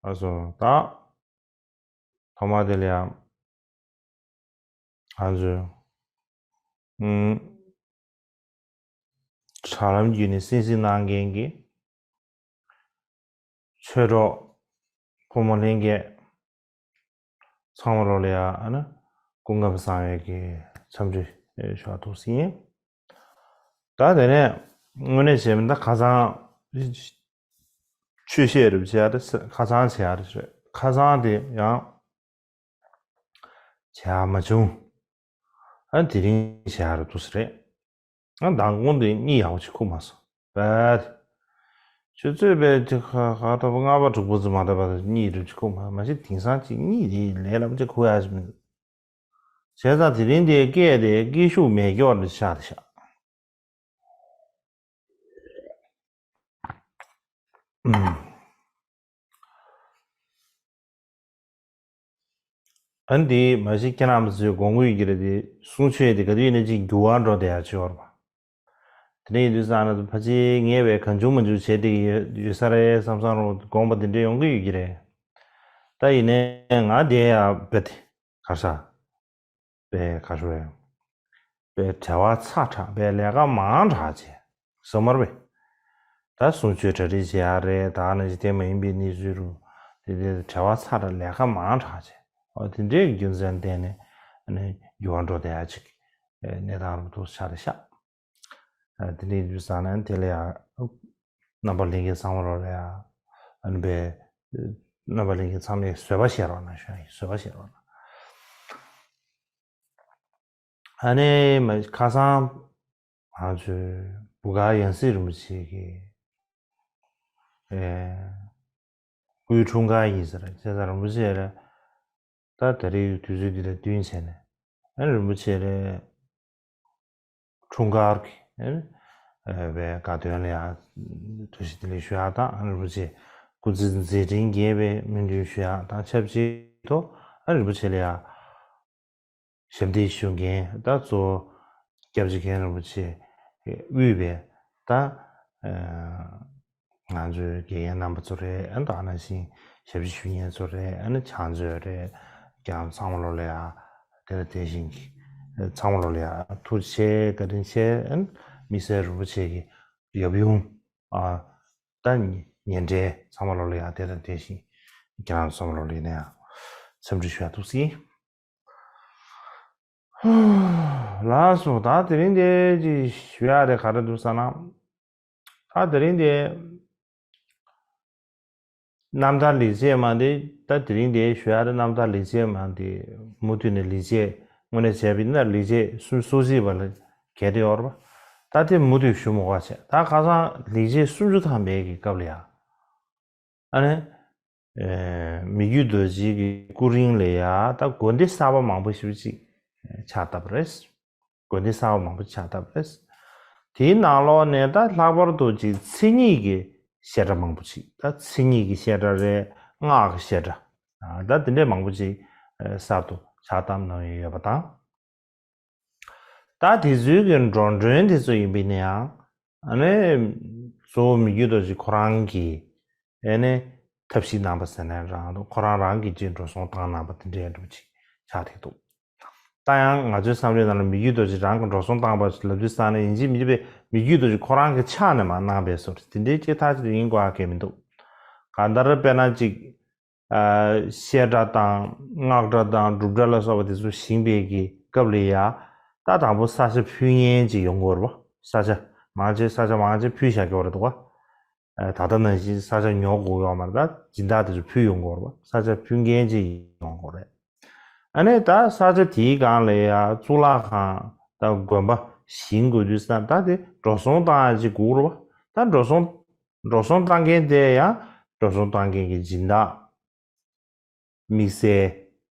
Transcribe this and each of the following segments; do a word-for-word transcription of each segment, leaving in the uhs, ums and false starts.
ཨ་སོ་ད། ཐོག་མ་དེ་ལ་ཡང་ང་ཚོས་ཨུམ། དྲ་ལམ་བརྒྱུད་ནས་གསན་གཟིགས་གནང་མཁན་གྱི་ཆོས་གྲོགས་ཕོ་མོ་ལྷན་རྒྱས་ཚང་མ་ལོ་ལ་ཡང་ཨ་ནི་སྐུ་ཁམས་བཟང་བའི་གི་འཚམས་འདྲི་ཞུ་བ་ཐུགས་སྲིད་ཡིན། ད་དེ་ནས་དངོས་གནས་བྱས་ན་ད་ཁ་སང་ཆོས་བཤད་རུ་བྱས་ཏེ་ཁ་སང་བྱས་རུ་བྱས། ཁ་སང་དེ་ཡང་བྱས་མ་བྱུང་། ཨ་དེ་རིང་བྱས་རུ་འདུག་ཟེར་རེད། ཨ་མདང་དགོང་དེ་གཉིད་ཡག་པོ་ཅིག་ཁུག་མ་སོང་བས། ཆུ་ཚོད་པས་ཅིག་ཁ་ཁ་ཐོབ་ལྔ་པ་དྲུག་པ་ཙམ་མ་ཐོབ་པ་གཉིད་རུ་ཅིག་ཁུག་མ་མ་གཞི་དེང་སང་ཅིག་གཉིད་དེ་ལས་སླ་པོ་ཅིག་ཁུག་ཡག་ཅིག་མི་འདུག་བྱས་ཙང་དེ་རིང་དེ་སྐད་དེ་སྐད་ཤུགས་མེད་མཁན་དེ་ཆགས་བསྡད་ཤག་ཨུམ། ཨ་ནི་དེ་མ་གཞི་ཁྱེད་རང་ཚོས་དགོངས་ཀྱི་ཡོད་ཀྱི་རེད་དེ། གསུང་ཆོས་དེ་ག་དུས་ཡིན་ན་ཅིག་འགྱུར་བ་འགྲོ་བསྡད་ཡག་ཅིག་ཡོད་རེད་པ། དེ་ནས་ཡིན་དུས་ཙང་ན་ཕལ་ཆེར་ངས་བས་གང་བྱུང་མང་བྱུང་བྱས་བསྡད་ཀྱི་ཡོད་ས་རེད་བསམ་བསམ་རུང་དགོངས་པ་དེ་འདྲས་ཡོང་གི་ཡོད་ཀྱི་རེད། ད་ཡིན་ནའི་ང་དེ་ཡང་རྦད་དེ་གར་ཤག་པའི་ག་ཤོ་ཡང་པའི་བྲེལ་བ་ཚ་དྲགས་པའི་ལས་ཀ་མང་དྲགས་བྱས་སོ་མར་བས། ད་གསུང་ཆོས་གྲ་སྒྲིག་བྱེད་ཡག་རེད། ད་ནང་བཞིན་དེ་མ་ཡིན་པའི་གནས་ཚུལ་རུ་དེ་དེ་བྲེལ་བ་ཚ་དྲགས་ལས་ཀ་མང་དྲགས་བྱས། འོ་དེ་འདྲའི་རྒྱུ་མཚན་བརྟེན་ནས་ཨ་ནི་འགྱུར་བ་འགྲོ་བསྡད་ཡག་ཅིག་གནས་སྟངས་རུ་ཐུག་ཆགས་རེད་ཤག་ཨ་དེ་འདྲའི་དུས་ཙང་ནས་དེ་ལ་ཡང་རྣམ་པ་ལྷན་རྒྱས་ཚང་མ་ལོ་ལ་ཡང་ཨ་ནི་པའི་རྣམ་པ་ལྷན་རྒྱས་ཚང་མས་བཟོད་པ་བཞེས་རོགས་གནང་ཞུ་ཡ་ཡིན། བཟོད་པ་བཞེས་རོགས་གནང་། ཨ་ནི་མ་ཁ་སང་ང་ཚོའི་བུ་ག་ཡང་སྲིད་རིན་པོ་ཆེ་གི་ཨེ་སྐུའི་འཁྲུངས་སྐར་ཡིན་ཟེར། བྱས་ཙང་རིན་པོ་ཆེ་ལ་ད་ད་རེས་དུས་ཚོད་འདི་དང་བསྟུན་བྱས་ནས་ཨ་ནི་རིན་པོ་ཆེ་ལ་འཁྲུངས་སྐར་གྱི་ཨ་བའི་དགའ་སྟོན་ལ་ཡང་ཐུགས་རྗེ་བདེ་ལེགས་ཞུ་ཡག་དང་། ཨ་རིན་པོ་ཆེ་སྐུ་ཚེ་མཛད་འཕྲིན་རྒྱས་པའི་སྨོན་འདུན་ཞུ་ཡག་དང་ཆབས་ཅིག་ཏུ་ཨ་རིན་པོ་ཆེ་ལ་ཡང་ཞབས་འདེགས་ཞུ་མཁན་ད་གཙོ་བོ་སྐྱབས་རྗེ་མཁན་རིན་པོ་ཆེ་དབུས་པའི་ད་ང་ཚོའི་དགེ་རྒན་རྣམ་པ་ཚོ་རེད། ཨ་ནི་ད་ནང་བཞིན་ཞབས་ཕྱི་ཞུ་མཁན་ཚོ་རེད། ཨ་ནི་ཕྱག་མཛོད་རེད། ཀྱང་ཚང་མ་ལོ་ལ་ཡ་དེ་ལ་དེ་བཞིན་གྱི་ཚང་མ་ལོ་ལ་ཡ་ཐུགས་རྗེ་ཆེ་བཀའ་དྲིན་ཆེ། ཨ་ནི་དམིགས་བསལ་རིན་པོ་ཆེ་གི་ཡབ་ཡུམ་ཨ་ད་ཉེ་འབྲེལ་ཚང་མ་ལོ་ལ་ཡ་དེ་ལ་དེ་བཞིན་ཀྱང་ཚང་མ་ལོ་ལ་ཡིན་ན་ཡང་འཚམས་འདྲི་ཞུ་ཡ་ཐུགས་སྲིད། ལགས་སོ། ད་དེ་རིང་དེ་ཅི་ཞུ་ཡག་དེ་ག་རེ་འདུག་ཟེར་ན། ད་དེ་རིང་དེ་རྣམ་ཐར་ལེགས་བྱས་མ་དེ་ད་དེ་རིང་དེ་ཞུ་ཡག་དེ་རྣམ་ཐར་ལེགས་བྱས་མ་དེ་མུ་མཐུད་ནས་ལེགས་བྱས་དངོས་གནས་བྱས་པ་ཡིན་ན་ལེགས་བྱས་སུམ་ཅུ་སོ་གཅིག་པ་ལ་གལ་ཏེ་ཡོད་རེད་པ། ད་དེ་མུ་མཐུད་ཞུ་མི་དགོས་པ་བྱས། ད་ཁ་སང་ལེགས་བྱས་སུམ་ཅུ་ཐམ་པའི་གི་སྐབས་ལ་ཡ། ཨ་ནི། ཨེ། མི་བསྐྱོད་རྡོ་རྗེ་གི་སྐུ་རིང་ལ་ཡ་ད་དགོན་སྡེ་གསར་པ་མང་པོ་ཞེ་པོ་ཅིག་ཆགས་བསྡད་པ་རེད། དགོན་སྡེ་གསར་པ་མང་པོ་ཆགས་བསྡད་པ་རེད། དེའི་ནང་ལོགས་ནས་ད་ལྷག་པར་དུ་ཅིག་མཚན་ཉིད་ཀྱི་བཤད་གྲྭ་མང་པོ་ཅིག་ད་མཚན་ཉིད་ཀྱི་བཤད་གྲྭ་རེད། སྔགས་ཀྱི་བཤད་གྲྭ། ཨ། ད་དེ་འདྲས་མང་པོ་ཅིག་ཨེ། གསར་དུ་ཆགས་བསྡད་གནང་ཡོད་པ་དང་། ད་དེ་ཚོའི་གི་འགྲོ་གྲོན་དེ་ཚོ་ཡིན་པ་ཡིན་ན་ཡང་། ཨ་ནི་གཙོ་བོ་མི་བསྐྱོད་རྡོ་རྗེ་ཁོ་རང་གིས་ཨ་ནི་ཐབས་ཤེས་གནང་པ་ཟེར་ན་རང་དང་། ཁོ་རང་རང་གིས་ཅིག་འགྲོ་སོང་བཏང་གནང་པ་དེ་འདྲའི་འདྲ་པོ་ཅིག་ཆགས་བསྡད་འདུག་ད་ཡང་ང་ཚོའི་བསམ་བློའི་ནང་ལ་མི་བསྐྱོད་རྡོ་རྗེ་རང་གིས་འགྲོ་སོང་བཏང་པ་ལབ་དུས་ཙང་ནས་ཡིན་གཅིག་མིན་གཅིག་པའི་མི་བསྐྱོད་རྡོ་རྗེ་ཁོ་རང་གི་ཕྱག་ནས་མར་གནང་པའི་བཟོ་འདྲ་དེ་འདྲའི་ཅིག་ཐག་ཆོད་ཡིན་དགོས་ཡག་གང་ཡང་མི་འདུག་གང་ལྟར་དཔེར་ན་ཅིག་ཨ། བཤད་གྲྭ་དང་སྔགས་གྲྭ་དང་སྒྲུབ་གྲྭ་ལ་སོགས་པ་དེ་ཚོ་བཞེངས་པའི་གི་སྐབས་ལ་ཡ། ད་དང་པོ་ས་ཆ་ཕུལ་མཁན་ཅིག་ཡོང་དགོས་རེད་པ། ས་ཆ་མང་ཆེ་ས་ཆ་མང་ཆེ་ཕུལ་བཞག་གི་ཡོད་རེད་འདུག་ག་ཨ། ད་ལྟ་ནང་བཞིན་ས་ཆ་ཉོ་དགོས་ཡོད་མ་རེད། ད་སྦྱིན་བདག་དེ་ཚོ་ཕུལ་ཡོང་དགོས་རེད་པ། ས་ཆ་ཕུལ་མཁན་ཅིག་ཡོང་དགོས་རེད། ཨ་ནི་ད་ས་ཆ་དེའི་སྒང་ལ་ཡ་གཙུག་ལག་ཁང་དང་དགོན་པ་བཞེངས་དགོས་དུས་ཙང་ད་དེ་འགྲོ་སོང་བཏང་ཡག་ཅིག་དགོས་རེད་པ། ད་འགྲོ་སོང་འགྲོ་སོང་བཏང་མཁན་དེ་ཡང་འགྲོ་སོང་བཏང་མཁན་གྱི་སྦྱིན་བདག་དམིགས་བསལ་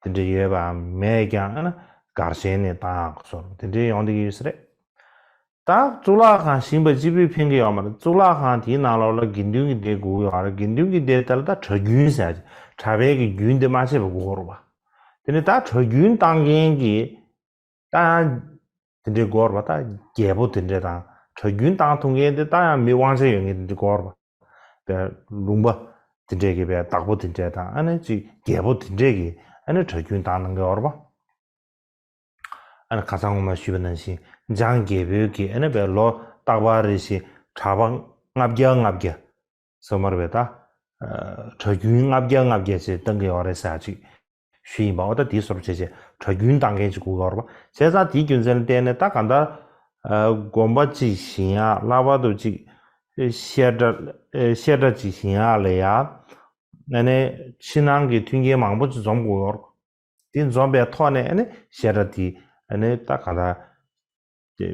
དེ་འདྲ་ཡོད་པའམ་མེད་ཀྱང་། ཨ་ནི་གར་ཞེན་ནས་བཏང་ཡག་བཟོ་འདྲ་དེ་འདྲ་ཡོང་བསྡད་ཀྱི་ཡོད་ས་རེད། ད་གཙུག་ལག་ཁང་བཞེངས་པ་གཅིག་པུས་ཕན་གྱི་ཡོད་མ་རེད། གཙུག་ལག་ཁང་དེའི་ནང་ལོགས་ལ་དགེ་འདུན་གྱི་སྡེ་དགོས་ཀྱི་ཡོད་རེད། དགེ་འདུན་གྱི་སྡེ་དེ་ལ་ད་གྲྭ་རྒྱུན་ཟེར་ཡག་ཅིག་གྲྭ་པའི་གི་རྒྱུན་དེ་མ་ཆད་པ་དགོས་རེད་པ། དེ་ནས་ད་གྲྭ་རྒྱུན་བཏང་མཁན་གྱི་ད་ཡང་དེ་འདྲའི་དགོས་རེད་པ། ད་རྒྱལ་པོ་དེ་འདྲ་དང་གྲྭ་རྒྱུན་བཏང་ཐུབ་མཁན་དེ་ད་ཡང་མི་དབང་ཆ་ཡོད་མཁན་དེ་འདྲ་དགོས་རེད་པ། དེ་ལུང་པ་ དེ་འདྲས་ཀྱི་བའི་བདག་པོ་དེ་འདྲས་དང་ཨ་ནི་ཅིག་རྒྱལ་པོ་དེ་འདྲས་ཀྱི་ཨ་ནི་གྲྭ་རྒྱུན་བཏང་གནང་གི་ཡོད་རེད་པ། ཨ་ནི་ཁ་སང་ངོ་མ་ཞུས་པ་ནང་བཞིན་འཇང་རྒྱལ་པོའི་གི་ཨ་ནི་བའི་ལོ་རྟག་པར་རེ་བཞིན་གྲྭ་པ་ལྔ་བརྒྱ་ལྔ་བརྒྱ་ཟེར་མ་རེད་པས་ད། གྲྭ་རྒྱུན་ལྔ་བརྒྱ་ལྔ་བརྒྱ་ཅིག་བཏང་གི་ཡོད་རེད་ཟེར་ཅིག་ཞུས་ཡིན་པ། འོ་ད་དེའི་བཟོ་འདྲ་བྱས་བྱས་གྲྭ་རྒྱུན་བཏང་མཁན་ཅིག་དགོས་ཀྱི་ཡོད་རེད་པ། བྱས་ཙང་དེའི་རྒྱུ་མཚན་ལ་བརྟེན་ནས་ད་གང་ལྟར་དགོན་པ་ཅིག་བཞེངས་ཡག་ལྷག་པར་དུ་ཅིག་བཤད་གྲྭ་བཤད་གྲྭ་ཅིག་བཞེངས་ཡག་ལ་ཡ་ཨ་ནི་ཕྱི་ནང་གི་མཐུན་རྐྱེན་མང་པོ་ཅིག་འཛོམས་དགོས་ཀྱི་ཡོད་རེད་པ། དེ་འཛོམས་པའི་ཐོག་ནས་ཨ་ནི་བཤད་གྲྭ་དེ་ཨ་ནི་ད་གང་ལྟར་དེ་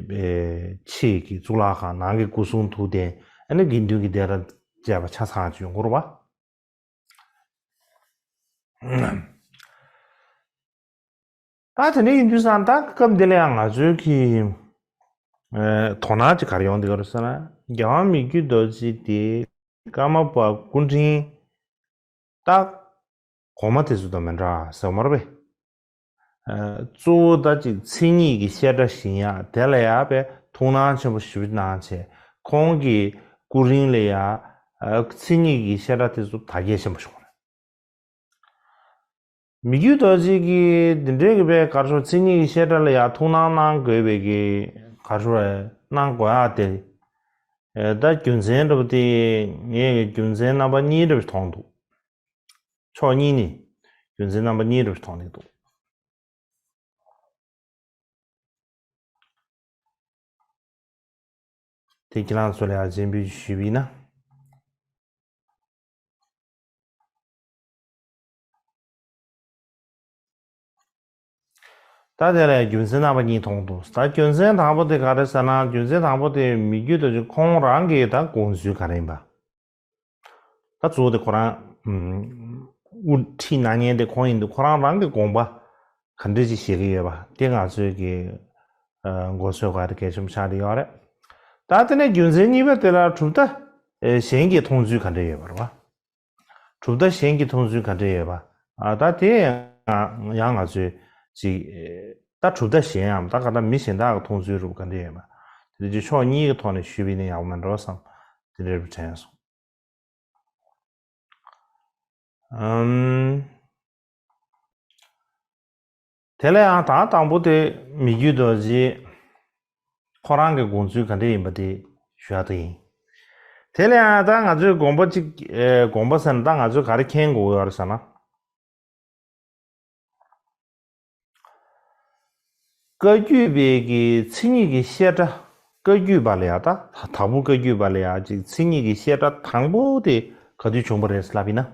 ཕྱིའི་གི་གཙུག་ལག་ཁང་ནང་གི་སྐུ་གསུང་ཐུགས་རྟེན་ཨ་ནི་དགེ་འདུན་གྱི་སྡེ་དང་བཅས་པ་ཆ་ཚང་ཅིག་ཡོང་གི་རེད་པ། ད་དེ་འདྲ་ཡིན་དུས་ཙང་ད་སྐབས་འདི་ལ་ཡང་ང་ཚོའི་གི་ཨེ་དོ་སྣང་ཅིག་ག་རེ་ཡོང་བསྡད་ཀྱི་ཡོད་རེད་ཟེར་ན། རྒྱལ་དབང་མི་བསྐྱོད་རྡོ་རྗེ་དེ་ཀརྨ་པ་སྐུ་ཕྲེང་ད་གོང་མ་དེ་ཚོ་དང་མི་འདྲ་ཟེར་མ་རེད་པས། ཨ་གཙོ་བོ་ད་ཅིག་མཚན་ཉིད་ཀྱི་བཤད་གྲྭ་བཞེངས་ཡག་དེ་ལ་ཡག་པའི་ཐུགས་སྣང་ཆེན་པོ་ཞེ་པོ་གནང་བྱས། ཁོང་གི་སྐུ་རིང་ལ་ཡག་ཨ་མཚན་ཉིད་ཀྱི་བཤད་གྲྭ་དེ་ཚོ་དར་རྒྱས་ཆེན་པོ་བྱུང་བ་རེད། མི་བསྐྱོད་རྡོ་རྗེ་གིས་འདི་འདྲའི་གི་བའི་ག་རེ་ཞུ་མཚན་ཉིད་ཀྱི་བཤད་གྲྭ་ལ་ཡག་ཐུགས་སྣང་གནང་དགོས་པའི་གི་ག་རེ་ཞུ་རེད་གནང་དགོས་ཡག་དེ། ཨེ་ད་རྒྱུ་མཚན་འདྲ་པོ་དེ་ངས་རྒྱུ་མཚན་རྣམ་པ་གཉིས་འདྲ་པོ་མཐོང་འདུག་ཕྱོགས་གཉིས་ནས་རྒྱུ་མཚན་རྣམ་པ་གཉིས་འདྲ་པོ་མཐོང་གི་འདུག་དེ་ཁྱེད་རང་ཚོ་ལ་ཡང་སྤྱན་འབུལ་ཞུས་པ་ཡིན་ན། ད་དེ་ལ་རྒྱུ་མཚན་རྣམ་པ་གཉིས་མཐོང་འདུག་ད་རྒྱུ་མཚན་དང་པོ་དེ་ག་རེ་ཟེར་ན། རྒྱུ་མཚན་དང་པོ་དེ་མི་བསྐྱོད་རྡོ་རྗེ་ཁོང་རང་གི་ད་དགོངས་ཚུལ་ག་རེ་ཡིན་པ། ད་གཙོ་བོ་དེ་ཁོ་རང་ཨུམ་དབུ་ཁྲིད་གནང་མཁན་དེ་ཁོང་ཡིན་དུས་ཁོ་རང་རང་གི་དགོངས་པ་ག་འདྲ་ཅིག་བཞེས་ཀྱི་ཡོད་པ་དེ་ང་ཚོའི་གི་ཨ་མགོ་ཚོས་ག་རེ་གལ་ཆེན་པོ་ཆགས་བསྡད་ཡོད་རེད། ད་དེ་ནས་རྒྱུ་མཚན་གཉིས་པ་དེ་ལ་གྲུབ་མཐའ་ཨེ་གཞན་གྱི་མཐོང་ཚུལ་ག་འདྲ་ཡོད་པ་རེད་བ། གྲུབ་མཐའ་གཞན་གྱི་མཐོང་ཚུལ་ག་འདྲ་ཡོད་པ། ཨ་ད་དེ་ཡང་ཡང་ང་ཚོས་ཅིག་ཨེ་ད་གྲུབ་མཐའ་གཞན་ཡང་ད་ག་ད་མི་གཞན་དག་གི་མཐོང་ཚུལ་རུ་ག་འདྲ་ཡོད་པ། དེ་ཅིག་ཕྱོགས་གཉིས་ཀྱི་ཐོག་ནས་ཞུས་པ་ཡིན་ན་ཡག་པོ་མེད་འགྲོ་བསམ་དེ་འདྲ་རུ་དྲན་སོང་། ཨམ། དེ་ལ་ཡང་ད་དང་པོ་དེ་མི་བསྐྱོད་རྡོ་རྗེ་ཁོ་རང་གི་དགོངས་ཚུལ་ག་འདྲ་ཡིན་པ་དེ་ཞུ་ཡག་དེ་ཡིན། དེ་ལ་ཡང་ད་ང་ཚོའི་དགོངས་པ་གཅིག་ཨེ་དགོངས་པ་ཟེར་ན་ད་ང་ཚོས་ག་རེ་མཁྱེན་དགོས་ཡོད་རེད་ཟེར་ན། བཀའ་བརྒྱུད་པའི་གི་མཚན་ཉིད་ཀྱི་བཤད་གྲྭ། བཀའ་བརྒྱུད་པ་ལ་ཡ་ད་དྭགས་པོ་བཀའ་བརྒྱུད་པ་ལ་ཡ་ཅིག་མཚན་ཉིད་ཀྱི་བཤད་གྲྭ་དང་པོ་དེ་ག་དུས་བྱུང་བ་རེད་ལབ་ཡིན་ན།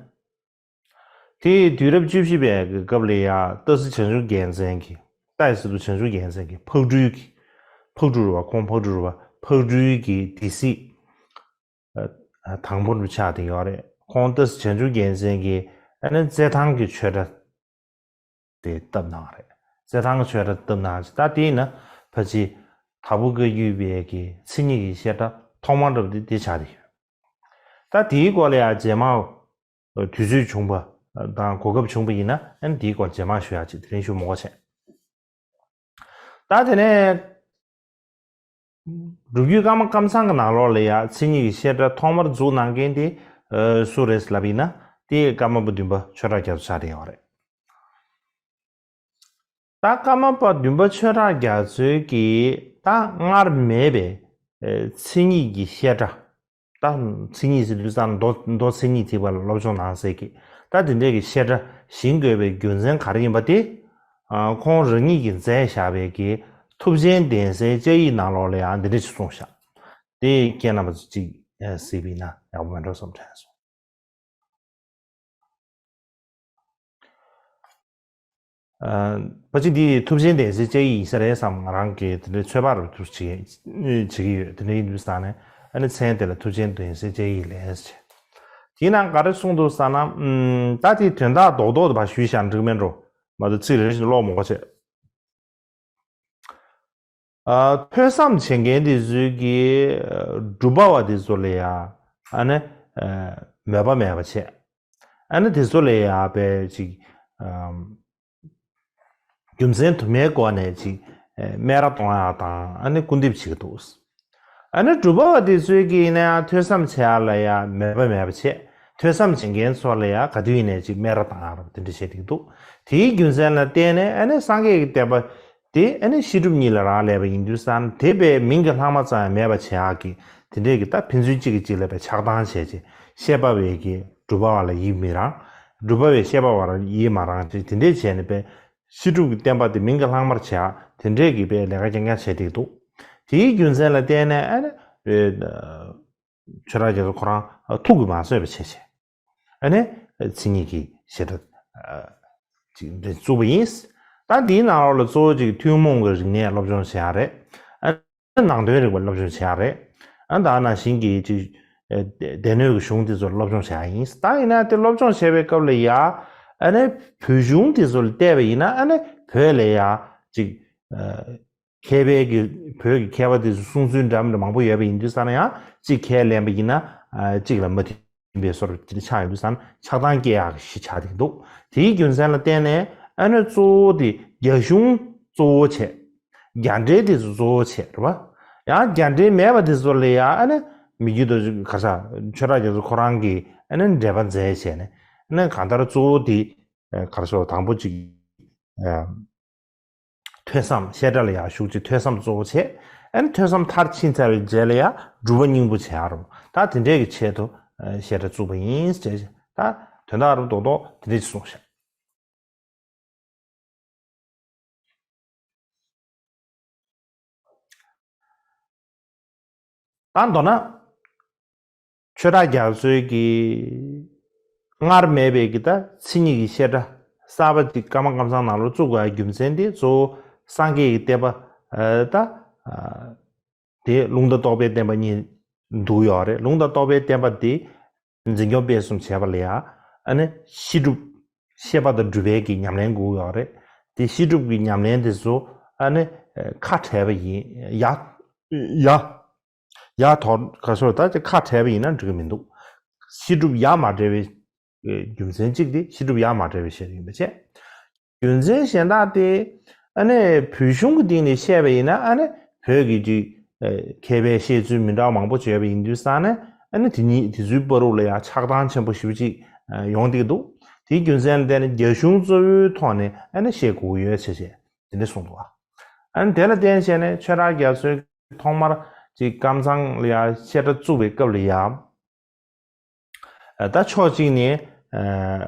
དེ་དུས་རབས་བཅུ་བཞི་པའི་གི་སྐབས་ལ་ཡ་ཏཱ་སི་བྱང་ཆུབ་རྒྱལ་མཚན་གྱི་ཏཱའི་སི་ཏུ་བྱང་ཆུབ་རྒྱལ་མཚན་གྱི་ཕག་གྲུའི་གི་ཕག་གྲུ་རུ་བ་ཁོང་ཕག་གྲུ་རུ་བ་ཕག་གྲུའི་གི་སྡེ་སྲིད་དང་པོ་རུ་ཆགས་བསྡད་ཡོད་རེད། ཁོང་ཏཱ་སི་བྱང་ཆུབ་རྒྱལ་མཚན་གྱི་ཨ་ནི་རྩེད་ཐང་གི་ཆོས་གྲྭ་དེ་བཏབ་གནང་རེད། རྩེད་ཐང་གི་ཆོས་གྲྭ་བཏབ་གནང་ཅིག་ད་དེས་ན་ཕལ་ཆེར་དྭགས་པོ་བཀའ་བརྒྱུད་པའི་གི་མཚན་ཉིད་ཀྱི་བཤད་གྲྭ་ཐོག་མ་འདྲ་པོ་དེ་དེ་ཆགས་བསྡད་ཡོད། ད་དེའི་སྐོར་ལ་ཡང་རྗེས་མ་དུས་ཚོད་བྱུང་བ་དང་གོ་སྐབས་བྱུང་བ་ཡིན་ན་ཨ་ནི་དེའི་སྐོར་རྗེས་མ་ཞུ་ཡག་ཅིག་དེ་རིང་ཞུ་མི་དགོས་བྱས། ད་དེ་ནས་སྒྲུབ་བརྒྱུད་ཀརྨ་ཀམ་ཚང་གི་ནང་ལོགས་ལ་ཡ་མཚན་ཉིད་ཀྱི་བཤད་གྲྭ་ཐོག་མར་འཛུགས་གནང་མཁན་དེ་ཨ་སུ་རེད་ལབ་ཡིན་ན་དེ་ཀརྨ་པ་བདུན་པ་ཆོས་གྲགས་རྒྱ་མཚོ་ཆགས་བསྡད་ཡོད་རེད། ད་ཀརྨ་པ་བདུན་པ་ཆོས་གྲགས་རྒྱ་མཚོའི་གི་ད་སྔར་མེད་པའི་ཨེ་མཚན་ཉིད་ཀྱི་བཤད་གྲྭ། ད་མཚན་ཉིད་ཟེར་དུས་ཙང་མདོ་མདོ་མཚན་ཉིད་ཐེག་པ་ལ་སློབ་སྦྱོང་གནང་སའི་གི་ད་དེ་འདྲའི་གི་བཤད་གྲྭ་བཞེངས་དགོས་པའི་རྒྱུ་མཚན་ག་རེ་ཡིན་པ་དེ། ཨ་ཁོང་རང་ཉིད་ཀྱིས་མཛད་བཞག་པའི་གི་ཐུབ་ཆེན་གདན་སའི་བཅའ་ཡིག་ནང་ལོགས་ལ་ཡང་འདི་འདྲ་ཞིག་གསུངས་བཞག་དེ་ཁྱེད་རྣམ་པ་ཚོ་གཅིག་གཟིགས་པ་ཡིན་ན་ཡག་པོ་མེད་འགྲོ་བསམ་དྲན་སོང་། ཨ་ཕལ་ཆེར་འདི་ཐུབ་ཆེན་གདན་སའི་བཅའ་ཡིག་ཡིན་ས་རེད་བསམ། ང་རང་གིས་དེ་འདྲའི་ཚོད་དཔག་རུ་ཐུབ་བྱེད་བྱེད་ཀྱི་ཡོད། དེ་འདྲ་ཡིན་དུས་ཙང་ནས་ཨ་ནི་མཚན་དེ་ལ་ཐུབ་ཆེན་གདན་སའི་བཅའ་ཡིག་ལབ་ཅེས། དེའི་ནང་ག་རེ་གསུངས་འདུག་ཟེར་ན། ཨམ་ད་དེའི་དོན་དག་རྡོག་རྡོག་དེ་ཕར་ཞུས་བཞག་འགྲིག་མེད་འགྲོ། མ་གཏོགས་ཚིག་རེ་རེ་བཞིན་ཀློག་མི་དགོས་བྱས། ཨ་ཐོས་བསམ་བྱེད་མཁན་དེ་ཚོའི་གི་ཨ་སྒྲུབ་པ་བ་དེ་ཚོ་ལ་ཡ་ཨ་ནི་ཨ་མོས་པ་མེད་པ་བྱས། ཨ་ནི་དེ་ཚོ་ལ་ཡ་དཔེ་ཅིག་ཨམ་རྒྱུ་མཚན་དུ་མའི་སྒོ་ནས་ཅིག་ཨ་སྨད་ར་གཏོང་ཡག་དང་ཨ་ནི་སྐུར་འདེབས་བྱེད་ཀྱི་འདུག་ཨ་ནི་སྒྲུབ་པ་བ་དེ་ཚོའི་གི་ཡིན་ན་ཡང་ཐོས་བསམ་བྱེད་ཡག་ལ་ཡ་མོས་པ་མེད་པ་བྱས། ཐོས་བསམ་བྱེད་མཁན་ཚོ་ལ་ཡང་ག་དུས་ཡིན་ནའི་ཅིག་སྨད་ར་བཏང་ཡ་རབས་དེ་འདྲ་བྱེད་ཀྱི་འདུག་དེའི་རྒྱུ་མཚན་ལ་བརྟེན་ནས་ཨ་ནི་སངས་རྒྱས་ཀྱི་བསྟན་པ་དེ་ཨ་ནི་བཤད་སྒྲུབ་གཉིས་ལ་རག་ལས་པ་ཡིན་དུས་ཙང་དེ་བས་མིང་གི་ལྷག་མ་ཙམ་ཡང་མེད་པ་བྱེད་ཡག་གི་དེ་འདྲས་ཀྱི་ད་ཕན་ཚུན་གཅིག་གིས་གཅིག་ལ་བས་ཆགས་སྡང་བྱས་རྗེས་བཤད་པ་བས་ཀྱི་སྒྲུབ་པ་བ་ལ་ཡིད་མི་རངས། སྒྲུབ་པ་བས་བཤད་པ་བ་ལ་ཡིད་མ་རངས་ཅེས་དེ་འདྲས་བྱས་ནས་བས་བཤད་སྒྲུབ་ཀྱི་བསྟན་པ་དེ་མིང་གི་ལྷག་མར་བྱེད་ཡག་དེ་འདྲས་ཀྱི་བས་ལས་ཀ་རྐྱང་རྐྱང་བྱས་བསྡད་འདུག་དེའི་རྒྱུ་མཚན་ལ་བརྟེན་ནས་ཨ་ནི། ཆོས་གྲགས་རྒྱ་མཚོ་ཁོ་རང་ཐུགས་ཀྱིས་མ་བཟོད་པ་བྱས་བྱས། ཨ་ནི་མཚན་ཉིད་ཀྱི་བཤད་གྲྭ་ཅིག་འདི་བཙུགས་པ་ཡིན། ད་འདིའི་ནང་ལོགས་ལ་གཙོ་བོ་ཅིག་ཐུན་མོང་གི་རིག་གནས་སློབ་སྦྱོང་བྱེད་ཡག་རེད། ཨ་ནི་ནང་དོན་རིག་པ་སློབ་སྦྱོང་བྱེད་ཡག་རེད། ཨ་ནི་ད་ནང་བཞིན་གྱི་ཅིག་སྡེ་སྣོད་ཀྱི་གཞུང་དེ་ཚོ་སློབ་སྦྱོང་བྱེད་ཡག་ཡིན། ད་ཡིན་ན་དེ་སློབ་སྦྱོང་བྱེད་པའི་སྐབས་ལ་ཡ་ཨ་ནི་བོད་གཞུང་དེ་ཚོ་ལ་བལྟས་པ་ཡིན་ན་ཨ་ནི་བོད་ལ་ཡ་ཅིག་མཁས་པའི་གི་བོད་ཀྱི་མཁས་པ་དེ་ཚོ་གསུང་ཚུལ་འདྲ་མི་འདྲ་མང་པོ་ཡོད་པ་ཡིན་དུས་ཙང་ན་ཡང་གཅིག་ཁས་ལེན་པ་ཡིན་ན་གཅིག་ལ་མ་མཐུན་པའི་བཟོ་འདྲ་ཆགས་ཡོང་དུས་ཙང་ན་ཆགས་སྡང་སྐྱེ་ཡག་གི་གཞི་ཆགས་བསྡད་འདུག་དེའི་རྒྱུ་མཚན་ལ་བརྟེན་ནས་ཨ་ནི་གཙོ་བོ་དེ་རྒྱ་གཞུང་གཙོ་བོ་བྱས། རྒྱ་འགྲེལ་དེ་ཚོ་གཙོ་བོ་བྱས་རེད་བ། ཡང་རྒྱ་འགྲེལ་མེད་པ་དེ་ཚོ་ལ་ཡང་ཨ་ནི་མི་རྒྱུད་དུ་ག་ས་ཆོས་གྲགས་རྒྱ་མཚོ་ཁོ་རང་གིས་ཨ་ནི་འགྲེལ་པ་མཛད་བྱས་ནས་ཨ་ནི་གང་ལྟར་གཙོ་བོ་དེ་ག་རེ་ཟེར་དང་པོ་ཅིག་ཐོས་བསམ་བཤད་གྲྭ་ལ་ཡང་ཞུགས་ཀྱི་ཐོས་བསམ་གཙོ་བོ་བྱས། ཨ་ནི་ཐོས་བསམ་མཐར་ཕྱིན་ཚར་བའི་རྗེས་ལ་ཡང་སྒྲུབ་པ་སྙིང་པོ་བྱེད་ཡག་རུ། ད་དེ་འདྲའི་གི་ཆེད་དུ་བཤད་གྲྭ་བཙུགས་པ་ཡིན་ཞེས་ད་དོན་དག་རུ་རྡོག་རྡོག་དེ་འདྲས་ཀྱི་གསུངས་ཤག་ད་མདོར་ན། ཆོས་གྲགས་རྒྱ་མཚོའི་གི་སྔར་མེད་པའི་གི་ད་མཚན་ཉིད་ཀྱི་བཤད་གྲྭ་གསར་པ་ཅིག་ཀརྨ་ཀམ་ཚང་ནང་ལོགས་བཙུགས་དགོས་རྒྱུ་མཚན་དེ་གཙོ་བོ་སངས་རྒྱས་ཀྱི་བསྟན་པ་ད་དེ་ལུང་དང་རྟོགས་པའི་བསྟན་པ་གཉིས་འདུ་ཡོད་རེད། ལུང་དང་རྟོགས་པའི་བསྟན་པ་དེ་འཛིན་སྐྱོང་སྤེལ་གསུམ་བྱས་པ་ལ་ཡང་ཨ་ནི་བཤད་སྒྲུབ་བཤད་པ་དང་སྒྲུབ་པའི་གི་ཉམས་ལེན་དགོས་ཡོད་རེད། དེ་བཤད་སྒྲུབ་ཀྱི་ཉམས་ལེན་དེ་ཚོ་ཨ་ནི་ཁ་བྲལ་བ་ཡིན་ཡ། ཡ། ཡ་དོར་ག་སོར་ད་ཅི་ཁ་བྲལ་བ་ཡིན་ན་འགྲིག་གི་མི་འདུག་བཤད་སྒྲུབ་ཡ་མ་བྲལ་བའི་རྒྱུ་མཚན་གཅིག་དེ་བཤད་སྒྲུབ་ཡ་མ་བྲལ་བའི་བཤད་ཡིན་པ་བྱས། རྒྱུ་མཚན་གཞན་དག་དེ་ཨ་ནི་བོད་གཞུང་གི་སྟེང་ནས་བཤད་པ་ཡིན་ན་ཨ་ནི་བོད་ཀྱི་ཅིག་མཁས་པའི་བཤད་ཚུལ་མི་འདྲ་བ་མང་པོ་བྱས་པ་ཡིན་དུས་ཙང་ནས་ཨ་ནི་དེ་ཉིད་དེ་ཚོའི་བར་དུ་ལ་ཡང་ཆགས་སྡང་ཆེན་པོ་ཞེ་པོ་ཅིག་ཡོང་བསྡད་ཀྱི་འདུག་དེའི་རྒྱུ་མཚན་ལ་བརྟེན་ནས་རྒྱ་གཞུང་གཙོ་བོའི་ཐོག་ནས་ཨ་ནི་བཤད་དགོས་ཀྱི་ཡོད་ཅེས་བྱས་དེ་འདྲ་གསུངས་འདུག་ཨ་ནི་དེ་ལ་བརྟེན་བྱས་ནས་ཆོས་གྲགས་རྒྱ་མཚོས་ཐོག་མར་ཅིག་ཀམ་ཚང་ལ་ཡང་བཤད་གྲྭ་བཙུགས་པའི་སྐབས་ལ་ཡང་། ད་ཕྱོགས་གཅིག་ནས་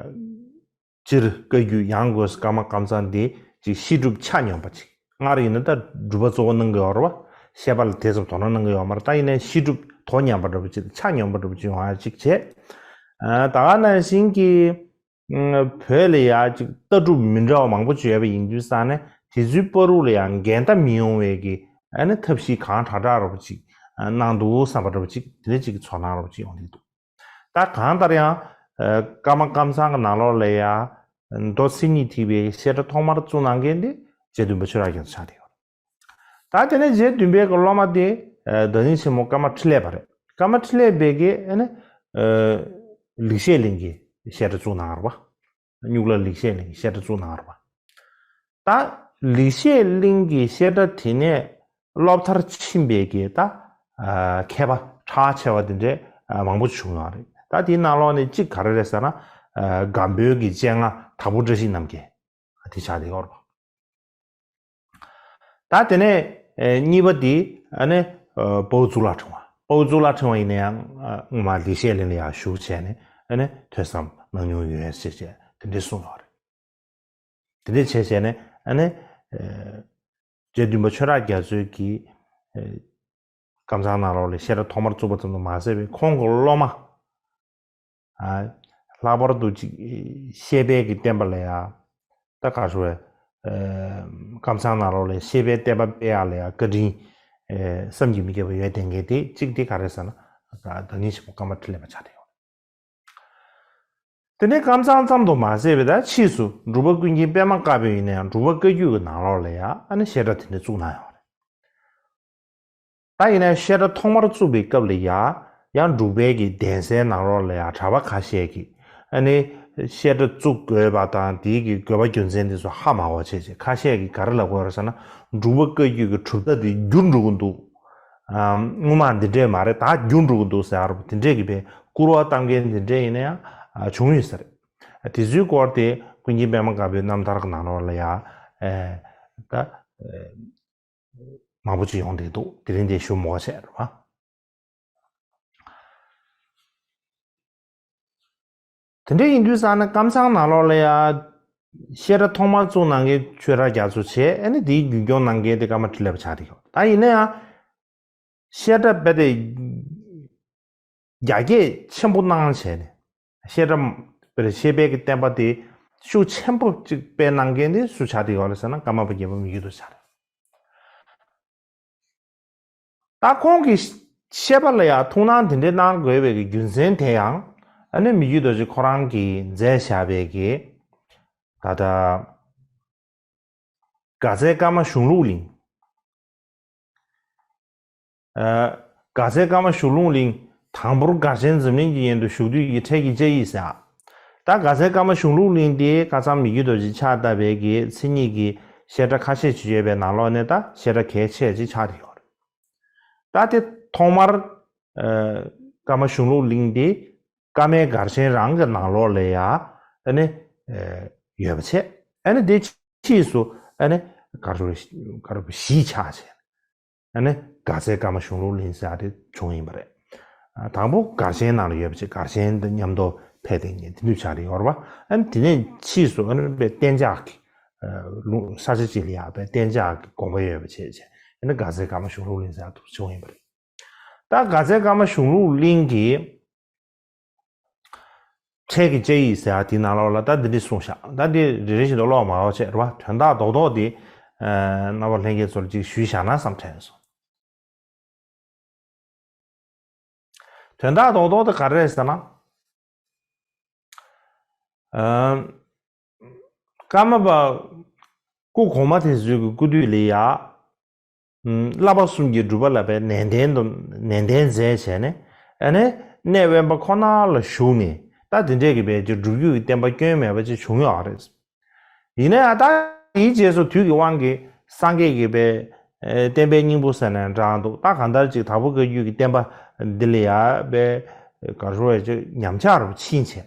སྤྱིར་བཀའ་བརྒྱུད་ཡང་སྒོས་སུ་ཀརྨ་ཀམ་ཚང་འདི་ཅིག་བཤད་སྒྲུབ་ཆ་སྙོམས་པ་ཅིག་སྔར་ཡིན་ན་ད་སྒྲུབ་པ་གཙོ་བོ་གནང་གི་ཡོད་རེད་བ། བཤད་པ་ལ་དེ་ཙམ་དོ་སྣང་གནང་གི་ཡོད་མ་རེད། ད་ཡིན་ནའི་བཤད་སྒྲུབ་དོ་མཉམ་པ་འདྲ་པོ་ཅིག་ཆ་སྙོམས་པ་འདྲ་པོ་ཅིག་ཡོང་ཡ་ཅིག་བྱས། ད་ག་ནང་བཞིན་གྱི་བོད་ལ་ཡ་ཅིག་ལྟ་གྲུབ་མི་འདྲ་བ་མང་པོ་ཅིག་ཡོད་པ་ཡིན་དུས་ཙང་ནས་དེ་ཚོའི་བར་དུ་ལ་ཡང་འགལ་ཟླ་མི་ཡོང་བའི་གི་ཨ་ནི་ཐབས་ཤེས་གང་དྲག་དྲག་འདྲ་པོ་ཅིག་གནང་འདུག་བསམ་པ་འདྲ་པོ་ཅིག་དེ་འདྲ་ཅིག་གི་ཚོར་སྣང་འདྲ་པོ་ཅིག་ཡོང་གི་འདུག་ད་གང་ལྟར་ཡང་། ཀརྨ་ཀམ་ཚང་གི་ནང་ལོགས་ལ་ཡང་། མདོ་མཚན་ཉིད་ཐེག་པའི་བཤད་གྲྭ་ཐོག་མར་བཙུགས་གནང་མཁན་དེ་རྗེ་བདུན་པ་ཆོས་གྲགས་རྒྱ་མཚོ་ཆགས་བསྡད་ཡོད། ད་དེ་ནས་རྗེ་བདུན་པའི་གི་སློབ་མ་དེ་བདག་ཉིད་ཆེན་མོ་ཀརྨ་འཕྲིན་ལས་པ་རེད། ཀརྨ་འཕྲིན་ལས་པའི་གི་ཨ་ནི། ལེགས་བཤད་གླིང་གི་བཤད་གྲྭ་བཙུགས་གནང་བ་རེད་པ། སྨྱུག་ལ་ལེགས་བཤད་གླིང་གི་བཤད་གྲྭ་བཙུགས་གནང་བ་རེད་པ། ད་ལེགས་བཤད་གླིང་གི་བཤད་གྲྭ་དེ་ནས་སློབ་མཐར་ཕྱིན་པའི་གི་ད་མཁས་པ་གྲགས་ཆེ་བ་དེ་འདྲས་མང་པོ་བྱུང་ཡོད་རེད། ད་དེའི་ནང་ལོགས་ནས་གཅིག་ག་རེ་རེད་ཟེར་ན། སྒམ་པོའི་གི་སྤྱན་སྔ་དྭགས་པོ་བཀྲ་ཤིས་རྣམ་རྒྱལ་དེ་ཆགས་བསྡད་ཡོད་རེད་པ། ད་དེ་ནས་གཉིས་པ་དེ་ཨ་ནི་དཔའ་བོ་གཙུག་ལག་ཕྲེང་བ། དཔའ་བོ་གཙུག་ལག་ཕྲེང་བ་ཡིན་ན་ཡང་སྔོན་མ་ལེགས་བཤད་གླིང་ལ་ཡང་ཞུགས་བྱས་ནས་ཨ་ནི་ཐོས་བསམ་གནང་མྱོང་ཡོད་ཟེར་བྱས་དེ་འདྲས་གསུངས་ཡོད་རེད། དེ་འདྲས་བྱས་བྱས་ནས་ཨ་ནི། རྗེ་བདུན་པ་ཆོས་གྲགས་རྒྱ་མཚོས་ཀྱིས། ཀམ་ཚང་ནང་ལོགས་ལ་བཤད་གྲྭ་ཐོག་མར་བཙུགས་པ་ཙམ་དུ་མ་ཟད་པའི་ཁོང་གི་སློབ་མ། ལྷག་པར་དུ་ཅིག་བཤད་པའི་གི་བསྟན་པ་ལ་ཡང་། ད་ག་ཞུ་བས། ཀམ་ཚང་ནང་ལོགས་ལ་བཤད་པའི་བསྟན་པ་སྤེལ་ཡག་ལ་ཡང་བཀའ་དྲིན། བསམ་གྱིས་མི་ཁྱབ་པ་ཡོད་བསྡད་མཁན་དེ་གཅིག་དེ་ག་རེ་ཟེར་ན། བདག་ཉིད་ཆེན་པོ་ཀརྨ་འཕྲིན་ལས་པ་ཆགས་བསྡད་ཡོད། དེ་ནས་ཀམ་ཚང་ཙམ་དུ་མ་ཟད་པའི་ད་ཕྱིས་སུ་འབྲུག་པ་ཀུན་མཁྱེན་པད་མ་དཀར་པོ་ཡིན་ན་ཡང་འབྲུག་པ་བཀའ་བརྒྱུད་ཀྱི་ནང་ལོགས་ལ་ཡང་ཨ་ནི་བཤད་གྲྭ་དེ་འདྲ་བཙུགས་གནང་ཡོད་རེད། ད་ཡིན་ན་བཤད་གྲྭ་ཐོག་མར་བཙུགས་པའི་སྐབས་ལ་ཡང་ཡང་འབྲུག་པའི་གི་གདན་སའི་ནང་ལོགས་ལ་ཡང་གྲྭ་པ་ཁ་ཤས་ཀྱིས་ཨ་ནི་བཤད་གྲྭ་བཙུགས་དགོས་པ་དང་དེའི་གི་དགོས་པ་རྒྱུ་མཚན་དེ་ཚོ་ཧ་མ་གོ་བྱས་བྱས་ཁ་ཤས་ཀྱིས་ག་རེ་ལབ་ཀྱི་ཡོད་རེད་ཟེར་ན། འབྲུག་པ་བཀའ་བརྒྱུད་ཀྱི་གྲུབ་མཐའ་དེ་འགྱུར་འགྲོ་གི་འདུག་སྔོན་མ་འདི་འདྲས་མ་རེད། ད་འགྱུར་འགྲོ་གི་འདུག་ཟེར་བ་དེ་འདྲས་ཀྱི་བའི་སྐུར་བ་བཏང་མཁན་དེ་འདྲས་ཡིན་ན་ཡང་བྱུང་ཡོད་ས་རེད། དེ་ཚོའི་སྐོར་དེ་ཀུན་མཁྱེན་པད་མ་དཀར་པོའི་རྣམ་ཐར་གྱི་ནང་ལོགས་ལ་ཡང་ད་མང་པོ་ཅིག་ཡོང་བསྡད་འདུག་དེ་རིང་དེ་ཞུ་མོ་བྱས་རེད་བ། དེ་འདྲ་ཡིན་དུས་ཙང་ན་ཀམ་ཚང་ནང་ལོགས་ལ་ཡ་བཤད་གྲྭ་ཐོག་མར་བཙུགས་གནང་མཁན་ཆོས་གྲགས་རྒྱ་མཚོ་བྱས། ཨ་ནི་དེའི་རྒྱུན་སྐྱོང་གནང་མཁན་དེ་ཀརྨ་འཕྲིན་ལས་པ་ཆགས་བསྡད་ཡོད། ད་ཡིན་ན་ཡང་བཤད་གྲྭ་རྦད་དེ་རྒྱ་སྐྱེད་ཆེན་པོ་གནང་བྱས་ནས་བཤད་གྲྭ་རྦད་དེ་བཤད་པའི་གི་བསྟན་པ་དེ་ཤུགས་ཆེན་པོ་ཅིག་སྤེལ་གནང་མཁན་དེ་སུ་ཆགས་བསྡད་ཡོད་རེད་ཟེར་ན་ཀརྨ་པ་དགྱེས་པ་མི་བསྐྱོད་རྡོ་རྗེ་ཆགས་རེད། ད་ཁོང་གི་བཤད་པ་ལ་ཡང་ཐུགས་སྣང་དེ་འདྲའི་གནང་དགོས་པའི་གི་རྒྱུ་མཚན་དེ་ཡང་ཨ་ནི་མི་བསྐྱོད་རྡོ་རྗེ་ཁོ་རང་གིས་མཛད་བཞག་པའི་གི་ད་ལྟ་དགའ་ཚལ་ཀརྨ་གཞུང་ལུགས་གླིང་། ཨ། དགའ་ཚལ་ཀརྨ་གཞུང་ལུགས་གླིང་། དང་པོར་གར་ཆེན་འཛམ་གླིང་གི་ཡན་དུ་བཞུགས་དུས་ཀྱི་འཕྲལ་གྱི་བཅའ་ཡིག་ཟེར། ད་དགའ་ཚལ་ཀརྨ་གཞུང་ལུགས་གླིང་དེ་ཁ་སང་མི་བསྐྱོད་རྡོ་རྗེ་ཕྱག་བཏབ་པའི་གི་མཚན་ཉིད་ཀྱི་བཤད་གྲྭ་ཁ་ཤས་ཅིག་ཡོད་པའི་ནང་ལོགས་ནས་ད་བཤད་གྲྭ་གལ་ཆེ་ཅིག་ཆགས་ཀྱི་ཡོད་རེད། ད་དེ་ཐོག་མར་ཨ། ཀརྨ་གཞུང་ལུགས་གླིང་དེ་ཀརྨའི་གར་ཆེན་རང་གི་ནང་ལོགས་ལ་ཡ་ཨ་ནི་ཨ། ཡོད་པ་བྱས། ཨ་ནི་དེ་ཕྱིས་སུ་ཨ་ནི་གར་གར་གཞི་ཆགས་བྱས། ཨ་ནི་དགའ་ཚལ་ཀརྨ་གཞུང་ལུགས་གླིང་ཟེར་ཡ་དེ་བྱུང་ཡིན་པ་རེད། ཨ། དང་པོ་གར་ཆེན་ནང་ལ་ཡོད་པ་ཅིག་གར་ཆེན་དང་མཉམ་དུ་ཕེབས་བསྡད་མཁན་དེ་འདྲ་ཆགས་ཀྱི་ཡོད་རེད་པ། ཨ་ནི་དེ་ནས་ཕྱིས་སུ་ཨ་ནི་དཔེ་གཏན་འཇགས་ཀྱི་ཨ། ལུང་ས་ཆ་ཅིག་ལ་ཡ་དཔེ་གཏན་འཇགས་ཀྱི་དགོངས་པ་ཡོད་པ་བྱས་བྱས་ཨ་ནི་དགའ་ཚལ་ཀརྨ་གཞུང་ལུགས་གླིང་ཟེར་ཡ་དེ་བྱུང་ཡིན་པ་རེད། ད་དགའ་ཚལ་ཀརྨ་གཞུང་ལུགས་གླིང་གི་འཕྲལ་གྱི་བཅའ་ཡིག་ཟེར་ཡ་དེའི་ནང་ལོགས་ལ་ད་འདི་འདྲ་གསུངས་བཞག་ད་འདི་རེ་རེ་བཞིན་དུ་ཀློག་མ་དགོས་བྱས་རེད་པ། དོན་དག་རྡོག་རྡོག་དེ་རྣམ་པ་ལྷན་རྒྱས་ཚོར་ཅིག་ཞུས་བཞག་ན་བསམ་དྲན་སོང་། དོན་དག་རྡོག་རྡོག་དེ་ག་རེ་རེད་ཟེར་ན། ཨ། ཀརྨ་པ་སྐུ་གོང་མ་དེ་ཚོའི་གི་སྐུ་དུས་ལ་ཡ། ཨ། བསླབ་པ་གསུམ་གྱི་སྒྲུབ་པ་ལ་དཔེ་ནན་ཏན་དུ་ནན་ཏན་མཛད་བྱས་ནས་ཨ་ནི་གནས་དབེན་པ་ཁོ་ན་ལ་བཞུགས་ནས་ད་དེ་འདྲས་ཀྱི་དཔེ་ཅིག་སྒྲུབ་བརྒྱུད་ཀྱི་བསྟན་པ་སྐྱོན་མེད་པ་ཅིག་བྱུང་ཡོད་རེད། ཡིན་ན་ཡང་ད་དེའི་རྗེས་སུ་དུས་ཀྱི་དབང་གིས་སངས་རྒྱས་ཀྱི་དཔེ་བསྟན་པའི་སྙིང་པོ་ཟེར་ནས་འདྲ་འདུག་ད་གང་ལྟར་ཅིག་དྭགས་པོ་བཀའ་བརྒྱུད་ཀྱི་བསྟན་པ་འདི་ལ་ཡ་དཔེ་ག་རེ་ཟེར་བ་ཅིག་ཉམས་ཆག་རུ་ཕྱིན་བྱས།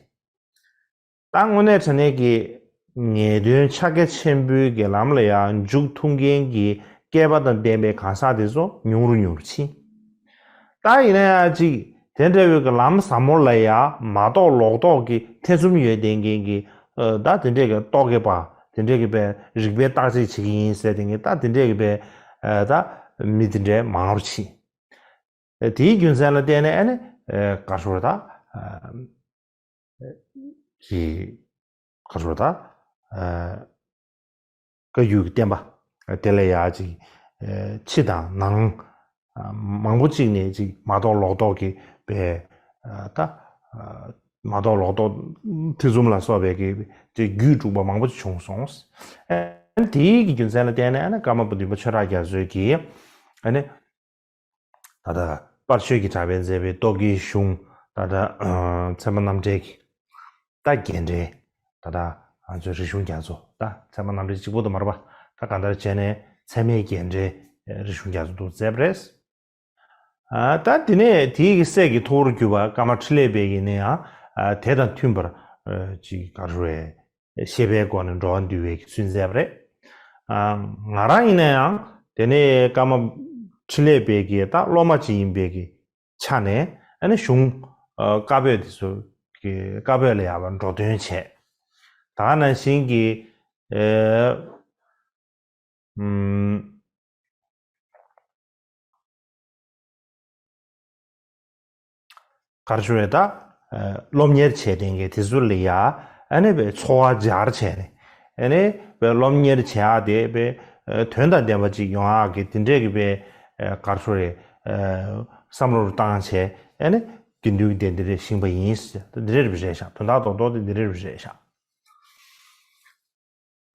ད་དངོས་གནས་དྲང་གནས་ཀྱི་ངེས་དོན་ཕྱག་རྒྱ་ཆེན་པོའི་གི་ལམ་ལ་ཡང་འཇུག་ཐུབ་མཁན་གྱི་སྐལ་པ་དང་ལྡན་པའི་གང་ཟག་དེ་ཚོ་ཉུང་རུ་ཉུང་རུ་ཕྱིན། ད་ཡིན་ན་ཡང་ཅིག་དེ་འདྲ་བའི་གི་ལམ་ཟབ་མོ་ལ་ཡང་མ་རྟོགས་ལོག་རྟོག་གི་ཐེ་ཚོམ་ཡོད་བསྡད་མཁན་གྱི་ཨ། ད་དེ་འདྲས་ཀྱི་རྟོག་གེ་པ་དེ་འདྲས་ཀྱི་པའི་རིག་པའི་བརྟག་དཔྱད་བྱེད་ཀྱི་ཡིན་ཟེར་དེ་ངས་ད་དེ་འདྲས་ཀྱི་པའི་ཨ། ད་མི་དེ་འདྲས་མང་རུ་ཕྱིན། དེའི་རྒྱུ་མཚན་ལ་བརྟེན་ནས་ཨ་ནི་ཨ། ག་རེ་ཟེར་ད། ཨ། གི་ག་རེ་ཟེར་ད། ཨ། བཀའ་བརྒྱུད་ཀྱི་བསྟན་པ་དེ་ལ་ཡ་ཅིག་ཨ། ཕྱི་དང་ནང་ཨ། མང་པོ་ཅིག་ནས་ཅིག་མ་རྟོགས་ལོག་རྟོག་གི་པའི་ཨ། ད་ཨ། མ་རྟོགས་ལོག་རྟོག་ཐེ་ཚོམ་ལ་སོགས་པའི་གི་ཅིག་རྒྱུད་དཀྲུགས་པ་མང་པོ་ཅིག་བྱུང་སོང་། ཨ། དེའི་གི་རྒྱུ་མཚན་ལ་བརྟེན་ནས་ཨ་ནི་ཀརྨ་པ་བདུན་པ་ཆོས་གྲགས་རྒྱ་མཚོས་ཀྱིས་ཨ་ནི། ད་ལྟ་དཔལ་ཆོས་ཀྱི་གྲགས་པས་མཛད་པའི་རྟོག་གེའི་གཞུང་། ད་ལྟ་ཨ། ཚད་མ་རྣམ་འགྲེལ་གྱི་ད་རྒྱས་འགྲེལ། ད་ལྟ་ང་ཚོའི་རིག་གཞུང་རྒྱ་མཚོ། ད་ཚད་མ་རྣམ་འགྲེལ་གཅིག་པོ་དུ་མ་རེད་པ། ད་གང་ལྟར་བྱས་ནས་ཚད་མའི་རྒྱས་འགྲེལ་རིག་གཞུང་རྒྱ་མཚོ་དུ་མཛད་པ་རེད། ཨ། ད་དེ་ནས་དེའི་གི་སྲས་ཀྱི་ཐུ་བོར་གྱུར་པ་ཀརྨ་འཕྲིན་ལས་པས་ཀྱིས་ནི་ཡང་ཨ། དེ་དང་མཐུན་པར་ཨ། ཅིག་ག་རེ་ཟེར། བཤད་པའི་སྒོ་ནས་འགྲོ་བ་འདུལ་བའི་ཚུལ་མཛད་པ་རེད། ཨ། ང་རང་ཡིན་ན་ཡང་དེ་ནས་ཀརྨ་འཕྲིན་ལས་པའི་གི་ད་སློབ་མ་ཅིག་ཡིན་པའི་གི་ཆ་ནས་ཨ་ནི་གཞུང་ཨ། བཀའ་པོད་དེ་ཚོ་གི་བཀའ་པོད་ལ་ཡར་བ་འགྲོ་དོན་བྱས། ད་ག་ནང་བཞིན་གྱི་ཨེ། ཨམ། ག་རེ་ཞུ་རེད་ད། ཨ། སློབ་གཉེར་བྱས་དེ་གའི་དེ་ཚོ་ལ་ཡ་ཨ་ནི་བའི་འཚོ་བ་སྦྱར་བྱས་ནས་ཨ་ནི་བའི་སློབ་གཉེར་བྱེད་ཡག་དེ་བའི་ཨ། དོན་དང་ལྡན་པ་ཅིག་ཡོང་ཡག་གི་དེ་འདྲས་ཀྱི་བའི་ཨ། ག་རེ་ཞུ་རེད། ཨ། བསམ་བློ་རུ་བཏང་བྱས་ཨ་ནི་དགེ་འདུན་གྱི་སྡེ་འདི་རེད་ཤིང་པ་ཡིན་ཟེར་འདི་རེད་རེད་ཤག་དོན་དག་རྡོག་རྡོག་དེ་འདི་རེད་རེད་ཤག་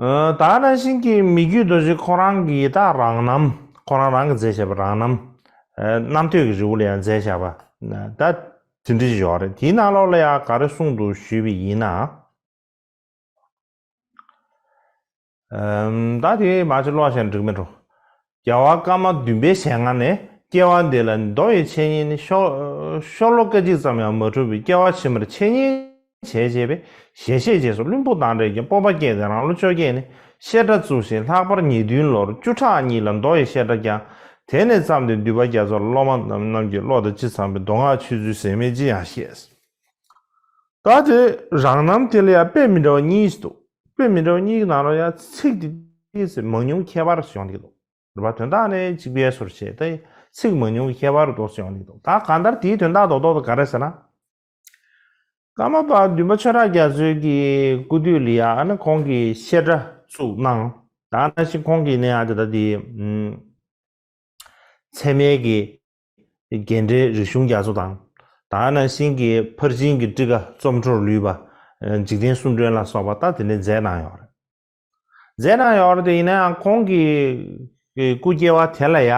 ཨ། ད་ནང་བཞིན་གྱི་མི་བསྐྱོད་རྡོ་རྗེ་ཁོ་རང་གི་ད་རང་རྣམ། ཁོ་རང་རང་གིས་མཛད་བཞག་པ་རང་རྣམ། ཨ། རྣམ་ཐོས་ཀྱི་རི་བོ་ལ་ཡང་མཛད་བཞག་པ་ད་དེ་འདྲ་ཞིག་ཡོད་རེད། དེའི་ནང་ལོགས་ལ་ཡང་ག་རེ་གསུངས་འདུག་ཞུས་པ་ཡིན་ན། ཨམ། ད་དེ་མ་ཅིག་ཀློག་བྱས་ན་འགྲིག་མེད་འགྲོ། རྒྱལ་བ་ཀརྨ་བདུན་པའི་ཞལ་སྔ་ནས་ སྐྱེ་བ་འདི་ལ་མདོ་ཡི་འཆད་ཉན་ནི་ཤོ་ཤོ་ལོ་ཀ་གཅིག་ཙམ་ཡང་མ་གྲུབ་པའི་སྐྱེ་བ་ཕྱི་མར་འཆད་ཉན་བྱས་བྱས་པས་ཞལ་བཞེས་རྗེས་སུ་བླུན་པོ་དང་འདྲ་ཞིང་སྤོབས་པ་སྐྱེས་ཏེ་རང་ལོ་བཅོ་བརྒྱད་ནས་བཤད་གྲྭ་བཙུགས་ཤིང་ལྷག་པར་ཉེར་བདུན་ལོར་བཅུ་ཕྲག་གཉིས་ལ་མདོ་ཡི་བཤད་གྲྭ་བསྐྱངས། དེ་ནས་བརྩམས་ཏེ་འདུས་པ་རྒྱ་མཚོར་སློབ་མ་རྣམས་རྣམས་ཀྱི་བློ་དང་ཅི་འཚམས་པའི་མདོ་སྔགས་ཆོས་ཚུལ་ཟད་མེད་ཅི་ཡང་བཤད། ད་དེ་རང་རྣམ་དེ་ལ་ཡང་དཔེ་མི་འདྲ་བ་གཉིས་འདུག་དཔེ་མི་འདྲ་བ་གཉིས་ཀྱི་ནང་ལ་ཡང་ཚིག་དེ་ཏོག་ཙམ་མང་ཉུང་ཁྱད་པར་ཡོང་གི་འདུག་རེད་པ། དོན་དག་ནི་གཅིག་པའི་སོར་བཤད་དེ་ཚིག་མང་ཉུང་གི་ཁྱད་པར་ཏོག་ཙམ་ཡོང་གི་འདུག་ད་གང་ལྟར་དེའི་དོན་དག་རྡོག་རྡོག་ཏུ་ག་རེ་ཟེར་ན། ཀརྨ་པ་བདུན་པ་ཆོས་གྲགས་རྒྱ་མཚོའི་གི་སྐུ་དུས་ལ་ཡང་ཨ་ནི་ཁོང་གིས་བཤད་གྲྭ་བཙུགས་གནང་། ད་ནང་བཞིན་ཁོང་གིས་ནི་ཨ་ད་ལྟ་དེ་ཚད་མའི་གི་རྒྱན་འགྲེལ་རིག་གཞུང་རྒྱ་མཚོ་དང་། ད་ནང་བཞིན་གྱི་ཕར་ཕྱིན་གྱི་ཊཱི་ཀ་རྩོམ་འཕྲོར་ལུས་པ། འཇིག་རྟེན་གསུམ་སྒྲོན་ལ་སོགས་པ་ད་དེ་འདྲ་མཛད་གནང་ཡོད་རེད། མཛད་གནང་ཡོད་རེད་དེ། ཡིན་ན་ཡང་ཁོང་གི་སྐུ་སྐྱེ་བ་དེ་ལ་ཡང་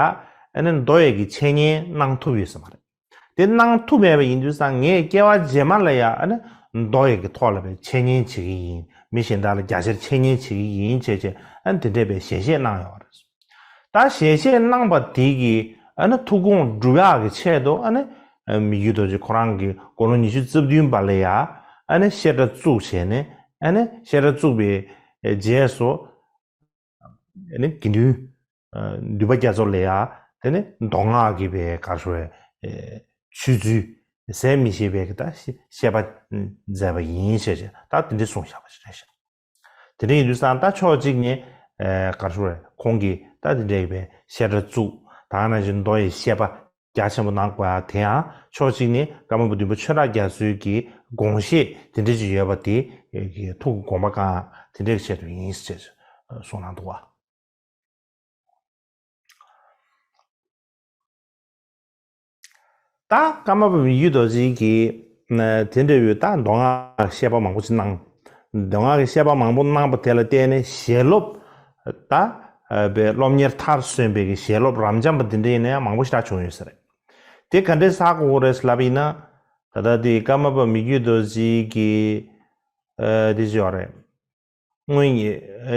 ཨ་ནི་མདོ་ཡི་གི་འཆད་ཉན་གནང་ཐུབ་ཡོད་ས་མ་རེད། དེ་གནང་ཐུབ་མེད་པ་ཡིན་དུས་ཙང་ངས་སྐྱེ་བ་རྗེས་མ་ལ་ཡང་ཨ་ནི་མདོ་ཡི་གི་ཐོག་ལ་བའི་འཆད་ཉན་བྱེད་ཀྱི་ཡིན། མི་གཞན་དག་ལ་རྒྱ་ཆེར་འཆད་ཉན་བྱེད་ཀྱི་ཡིན་བྱས་བྱས་ཨ་ནི་དེ་འདྲས་པའི་ཞལ་བཞེས་གནང་ཡོད་རེད། ད་ཞལ་བཞེས་གནང་པ་དེ་གིས་ཨ་ནི་ཐུགས་དགོངས་སྒྲུབ་ཡག་གི་ཆེད་དུ་ཨ་ནི་མི་བསྐྱོད་རྡོ་རྗེ་ཁོ་རང་གིས་དགུང་ལོ་ཉི་ཤུ་རྩ་བདུན་པ་ལ་ཡང་ཨ་ནི་བཤད་གྲྭ་བཙུགས་བྱས་ནས། ཨ་ནི་བཤད་གྲྭ་བཙུགས་པའི་རྗེས་སུ་ཨ་ནི་དགེ་འདུན་འདུས་པ་རྒྱ་མཚོ་ལ་ཡང་དེ་ནི་མདོ་སྔགས་ཀྱི་པའི་ག་རེ་ཞུ་དགོས་རེད། ཆོས་ཚུལ་ཟད་མི་ཤེས་པའི་གི་ད་བཤད་པ་མཛད་པ་ཡིན་ཞེས་བྱས་ད་དེ་འདྲ་གསུངས་བཞག་པ་ཞིག་རེད་ཤག་དེ་འདྲ་ཡིན་དུས་ཙང་ད་ཕྱོགས་གཅིག་ནས་ཨེ་ག་རེ་ཞུ་དགོས་རེད། ཁོང་གིས་ད་དེ་འདྲའི་པའི་བཤད་གྲྭ་བཙུགས། ད་ནང་བཞིན་མདོ་ཡི་བཤད་པ་རྒྱ་ཆེན་པོ་གནང་དགོས་ཡ་དེ་ཡང་ཕྱོགས་གཅིག་ནས་ཀརྨ་པ་བདུན་པ་ཆོས་གྲགས་རྒྱ་མཚོའི་གི་དགོངས་བཞེད་དེ་འདྲ་ཅིག་ཡོད་པ་དེ་གི་ཐུགས་དགོངས་པ་བསྐང་དེ་འདྲའི་ཆེད་དུ་ཡིན་ཞེས་གསུངས་གནང་འདུག་བ། ད་ཀརྨ་པ་མི་བསྐྱོད་རྡོ་རྗེ་གིས་དེ་འདྲ་བའི་ད་མདོ་སྔགས་བཤད་པ་མང་པོ་ཅིག་གནང་། མདོ་སྔགས་ཀྱི་བཤད་པ་མང་པོ་གནང་པ་དེ་ལ་བརྟེན་ནས་ཞལ་སློབ་ད་པའི་སློབ་གཉེར་མཐར་སོན་པའི་གི་ཞལ་སློབ་རབ་འབྱམས་པ་འདི་འདྲ་ཡིན་ན་ཡང་མང་པོ་ཞེ་དྲག་བྱུང་ཡོད་ས་རེད། དེ་ག་འདྲས་ཧ་གོ་གི་རེད་ལབ་ཡིན་ན། ད་ལྟ་དེ་ཀརྨ་པ་མི་བསྐྱོད་རྡོ་རྗེ་གིས་དེ་ཅི་ཡོད་རེད། སྔོན་གྱི་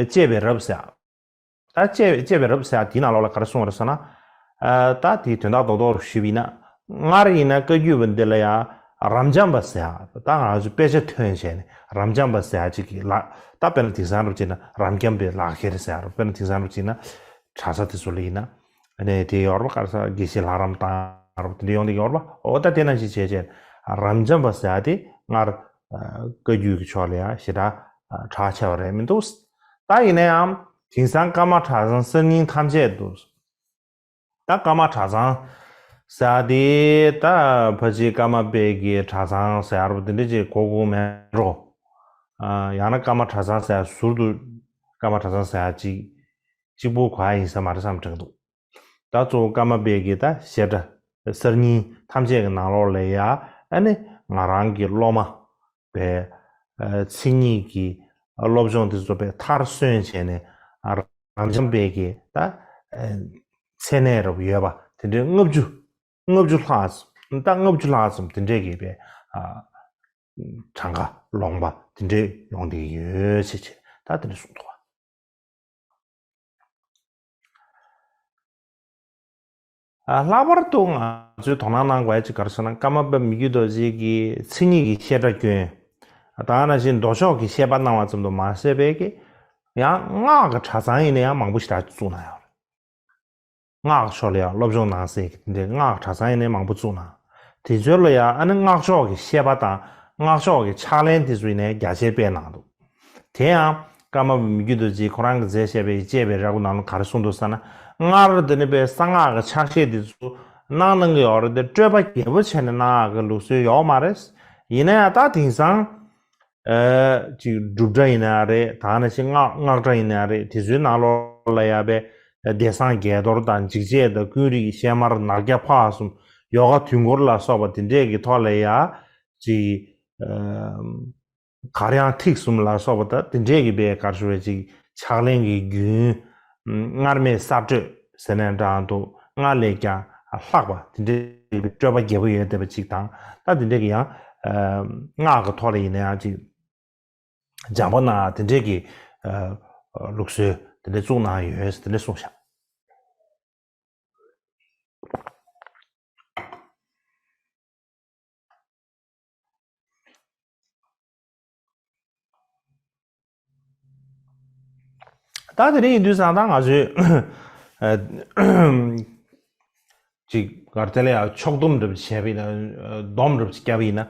བཅས་པའི་རབ་ཟེར། ད་བཅས་བཅས་པའི་རབ་ཟེར་དེའི་ནང་ལོགས་ལ་ག་རེ་གསུངས་རེད་ཟེར་ན། ད་དེའི་དོན་དག་རྡོག་རྡོག་རུ་ཞུས་པ་ཡིན་ན། སྔར་ཡིན་ན་བཀའ་བརྒྱུད་པ་འདི་ལ་ཡང་རབ་འབྱམས་པ་ཟེར་ཡ། ད་ང་ཚོ་དཔེ་ཆ་ཐོན་བྱས་ནས་རབ་འབྱམས་པ་ཟེར་ཡ་གཅིག་གི་ལག་ད་དཔེར་ན་དེང་སང་རུ་བྱས་ན་རབ་འབྱམས་པའི་ལག་ཁྱེར་ཟེར་ཡ་རུ། དཔེར་ན་དེང་སང་རུ་བྱས་ན་གྲྭ་ས་དེ་ཚོ་ལ་ཡིན་ན་ཨ་ནི་དེ་ཡོད་རེད་པ། ག་རེ་ཟེར། དགེ་བཤེས་ལྷ་རམས་བཏང་རུ་དེ་འདྲ་ཡོང་དེ་ཡོད་རེད་པ། འོ་ད་དེ་ནང་བཞིན་བྱས་བྱས་རབ་འབྱམས་པ་ཟེར་ཡ་དེ་སྔར་བཀའ་བརྒྱུད་ཀྱི་ཕྱོགས་ལ་ཡང་ཞེ་དྲག་གྲགས་ཆེ་བ་རེད་མི་འདུག་ད་ཡིན་ན་ཡང་དེང་སང་ཀརྨ་གྲྭ་ཚང་གསར་རྙིང་ཐམས་ཅད་དུ། ད་ཀརྨ་གྲྭ་ཚང་ཟེར་དེ་ད་ཕལ་ཆེར་ཀརྨ་པའི་གི་གྲྭ་ཚང་ཟེར་བ་དེ་འདྲ་ཅིག་གོ་གི་མེད་འགྲོ། ཡང་ན་ཀརྨ་གྲྭ་ཚང་ཟེར་ཟུར་དུ་ཀརྨ་གྲྭ་ཚང་ཟེར་ཅིག་གཅིག་པུ་གོ་ཡ་ཡིན་ས་མ་རེད་བསམ་དྲན་འདུག་ད་གཙོ་བོ་ཀརྨ་པའི་གི་ད་བཤད་གྲྭ་གསར་རྙིང་ཐམས་ཅད་ཀྱི་ནང་ལོགས་ལ་ཡ་ཨ་ནི་ང་རང་གི་སློབ་མ་པའི་མཚན་ཉིད་ཀྱི་སློབ་སྦྱོང་དེ་ཚོ་པའི་མཐར་སོན་བྱས་ནས་རབ་འབྱམས་པའི་གི་ད་མཚན་གནས་རབ་ཡོད་པ་དེ་འདྲའི་ལྔ་བཅུ་ལྔ་བཅུ་ལྷག་ཙམ། ད་ལྔ་བཅུ་ལྷག་ཙམ་དེ་འདྲའི་གི་པའི་གྲངས་ཀ་ལོངས་པ་དེ་འདྲའི་ཡོང་བསྡད་ཡོད་ཅེས་བྱས་ད་དེ་འདྲ་གསུངས་འདུག་བ། ལྷག་པར་དུ་ང་ཚོས་དོ་སྣང་གནང་དགོས་ཡ་ཅིག་ག་རེ་ཟེར་ན། ཀརྨ་པ་མི་བསྐྱོད་རྡོ་རྗེ་གིས་མཚན་ཉིད་ཀྱི་བཤད་གྲྭ་བསྐྱོན། ད་ག་ནང་བཞིན་མདོ་ཕྱོགས་ཀྱི་བཤད་པ་གནང་བ་ཙམ་དུ་མ་ཟད་པའི་གི་ཡང་སྔགས་ཀྱི་གྲྭ་ཚང་ཡིན་ན་ཡང་མང་པོ་ཞེ་དྲག་བཙུགས་གནང་ཡོད་རེད། སྔགས་ཕྱོགས་ལ་ཡང་སློབ་སྦྱོང་གནང་སའི་གི་དེ་འདྲའི་སྔགས་གྲྭ་ཚང་ཡིན་ན་ཡང་མང་པོ་བཙུགས་གནང་། དེ་ཚོ་ལ་ཡང་ཨ་ནི་སྔགས་ཕྱོགས་ཀྱི་བཤད་པ་དང་སྔགས་ཕྱོགས་ཀྱི་ཕྱག་ལེན་དེ་ཚོ་ཡིན་ན་ཡང་རྒྱ་ཆེར་སྤེལ་གནང་འདུག་དེ་ཡང་ཀརྨ་པ་མི་བསྐྱོད་རྡོ་རྗེས་ཁོ་རང་གིས་མཛད་བཞག་པའི་བཅས་པའི་རབ་ནང་ལ་ག་རེ་གསུངས་འདུག་ཟེར་ན། སྔར་དེ་ནི་པའི་གསང་སྔགས་ཀྱི་ཕྱག་བཞེས་དེ་ཚོ་གནང་གནང་གི་ཡོད་རེད་དེ། སྤྲོས་པ་རྒྱས་པོ་བྱས་ནས་གནང་ཡག་གི་ལུགས་སྲོལ་ཡོད་མ་རེད། ཡིན་ན་ཡང་ད་དེང་སང་ཨ་ཅིག་སྒྲུབ་གྲྭ་ཡིན་ན་ཡང་རེད། ད་ནང་བཞིན་སྔགས་སྔགས་གྲྭ་ཡིན་ན་ཡང་རེད། དེ་ཚོའི་ནང་ལོགས་ལ་ཡང་པའི་བདེ་གསང་བརྒྱད་གཏོར་དང་འཇིགས་བྱེད་དང་ཀུན་རིག་གཤེད་དམར་ནག་རྒྱ་ཕག་གསུམ་ཡོ་ག་དུས་འཁོར་ལ་སོགས་པ་དེ་འདྲས་ཀྱི་ཐོག་ལ་ཡང་ཅིག་ཨ་གར་དབྱངས་ཐིག་གསུམ་ལ་སོགས་པ་ད་དེ་འདྲས་ཀྱི་པའི་ག་རེ་ཞུ་བའི་ཅིག་ཕྱག་ལེན་གྱི་རྒྱུན་སྔར་མེད་གསར་སྤྲོས་ཟེར་ནའང་འདྲ་འདུག་སྔར་ལས་ཀྱང་ལྷག་པ་དེ་འདྲའི་སྤྲོས་པ་རྒྱས་པོ་ཡོད་བསྡད་པ་ཅིག་དང་། ད་དེ་འདྲའི་གི་ཡང་སྔགས་ཀྱི་ཐོག་ལ་ཡིན་ན་ཡང་ཅིག་སྦྱངས་པ་གནང་དེ་འདྲའི་གི་ལུགས་སྲོལ་དེ་འདྲ་བཙུགས་གནང་ཡོད་དེ་འདྲ་གསུངས་ཤག་ད་དེ་རིང་ཡིན་དུས་ཙང་ད་ང་ཚོས་ཅིག་གར་དེ་ལ་ཡང་ཕྱོགས་བསྡོམས་འདྲ་པོ་བྱས་པ་ཡིན་ན། སྡོམ་འདྲ་པོ་བརྒྱབ་པ་ཡིན་ན།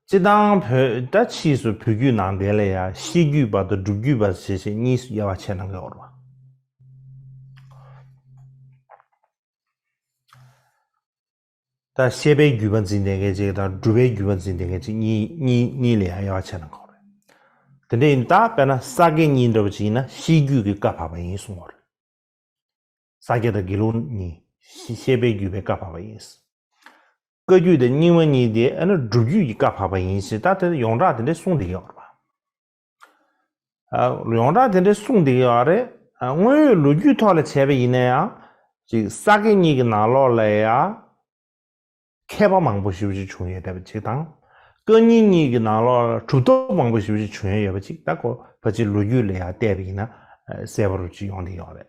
སྤྱིར་བཏང་བོད་ད་ཕྱིས་སུ་བོད་བརྒྱུད་ནང་བསྟན་ལ་ཡང་ཤེས་བརྒྱུད་པ་དང་སྒྲུབ་བརྒྱུད་པ་ཞེས་བྱས་གཉིས་སུ་དབྱེ་བ་ཕྱེ་གནང་གི་ཡོད་རེད་པ། ད་བཤད་པའི་བརྒྱུད་པ་འཛིན་བསྡད་མཁན་ཅིག་དང་སྒྲུབ་པའི་བརྒྱུད་པ་འཛིན་བསྡད་མཁན་ཅིག་གཉིས་གཉིས་གཉིས་ལ་ཡང་དབྱེ་བ་ཕྱེ་གནང་གི་ཡོད་རེད། དེ་འདྲ་ཡིན་ད་དཔེར་ན་ས་དགེ་གཉིས་འདྲ་པོ་ཅིག་ཡིན་ན་ཤེས་བརྒྱུད་ཀྱི་བཀའ་བབས་པ་ཡིན་གསུངས་པ་རེད། ས་སྐྱ་དང་དགེ་ལུགས་གཉིས་བཤད་པའི་བརྒྱུད་པའི་བཀའ་བབས་པ་ཡིན། བཀའ་བརྒྱུད་དང་རྙིང་མ་གཉིས་དེ་ཨ་ནི་སྒྲུབ་བརྒྱུད་ཀྱི་བཀའ་བབས་པ་ཡིན་ཞེས་ད་དེ་ཡོངས་གྲགས་དེ་འདྲའི་གསུངས་བསྡད་ཀྱི་ཡོད་རེད་པ། ཨ། ཡོངས་གྲགས་དེ་འདྲའི་གསུངས་བསྡད་ཀྱི་ཡོད་རེད། ཨ། དངོས་ཡོད་ལོ་རྒྱུས་ཐོག་ལ་བྱས་པ་ཡིན་ན་ཡང་ཅིག་ས་དགེ་གཉིས་ཀྱི་ནང་ལོགས་ལ་ཡང་ཁྱད་པར་མང་པོ་ཞེ་པོ་ཅིག་བྱུང་ཡོད་བསྡད་པ་ཅིག་དང་། བཀའ་རྙིང་གཉིས་ཀྱི་ནང་ལོགས་ལ་གྲུབ་ཐོབ་མང་པོ་ཞེ་པོ་ཅིག་བྱུང་ཡོད་པ་ཅིག་ད་ཁོ་ཕལ་ཆེར་ལོ་རྒྱུས་ལ་ཡང་བལྟས་པ་ཡིན་ན་གསལ་པོ་རུ་ཅིག་ཡོང་བསྡད་ཡོད་རེད།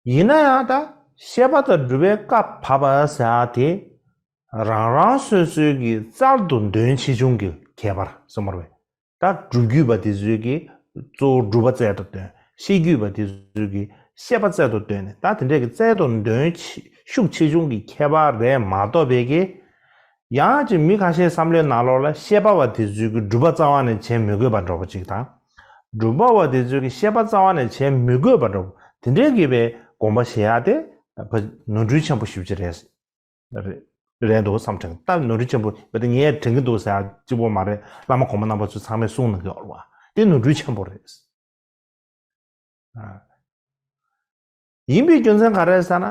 ཡིན་ན་ཡང་ད་བཤད་པ་དང་སྒྲུབ་པའི་བཀའ་བབས་པ་ཟེར་ཡག་དེ་རང་རང་སོ་སོའི་གི་རྩལ་དུ་འདོན་ཆེ་ཆུང་གི་ཁྱད་པར་གསུངས་པ་རེད། ད་སྒྲུབ་བརྒྱུད་པ་དེ་ཚོའི་གི་གཙོ་བོ་སྒྲུབ་པ་རྩལ་དུ་འདོན། བཤད་བརྒྱུད་པ་དེ་ཚོའི་གི་བཤད་པ་རྩལ་དུ་འདོན་ནས་ད་དེ་འདྲའི་གི་རྩལ་དུ་འདོན་ཆེ་ཤུགས་ཆེ་ཆུང་གི་ཁྱད་པར་རེད་མ་གཏོགས་པའི་གི། ཡང་ཅིག་མི་ཁ་ཤས་བསམ་བློའི་ནང་ལོགས་ལ་བཤད་པ་བ་དེ་ཚོའི་གི་སྒྲུབ་པ་རྩ་བ་ནས་བྱེད་མི་དགོས་པ་འདྲ་པོ་ཅིག་དང་། སྒྲུབ་པ་བ་དེ་ཚོའི་གི་བཤད་པ་རྩ་བ་ནས་བྱེད་མི་དགོས་པ་འདྲ་པོ་དེ་འདྲའི་གི་བའི་དགོངས་པ་བཞེས་ཡག་དེ་ནོར་འཁྲུལ་ཆེན་པོ་ཞེ་པོ་ཅིག་རེད། རེད་རེད་འདུག་བསམ་དྲན། ད་ནོར་འཁྲུལ་ཆེན་པོ་བ་དེ་ངས་དྲན་གི་འདུག་ཟེར་ཡག་གཅིག་པོ་མ་རེད། བླ་མ་གོང་མ་རྣམ་པ་ཚོས་ཚང་མས་གསུངས་གནང་གི་ཡོད་རེད་པ། དེ་ནོར་འཁྲུལ་ཆེན་པོ་རེད། ཨ། ཡིན་པའི་རྒྱུ་མཚན་ག་རེ་རེད་ཟེར་ན།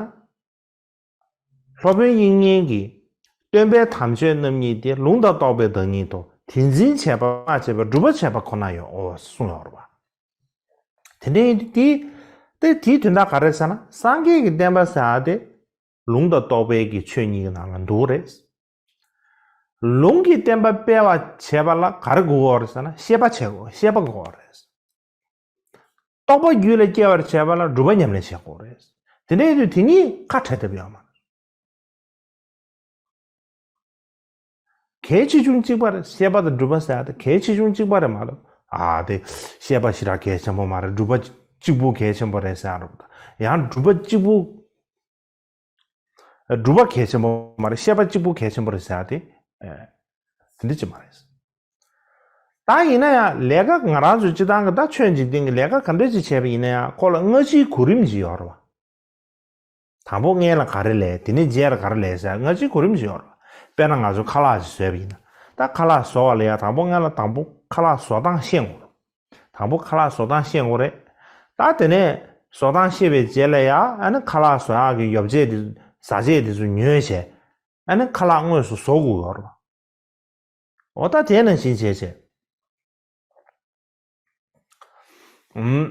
སློབ་དཔོན་དབྱིག་གཉེན་གྱིས་སྟོན་པའི་དམ་ཆོས་རྣམ་གཉིས་ཏེ། ལུང་དང་རྟོགས་པའི་བདག་ཉིད་དོ། དེ་འཛིན་བྱེད་པ་སྨྲ་བྱེད་པ། སྒྲུབ་པ་བྱེད་པ་ཁོ་ན་ཡང་འོ་གསུངས་ཡོད་རེད་པ། དེ་འདྲ་ཡིན་དུས་དེ་དེ་དེའི་དོན་དག་ག་རེ་རེད་ཟེར་ན། སངས་རྒྱས་ཀྱི་བསྟན་པ་ཟེར་ཡག་དེ་ལུང་དང་རྟོགས་པའི་གི་ཆོས་གཉིས་ཀྱི་ནང་ལ་འདུ་རེད། ལུང་གི་བསྟན་པ་སྤེལ་བ་བྱེད་པ་ལ་ག་རེ་དགོས་ཀྱི་ཡོད་རེད་ཟེར་ན། ཤེས་པ་བྱེད་དགོས། ཤེས་པ་དགོས་ཀྱི་ཡོད་རེད། རྟོགས་པ་རྒྱུད་ལ་སྐྱེ་བར་བྱེད་པ་ལ་སྒྲུབ་པ་ཉམས་ལེན་བྱེད་དགོས་རེད། དེ་འདྲ་ཡིན་དུས་དེ་གཉིས་ཁ་བྲལ་ཐབས་ཡོད་མ་རེད། གལ་ཆེ་ཆུང་གཅིག་པ་རེད། བཤད་པ་དང་སྒྲུབ་པ་ཟེར་ཡག་དེ་གལ་ཆེ་ཆུང་གཅིག་པ་རེད་མ་གཏོགས། ཨ་དེ་བཤད་པ་ཞེ་དྲག་གལ་ཆེན་པོ་མ་རེད། སྒྲུབ་པ་གཅིག་པུ་གལ་ཆེན་པོ་རེད་ཟེར་ཡག་རེད། ཡང་སྒྲུབ་པ་གཅིག་པུ། སྒྲུབ་པ་གལ་ཆེན་པོ་མ་རེད། བཤད་པ་གཅིག་པུ་གལ་ཆེན་པོ་རེད་ཟེར་ཡག་དེ། ཨ། དེ་འདྲ་ཅིག་མ་རེད། ད་ཡིན་ན་ཡང་ལས་ཀ་ང་རང་ཚོའི་སྤྱིར་བཏང་གི་ད་ཆོས་འཇིག་རྟེན་གྱི་ལས་ཀ་ག་འདྲ་ཅིག་བྱས་པ་ཡིན་ན་ཡང་ཁོ་ལ་སྔ་ཕྱིའི་གོ་རིམ་ཅིག་ཡོད་རེད་པ། དང་པོ་སྔོན་ལ་ག་རེ་ལས། དེ་ནས་རྗེས་ལ་ག་རེ་ལས་ཟེར་སྔ་ཕྱིའི་གོ་རིམ་ཅིག་ཡོད་རེད་པ། དཔེར་ན་ང་ཚོས་ཁ་ལག་ཅིག་བཟོས་པ་ཡིན་ན། ད་ཁ་ལག་བཟོ་བ་ལ་ཡང་དང་པོ་སྔོན་ལ་དང་པོ་ཁ་ལག་བཟོ་སྟངས་ཤེས་དགོས་རེད། དང་པོ་ཁ་ལག་བཟོ་སྟངས་ཤེས་དགོས་རེད། ད་དེ་ནས་བཟོ་སྟངས་ཤེས་པའི་རྗེས་ལ་ཡང་ཨ་ནི་ཁ་ལག་བཟོ་ཡག་གི་ཡོ་བྱད་དེ། བཟའ་ཆས་དེ་ཚོ་ཉོས་བྱས། ཨ་ནི་ཁ་ལག་དངོས་སུ་བཟོ་དགོས་ཡོད་རེད་པ། འོ་ད་དེ་ནང་བཞིན་བྱས་བྱས། ཨུམ།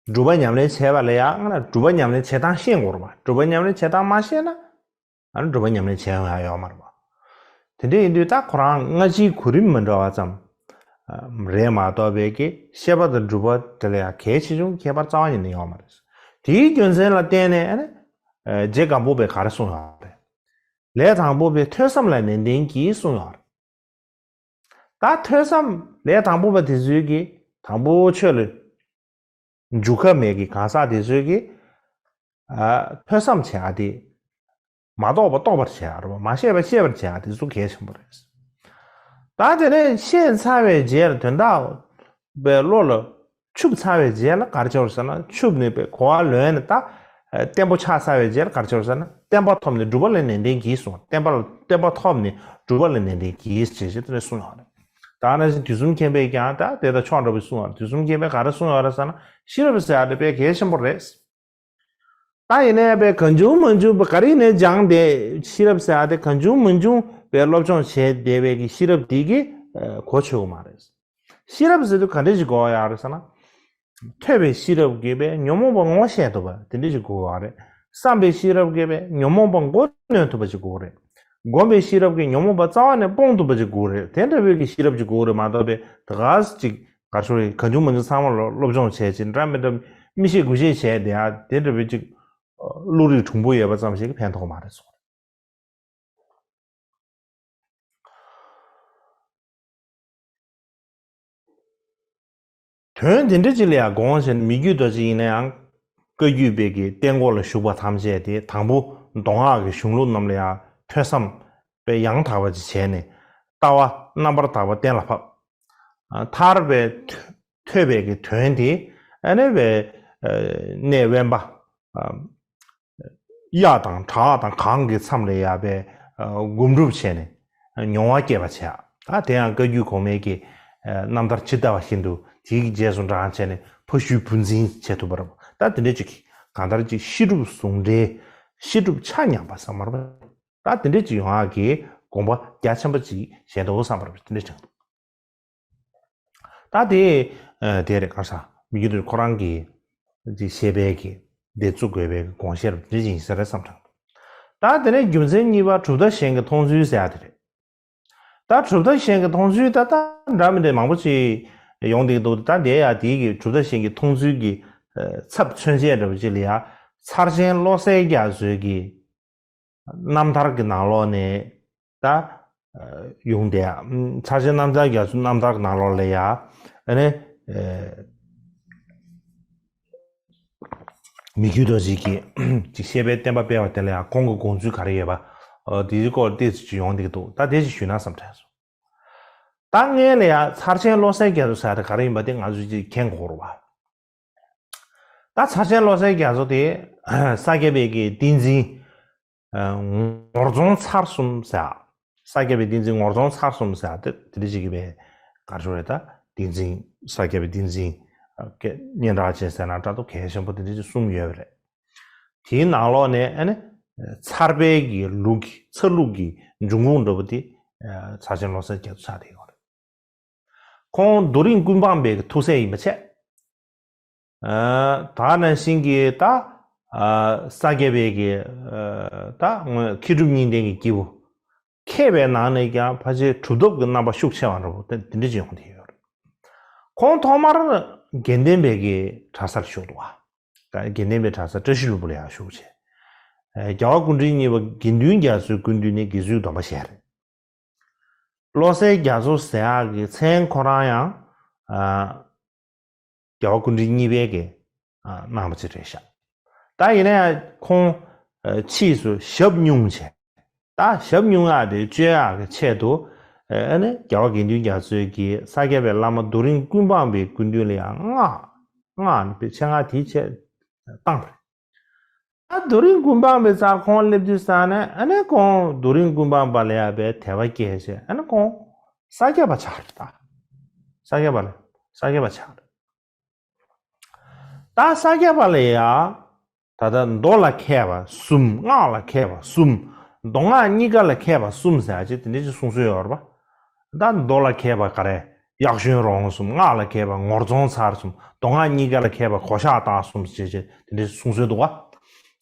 སྒྲུབ་པ་ཉམས་ལེན་བྱས་པ་ལ་ཡང་སྒྲུབ་པ་ཉམས་ལེན་བྱེད་སྟངས་ཤེས་དགོས་རེད་པ། སྒྲུབ་པ་ཉམས་ལེན་བྱེད་སྟངས་མ་ཤེས་ན། ཨ་ནི་སྒྲུབ་པ་ཉམས་ལེན་བྱེད་ཡོང་ཡག་ཡོད་མ་རེད་པ། དེ་འདྲ་ཡིན་དུས་ད་ཁོ་རང་སྔ་ཕྱིའི་གོ་རིམ་མི་འདྲ་བ་ཙམ་རེད་མ་གཏོགས་པའི་གི་བཤད་པ་དང་སྒྲུབ་པ་དེ་ལ་ཡང་གལ་ཆེ་ཆུང་ཁྱད་པར་རྩ་བ་ཉིད་ནས་ཡོད་མ་རེད། དེའི་རྒྱུ་མཚན་ལ་བརྟེན་ནས་ཨ་ནི་རྗེ་སྒམ་པོ་པས་ག་རེ་གསུངས་ཡོད་རེད། ལས་དང་པོ་པས་ཐོས་བསམ་ལ་ནན་ཏན་གྱིས་གསུངས་ཡོད་རེད། ད་ཐོས་བསམ་ལས་དང་པོ་པ་དེ་ཚོའི་གི་དང་པོ་ཆོས་ལ་འཇུག་ཁ་མེད་གི་གང་ཟག་དེ་ཚོའི་གི། ཨ། ཐོས་བསམ་བྱེད་ཡག་དེ། མ་རྟོགས་པ་རྟོགས་པར་བྱེད་ཡག་རེད་པ། མ་ཤེས་པ་ཤེས་པར་བྱེད་ཡག་དེ་ཚོ་གལ་ཆེན་པོ་རེད། ད་དེ་ནས་ཤེས་ཚར་བའི་རྗེས་ལ་དོན་དག་པའི་བློ་ལ་ཆུབ་ཚར་བའི་རྗེས་ལ་ག་རེ་བྱེད་དགོས་ཟེར་ན། ཆུབ་ནས་པའི་གོ་བ་ལོན་ནས་ད་བརྟན་པོ་ཆགས་ཚར་བའི་རྗེས་ལ་ག་རེ་བྱེད་དགོས་ཟེར་ན། བརྟན་པ་ཐོབ་ནས་སྒྲུབ་པ་ལ་ནན་ཏན་གྱིས་གསུངས། བརྟན་པ་བརྟན་པ་ཐོབ་ནས་སྒྲུབ་པ་ལ་ནན་ཏན་གྱིས་ཞེས་བྱས་དེ་འདྲ་གསུངས་ཡོད་རེད། ད་ནང་བཞིན་དུས་གསུམ་མཁྱེན་པས་ཀྱང་ད་དེ་དང་ཕྱོགས་འདྲ་པོ་གསུངས་ཡོད་རེད། དུས་གསུམ་མཁྱེན་པས་ག་རེ་གསུངས་ཡོད་རེད་ཟེར་ན། ཤེས་རབ་ཟེར་ཡག་དེ་དཔེ་གལ་ཆེན་པོ་རེད། ད་ཡིན་ནའི་དཔེ་གང་བྱུང་མང་བྱུང་པ་ག་རེ་ནས་སྦྱངས་ཏེ་ཤེས་རབ་ཟེར་ཡག་དེ་གང་བྱུང་མང་བྱུང་པའི་སློབ་སྦྱོང་བྱས་བསྡད་པའི་གི་ཤེས་རབ་དེ་གིས་གོ་ཆོད་ཀྱི་མ་རེད། ཤེས་རབ་ཟེར་དུས་ག་འདྲ་ཞིག་དགོས་ཡག་རེད་ཟེར་ན། ཐོས་པའི་ཤེས་རབ་ཀྱིས་པའི་ཉོན་མོངས་པ་ངོ་ཤེས་ཐུབ་པ་དེ་འདྲ་ཞིག་དགོས་ཡག་རེད། བསམ་པའི་ཤེས་རབ་ཀྱིས་པའི་ཉོན་མོངས་པ་མགོ་གནོན་ཐུབ་པ་ཞིག་དགོས་རེད། སྒོམ་པའི་ཤེས་རབ་ཀྱིས་ཉོན་མོངས་པ་རྩ་བ་ནས་སྤོང་ཐུབ་པ་ཞིག་དགོས་རེད། དེ་འདྲ་བའི་གི་ཤེས་རབ་ཅིག་དགོས་རེད་མ་གཏོགས་པའི་ད་ག་ཅིག་ག་ཚོད་རེད། གང་བྱུང་མང་བྱུང་ཚང་མ་ལ་སློབ་སྦྱོང་བྱས་ཅིག་འདྲ་མི་འདྲ་མི་ཤེས་དགུ་ཤེས་བྱས་བསྡད་ཡག་དེ་འདྲ་བའི་ཅིག་བློ་རིག་གྲུང་པོ་ཡོད་པ་ཙམ་ཞིག་གིས་ཕན་ཐོགས་མ་རེད་གསུངས་རེད། དོན་དེ་འདྲ་ཅིག་ལ་ཡང་དགོངས་བྱས་ནས། མི་བསྐྱོད་རྡོ་རྗེ་ཡིན་ན་ཡང་བཀའ་བརྒྱུད་པའི་གི་གཏན་སྐོར་ལ་ཞུགས་པ་ཐམས་ཅད་དེ་དང་པོ་མདོ་སྔགས་ཀྱི་གཞུང་ལུགས་རྣམས་ལ་ཡང་ཐོས་བསམ་དཔེ་ཡང་དག་པ་ཅིག་བྱས་ནས། ལྟ་བ་རྣམ་པར་དག་པ་གཏན་ལ་ཕབ། ཨ། ཐར་པའི་ཐོས་པའི་གི་དོན་དེ་ཨ་ནི་བའི་ཨ་གནས་དབེན་པ། ཨ། གཡག་དང་བྲག་དང་གངས་ཀྱི་མཚམས་ལ་ཡར་བའི་ཨ་སྒོམ་སྒྲུབ་བྱས་ནས་མྱོང་བ་སྐྱེད་པ་བྱས། ཨ། དེ་ཡང་བཀའ་བརྒྱུད་གོང་མའི་གི་ཨ་རྣམ་ཐར་ཇི་ལྟ་བ་བཞིན་དུ་དེའི་གི་རྗེས་སུ་འབྲང་བྱས་ནས་ཕ་ཤུལ་བུ་འཛིན་བྱེད་ཐུབ་པ་རེད། ད་དེ་འདྲ་ཅིག་གང་ལྟར་ཅིག་བཤད་སྒྲུབ་ཟུང་འབྲེལ། བཤད་སྒྲུབ་ཆ་མཉམ་པ་ཟེར་མ་རེད་པ། ད་དེ་འདྲ་ཅིག་ཡོང་ཡག་གི་དགོངས་པ་རྒྱ་ཆེན་པོ་ཅིག་བཞེས་འདུག་བསམ་པ་རེད། དེ་འདྲ་ཅིག་ད་དེ་ཨ་དེ་རེད། ག་རེ་ཟེར། མི་བསྐྱོད་རྡོ་རྗེ་ཁོ་རང་གི་ཅིག་བཤད་པའི་གི་དེ་བཙུགས་དགོས་པའི་དགོངས་བཞེད་དེ་འདྲ་ཅིག་ཡིན་ས་རེད་བསམ་དྲན། ད་དེ་ནས་རྒྱུ་མཚན་གཉིས་པ་གྲུབ་མཐའ་གཞན་གྱི་མཐོང་ཚུལ་ཟེར་ཡག་དེ་རེད། ད་གྲུབ་མཐའ་གཞན་གྱི་མཐོང་ཚུལ་ད་ལྟ་འདྲ་མི་འདྲ་མང་པོ་ཅིག་ཡོང་བསྡད་འདུག་ད་དེ་ཡང་དེའི་གི་གྲུབ་མཐའ་གཞན་གྱི་མཐོང་ཚུལ་གྱི་ཨ་ཚབ་མཚོན་བྱེད་འདྲ་པོ་ཅིག་ལ་ཡང་ཚར་ཆེན་བློ་གསལ་རྒྱ་མཚོའི་གི་རྣམ་ཐར་གྱི་ནང་ལོགས་ནས་ད་ཨ་ཡོང་བསྡད་ཡ། ཚར་ཆེན་རྣམ་ཐར་རྒྱ་མཚོའི་རྣམ་ཐར་གྱི་ནང་ལོགས་ལ་ཡང་ཨ་ནི་ཨ་མི་བསྐྱོད་རྡོ་རྗེ་གིས་ཅིག་བཤད་པའི་བསྟན་པ་སྤེལ་བ་དེ་ལ་ཡང་ཁོང་གི་དགོངས་ཚུལ་ག་རེ་ཡོད་པ། ཨ། དེའི་སྐོར་ཏོག་ཙམ་ཅིག་ཡོང་བསྡད་ཀྱི་འདུག་ད་དེ་ཅིག་ཞུས་ན་བསམ་དྲན་སོང་། ད་སྔོན་ལ་ཡང་ཚར་ཆེན་བློ་གསལ་རྒྱ་མཚོ་ཟེར་ཡ་དེ་ག་རེ་ཡིན་པ་དེ་ང་ཚོས་ཅིག་མཁྱེན་དགོས་རེད་པ། ད་ཚར་ཆེན་བློ་གསལ་རྒྱ་མཚོ་དེ་ས་སྐྱ་པའི་གི་བསྟན་འཛིན་ཨ་ངོར་རྫོང་ཚར་གསུམ་ཟེར་ཡ། ས་སྐྱ་པའི་བསྟན་འཛིན་ངོར་རྫོང་ཚར་གསུམ་ཟེར་ཡ་དེ་དེ་འདྲ་ཅིག་གི་བའི་ག་རེ་ཞུ་རེད། ད་བསྟན་འཛིན། ས་སྐྱ་པའི་བསྟན་འཛིན་ཨ་སྙན་གྲགས་ཅན་ཟེར་ན་འདྲ་འདུག་གལ་ཆེན་པོ་དེ་འདྲ་ཅིག་གསུམ་ཡོད་པ་རེད། དེའི་ནང་ལོགས་ནས་ཨ་ནི་ཚར་པའི་གི་ལུགས་ཀྱི་ཚར་ལུགས་ཀྱི་འབྱུང་ཁུངས་འདྲ་པོ་དེ་ཨ་ཚར་ཆེན་བློ་གསལ་རྒྱ་མཚོ་ཆགས་བསྡད་ཡོད་རེད། ཁོང་རྡོ་རིང་ཀུན་སྤངས་པའི་གི་ཐུགས་སྲས་ཡིན་པ་བྱས། ཨ་ད་ནང་བཞིན་གྱི་ད་ཨ་ས་སྐྱ་པའི་གི་ཨ་ད་དངོས་མཁས་གྲུབ་གཉིས་ལྡན་གྱི་སྐྱེས་བུ་མཁས་པའི་ནང་ནས་ཀྱང་ཕལ་ཆེར་གྲུབ་ཐོབ་ཀྱི་རྣམ་པ་ཤུགས་ཆེ་བ་འདྲ་པོ་དེ་འདྲ་ཅིག་ཡོང་བསྡད་ཡོད་རེད། ཁོང་ཐོག་མར་དགེ་ལྡན་པའི་གི་གྲྭ་སར་ཞུགས་འདུག་བ། དགེ་ལྡན་པའི་གྲྭ་ས་བཀྲ་ཤིས་ལྷུན་པོ་ལ་ཡང་ཞུགས་བྱས། ཨ་རྒྱལ་བ་སྐུ་ཕྲེང་གཉིས་པ་དགེ་འདུན་རྒྱ་མཚོའི་སྐུ་མདུན་ནས་དགེ་ཚུལ་སྡོམ་པ་བཞེས་རེད། བློ་གསལ་རྒྱ་མཚོ་ཟེར་ཡག་གི་མཚན་ཁོ་རང་ཡང་ཨ་རྒྱལ་བ་སྐུ་ཕྲེང་གཉིས་པའི་གི་ཨ་གནང་བ་ཅིག་རེད་ཤག་ད་ཡིན་ན་ཡང་ཁོང་ཨ་ཕྱིས་སུ་ཞབས་སྙུང་བྱས། ད་ཞབས་སྙུང་ཡག་དེ་བཅོས་ཡག་གི་ཆེད་དུ་ཨ་ནི་རྒྱལ་བ་དགེ་འདུན་རྒྱ་མཚོས་ཀྱིས་ས་སྐྱ་པའི་བླ་མ་རྡོ་རིང་ཀུན་སྤངས་པའི་སྐུ་མདུན་ལ་ཡང་སྔགས། སྔགས་ནི་ཆེད་མངགས་དེའི་ཆེད་བཏང་བ་རེད། ད་རྡོ་རིང་ཀུན་སྤངས་པའི་རྩར་ཁོང་སླེབས་དུས་ཙ་ནས་ཨ་ནི་ཁོང་རྡོ་རིང་ཀུན་སྤངས་པ་ལ་ཡང་བའི་དད་པ་སྐྱེས་བྱས། ཨ་ནི་ཁོང་ས་སྐྱ་པ་ཆགས་རེད། ད་ས་སྐྱ་པ་ལ་ས་སྐྱ་པ་ཆགས་རེད། ད་ས་སྐྱ་པ་ལ་ཡང་ད་ལྟ་མདོ་ལ་མཁས་པ་གསུམ། སྔགས་ལ་མཁས་པ་གསུམ། མདོ་སྔགས་གཉིས་ཀ་ལ་མཁས་པ་གསུམ་ཟེར་ཡག་ཅིག་དེ་འདྲ་ཅིག་གསུང་སྲོལ་ཡོད་རེད་པ། ད་མདོ་ལ་མཁས་པ་ག་རེ་གཡག་གཞོན་རོང་གསུམ། སྔགས་ལ་མཁས་པ་ངོར་རྫོང་ཚར་གསུམ། མདོ་སྔགས་གཉིས་ཀ་ལ་མཁས་པ་གོ་ཤཱཀ་སྟག་གསུམ་ཞེས་བྱས་དེ་འདྲ་གསུང་སྲོལ་འདུག་བ།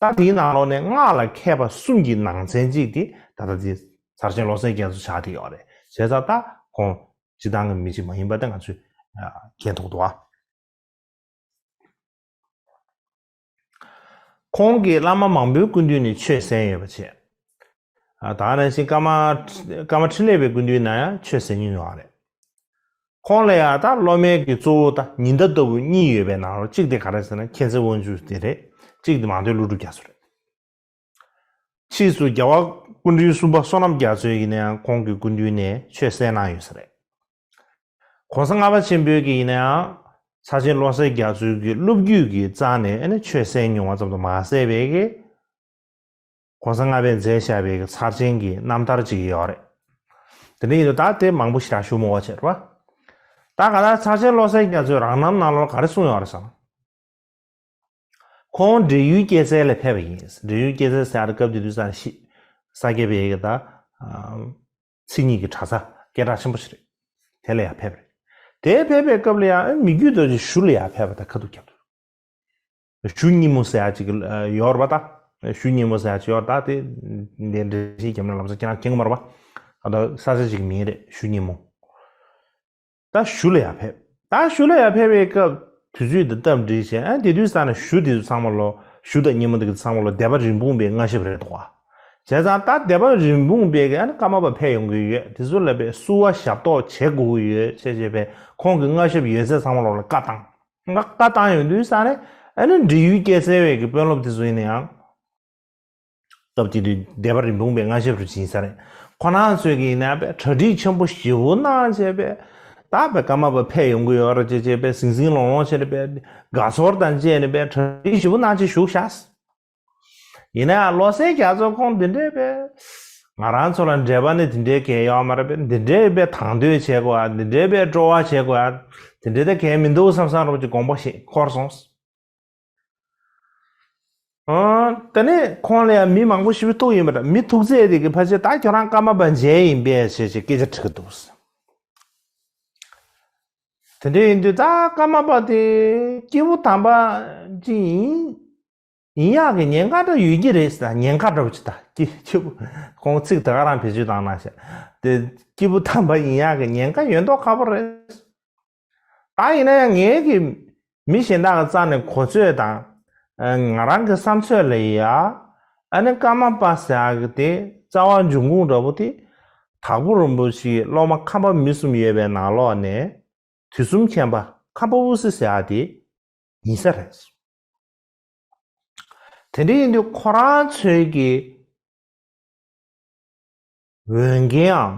ད་དེའི་ནང་ལོགས་ནས་སྔགས་ལ་མཁས་པ་གསུམ་གྱི་ནང་ཚན་གཅིག་དེ་ད་ལྟ་དེ་ཚར་ཆེན་བློ་གསལ་རྒྱ་མཚོ་ཆགས་བསྡད་ཡོད་རེད། བྱས་ཙང་ད་ཁོང་སྤྱིར་བཏང་གི་མི་གཅིག་མ་ཡིན་པ་དེ་ང་ཚོས་མཁྱེན་ཐུབ་འདུག་བ། ཁོང་གིས་བླ་མ་མང་པོའི་སྐུ་མདུན་ནས་ཆོས་གསན་ཡོད་པ་བྱས། ཨ་ད་ག་ནང་བཞིན་ཀརྨ་ཀརྨ་འཕྲིན་ལས་པའི་སྐུ་མདུན་ན་ཡང་ཆོས་གསན་མྱོང་ཡོད་རེད། ཁོང་ལ་ཡང་ད་སློབ་མའི་གི་གཙོ་བོ་ད་ཉི་ཟླ་ལྟ་བུ་གཉིས་ཡོད་པའི་ནང་ལོགས་གཅིག་དེ་ག་རེ་ཟེར་ན་མཁྱེན་བརྩེ་དབང་ཕྱུག་དེ་རེད། གཅིག་དེ་མང་ཐོས་ཀླུ་སྒྲུབ་རྒྱ་མཚོ་རེད། ཕྱིས་སུ་རྒྱལ་བ་སྐུ་ཕྲེང་གསུམ་པ་བསོད་ནམས་རྒྱ་མཚོས་ཡིན་ན་ཡང་ཁོང་གི་སྐུ་མདུན་ནས་ཆོས་གསན་གནང་ཡོད་ས་རེད། གོང་ས་ལྔ་པ་ཆེན་པོས་ཀྱིས་ཡིན་ན་ཡང་ཚར་ཆེན་བློ་གསལ་རྒྱ་མཚོའི་གི་སློབ་བརྒྱུད་ཀྱི་རྩ་ནས་ཨ་ནི་ཆོས་གསན་མྱོང་བ་ཙམ་དུ་མ་ཟད་པའི་གི་གོང་ས་ལྔ་པས་མཛད་བཞག་པའི་གི་ཚར་ཆེན་གྱི་རྣམ་ཐར་ཅིག་ཡོད་རེད། དེ་འདྲ་ཡིན་དུས་ད་དེ་མང་པོ་ཞིག་ཞུ་མི་དགོས་པ་བྱས་རེད་པ། ད་ག་ད་ཚར་ཆེན་བློ་གསལ་རྒྱ་མཚོས་རང་རྣམ་ནང་ལོགས་ག་རེ་གསུངས་ཡོད་རེད་ཟེར་ན། ཁོང་བགྲེས་ཡུལ་སྐྱེད་ཚལ་ལ་ཕེབས་པ་ཡིན། བགྲེས་ཡུལ་སྐྱེད་ཚལ་ཟེར་ཡག་སྐབས་དེ་དུས་ཙམ་ཤི་ས་སྐྱ་པའི་གི་ད་ཨ་མཚན་ཉིད་ཀྱི་གྲྭ་ས་སྐད་གྲགས་ཆེན་པོ་ཞིག་རེད། དེ་ལ་ཡང་ཕེབས་རེད། དེ་ཕེབས་པའི་སྐབས་ལ་ཡང་མི་བསྐྱོད་རྡོ་རྗེ་ཞུ་ལ་ཡང་ཕེབས་པ་དང་ཁ་ཐུག་བརྒྱབ་འདུག་ཞུ་སྙིང་མོ་ཟེར་ཡག་ཅིག་ཡོད་རེད་པ། ད་ཞུ་སྙིང་མོ་ཟེར་ཡག་ཅིག་ཡོད་རེད། ད་དེ་འདི་འགྲེལ་བཤད་བརྒྱབ་ན་ལམ་སང་ཁྱེད་རང་མཁྱེན་གྱི་མ་རེད་པ། ད་ལྟ་ས་ཆ་ཅིག་མིང་རེད། ཞུ་སྙིང་མོ། ད་ཞུ་ལ་ཡང་ཕེབས། ད་ཞུ་ལ་ཡང་ཕེབས་པའི་སྐབས་དུས་ཚོད་དང་སྟབས་འགྲིག་བྱས། ཨ་དེ་དུས་ཙམ་ན་ཞུ་དེ་ཚོ་ཚང་མ་ལོ། ཞུ་དང་སྙིང་མོ་དེ་ཚོ་ཚང་མ་ལོ་སྡེ་པ་རིན་སྤུངས་པའི་མངའ་ཞབས་རེད་འདུག་བ། བྱས་ཙང་ད་སྡེ་པ་རིན་སྤུངས་པའི་གི་ཨ་ནི་ཀརྨ་པ་ཕེབས་ཡོང་གི་ཡོད། དེ་ཚོ་ལ་བའི་བསུ་བ་ཞབས་ཏོག་བྱེད་དགོས་ཀྱི་ཡོད་ཅེས་བྱས་པའི་ཁོང་གི་མངའ་ཞབས་ཡོད་ཚད་ཚང་མ་ལོ་ལ་བཀའ་བཏང་། ང་བཀའ་བཏང་ཡོང་དུས་ས་རེད། ཨ་ནི་འབྲེལ་ཡོད་སྐྱེས་ཚལ་བའི་གི་དཔོན་སློབ་དེ་ཚོ་ཡིན་ན་ཡང་། སྐབས་དེ་དུས་སྡེ་པ་རིན་སྤུངས་པའི་མངའ་ཞབས་རུ་ཕྱིན་ས་རེད། ཁོ་རང་ཚོས་ཀྱི་ཡིན་ན་པའི་གྲ་སྒྲིག་ཆེན་པོ་ཞེ་པོ་གནང་བྱས་པའི། ད་པའི་ཀརྨ་པ་ཕེབས་ཡོང་གི་ཡོད་རེད་ཅེས་བྱས་པའི་ཟིང་ཟིང་ལོང་ལོང་བྱས་ནས་པའི་དགའ་ཚོར་དང་བཅས་ནས་པའི་གྲ་སྒྲིག་ཞེ་པོ་གནང་བྱས་བཞུགས་ཤག་ཡིན་ན་ཡང་བློ་གསལ་རྒྱ་མཚོ་ཁོང་འདི་འདྲའི་པའི། ང་རང་ཚོ་ལ་འབྲེལ་བ་ནི་དེ་འདྲའི་གལ་ཡོད་མ་རེད་པས། འདི་འདྲའི་པའི་དང་དོད་བྱེད་དགོས་ཨ། འདི་འདྲའི་པའི་སྤྲོ་བ་བྱེད་དགོས་ཨ། དེ་འདྲའི་ད་གལ་མི་འདུག་བསམ་བསམ་རོགས་ཀྱི་དགོངས་པ་ཞིག་འཁོར་སོང་། ཨོ། དེ་ནས་ཁོང་ལ་ཡང་མི་མང་པོ་ཞིག་ཐུག་ཡིན་པ་འདྲ། མི་ཐུག་ཚད་དེ་གི་ཕལ་ཆེར་ད་ཁྱོད་རང་ཀརྨ་པ་མཇལ་ཡིན་པས་ཞེས་ཞེས་སྐད་ཆ་དྲིས་ཀྱི་འདུག་དེ་འདྲ་ཡིན་དུས་ད་ཀརྨ་པ་དེ་སྐྱེས་བུ་དམ་པ་ཅིག་ཡིན། ཡིན་ཡག་གི་ཉེན་ཁ་འདྲ་ཡོད་ཀྱི་རེད་ཟེར། ཉེན་ཁ་འདྲ་བོ་ཅིག་ད་སྐྱེ་སྐྱེས་བུ་ཁོང་ཚིག་དེ་ག་རང་བེད་སྤྱོད་བཏང་གནང་ཤག་དེ་སྐྱེས་བུ་དམ་པ་ཡིན་ཡག་གི་ཉེན་ཁ་ཡོད་མདོག་ཁ་པོ་རེད། ད་ཡིན་ན་ཡང་ངའི་གི་མི་གཞན་དག་གི་རྩ་ནས་གོ་ཚོད་དང་། ཨ། ང་རང་གི་བསམ་ཚོད་ལ་ཡ། ཨ་ནི་ཀརྨ་པ་ཟེར་ཡག་གི་དེ་རྩ་བ་འབྱུང་ཁུངས་འདྲ་བོ་དེ། དྭགས་པོ་རིན་པོ་ཆེའི་སློབ་མ་ཁམས་པ་མི་གསུམ་ཡོད་པའི་ནང་ལོགས་ནས། དུས་གསུམ་མཁྱེན་པ་ཁམས་པ་དབུ་སེ་ཟེར་ཡག་དེ་ཡིན་ས་རེད། དེ་འདྲ་ཡིན་དུས་ཁོ་རང་ཚོའི་གི་འོས་འགན་འམ་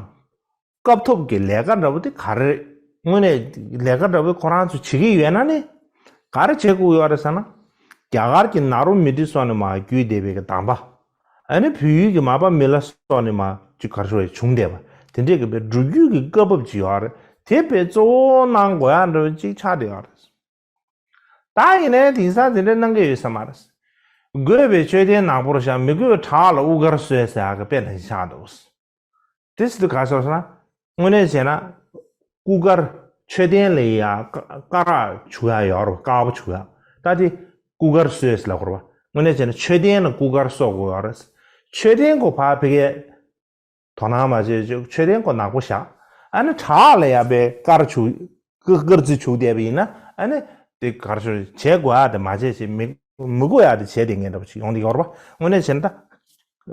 སྐབས་ཐོབ་ཀྱི་ལས་ཀ་འདྲ་བོ་དེ་ག་རེ་རེད། དངོས་གནས་ལས་ཀ་འདྲ་བོ་ཁོ་རང་ཚོ་བྱེད་ཀྱི་ཡོད་ན་ནི། ག་རེ་བྱེད་དགོས་ཡོད་རེད་ཟེར་ན། རྒྱ་གར་གྱི་ནཱ་རོ་མི་ཏི་སོགས་ནས་མར་བརྒྱུད་བསྡད་པའི་གི་གདམས་པ། ཨ་ནི་བོད་ཡུལ་གྱི་མར་པ་མི་ལ་སོགས་ནས་མར་ཅིག་ག་རེ་ཞུ་རེད། བྱུང་བསྡད་པ་དེ་འདྲས་ཀྱི་པའི་སྒྲུབ་བརྒྱུད་ཀྱི་བཀའ་བབས་ཅིག་ཡོད་རེད། དེ་པའི་གཙོ་བོ་གནང་དགོས་ཡག་འདྲ་བོ་ཅིག་ཆགས་བསྡད་ཡོད་རེད། ད་ཡིན་ནའི་དེང་སང་དེ་འདྲ་གནང་གི་ཡོད་ས་མ་རེད། དགོས་པའི་མཆོད་རྟེན་ནག་པོར་བཞག་མི་དགོས་བྲག་ལ་དབུ་དཀར་གསོལ་ཟེར་ཡག་གི་དཔེ་ནང་བཞིན་ཆགས་འདུག་དེ་ཟེར་དུས་ག་རེ་ཟེར་ན། དངོས་གནས་བྱས་ན། དབུ་དཀར་མཆོད་རྟེན་ལ་ཡ་དཀར་རག་བྱུག་ཡག་ཡོད་རེད། དཀར་པོ་བྱུག་ཡག་ད་དེ་དབུ་དཀར་གསོལ་ཟེར་ལབ་དགོས་རེད་པ། དངོས་གནས་བྱས་ན་མཆོད་རྟེན་ལ་དབུ་དཀར་གསོལ་དགོས་ཡོད་རེད། མཆོད་རྟེན་གོ་ཕ་ཕ་གིའི་དོ་སྣང་མ་བྱེད་ཅིག་མཆོད་རྟེན་ཁོ་ནག་པོ་བཞག་ཨ་ནི་བྲག་ལ་ཡ་པའི་དཀར་བྱུག་དཀར་རྩི་བྱུག་བསྡད་པ་ཡིན་ན། ཨ་ནི་དེ་ག་རེ་ཞུ་རེད། བྱེད་དགོས་ཡག་དེ་མ་བྱས་ཅིག་མི་མི་དགོས་ཡག་དེ་བྱས་བསྡད་མཁན་འདྲ་པོ་ཅིག་ཡོང་གི་ཡོད་རེད་པ། དངོས་གནས་བྱས་ན་ད།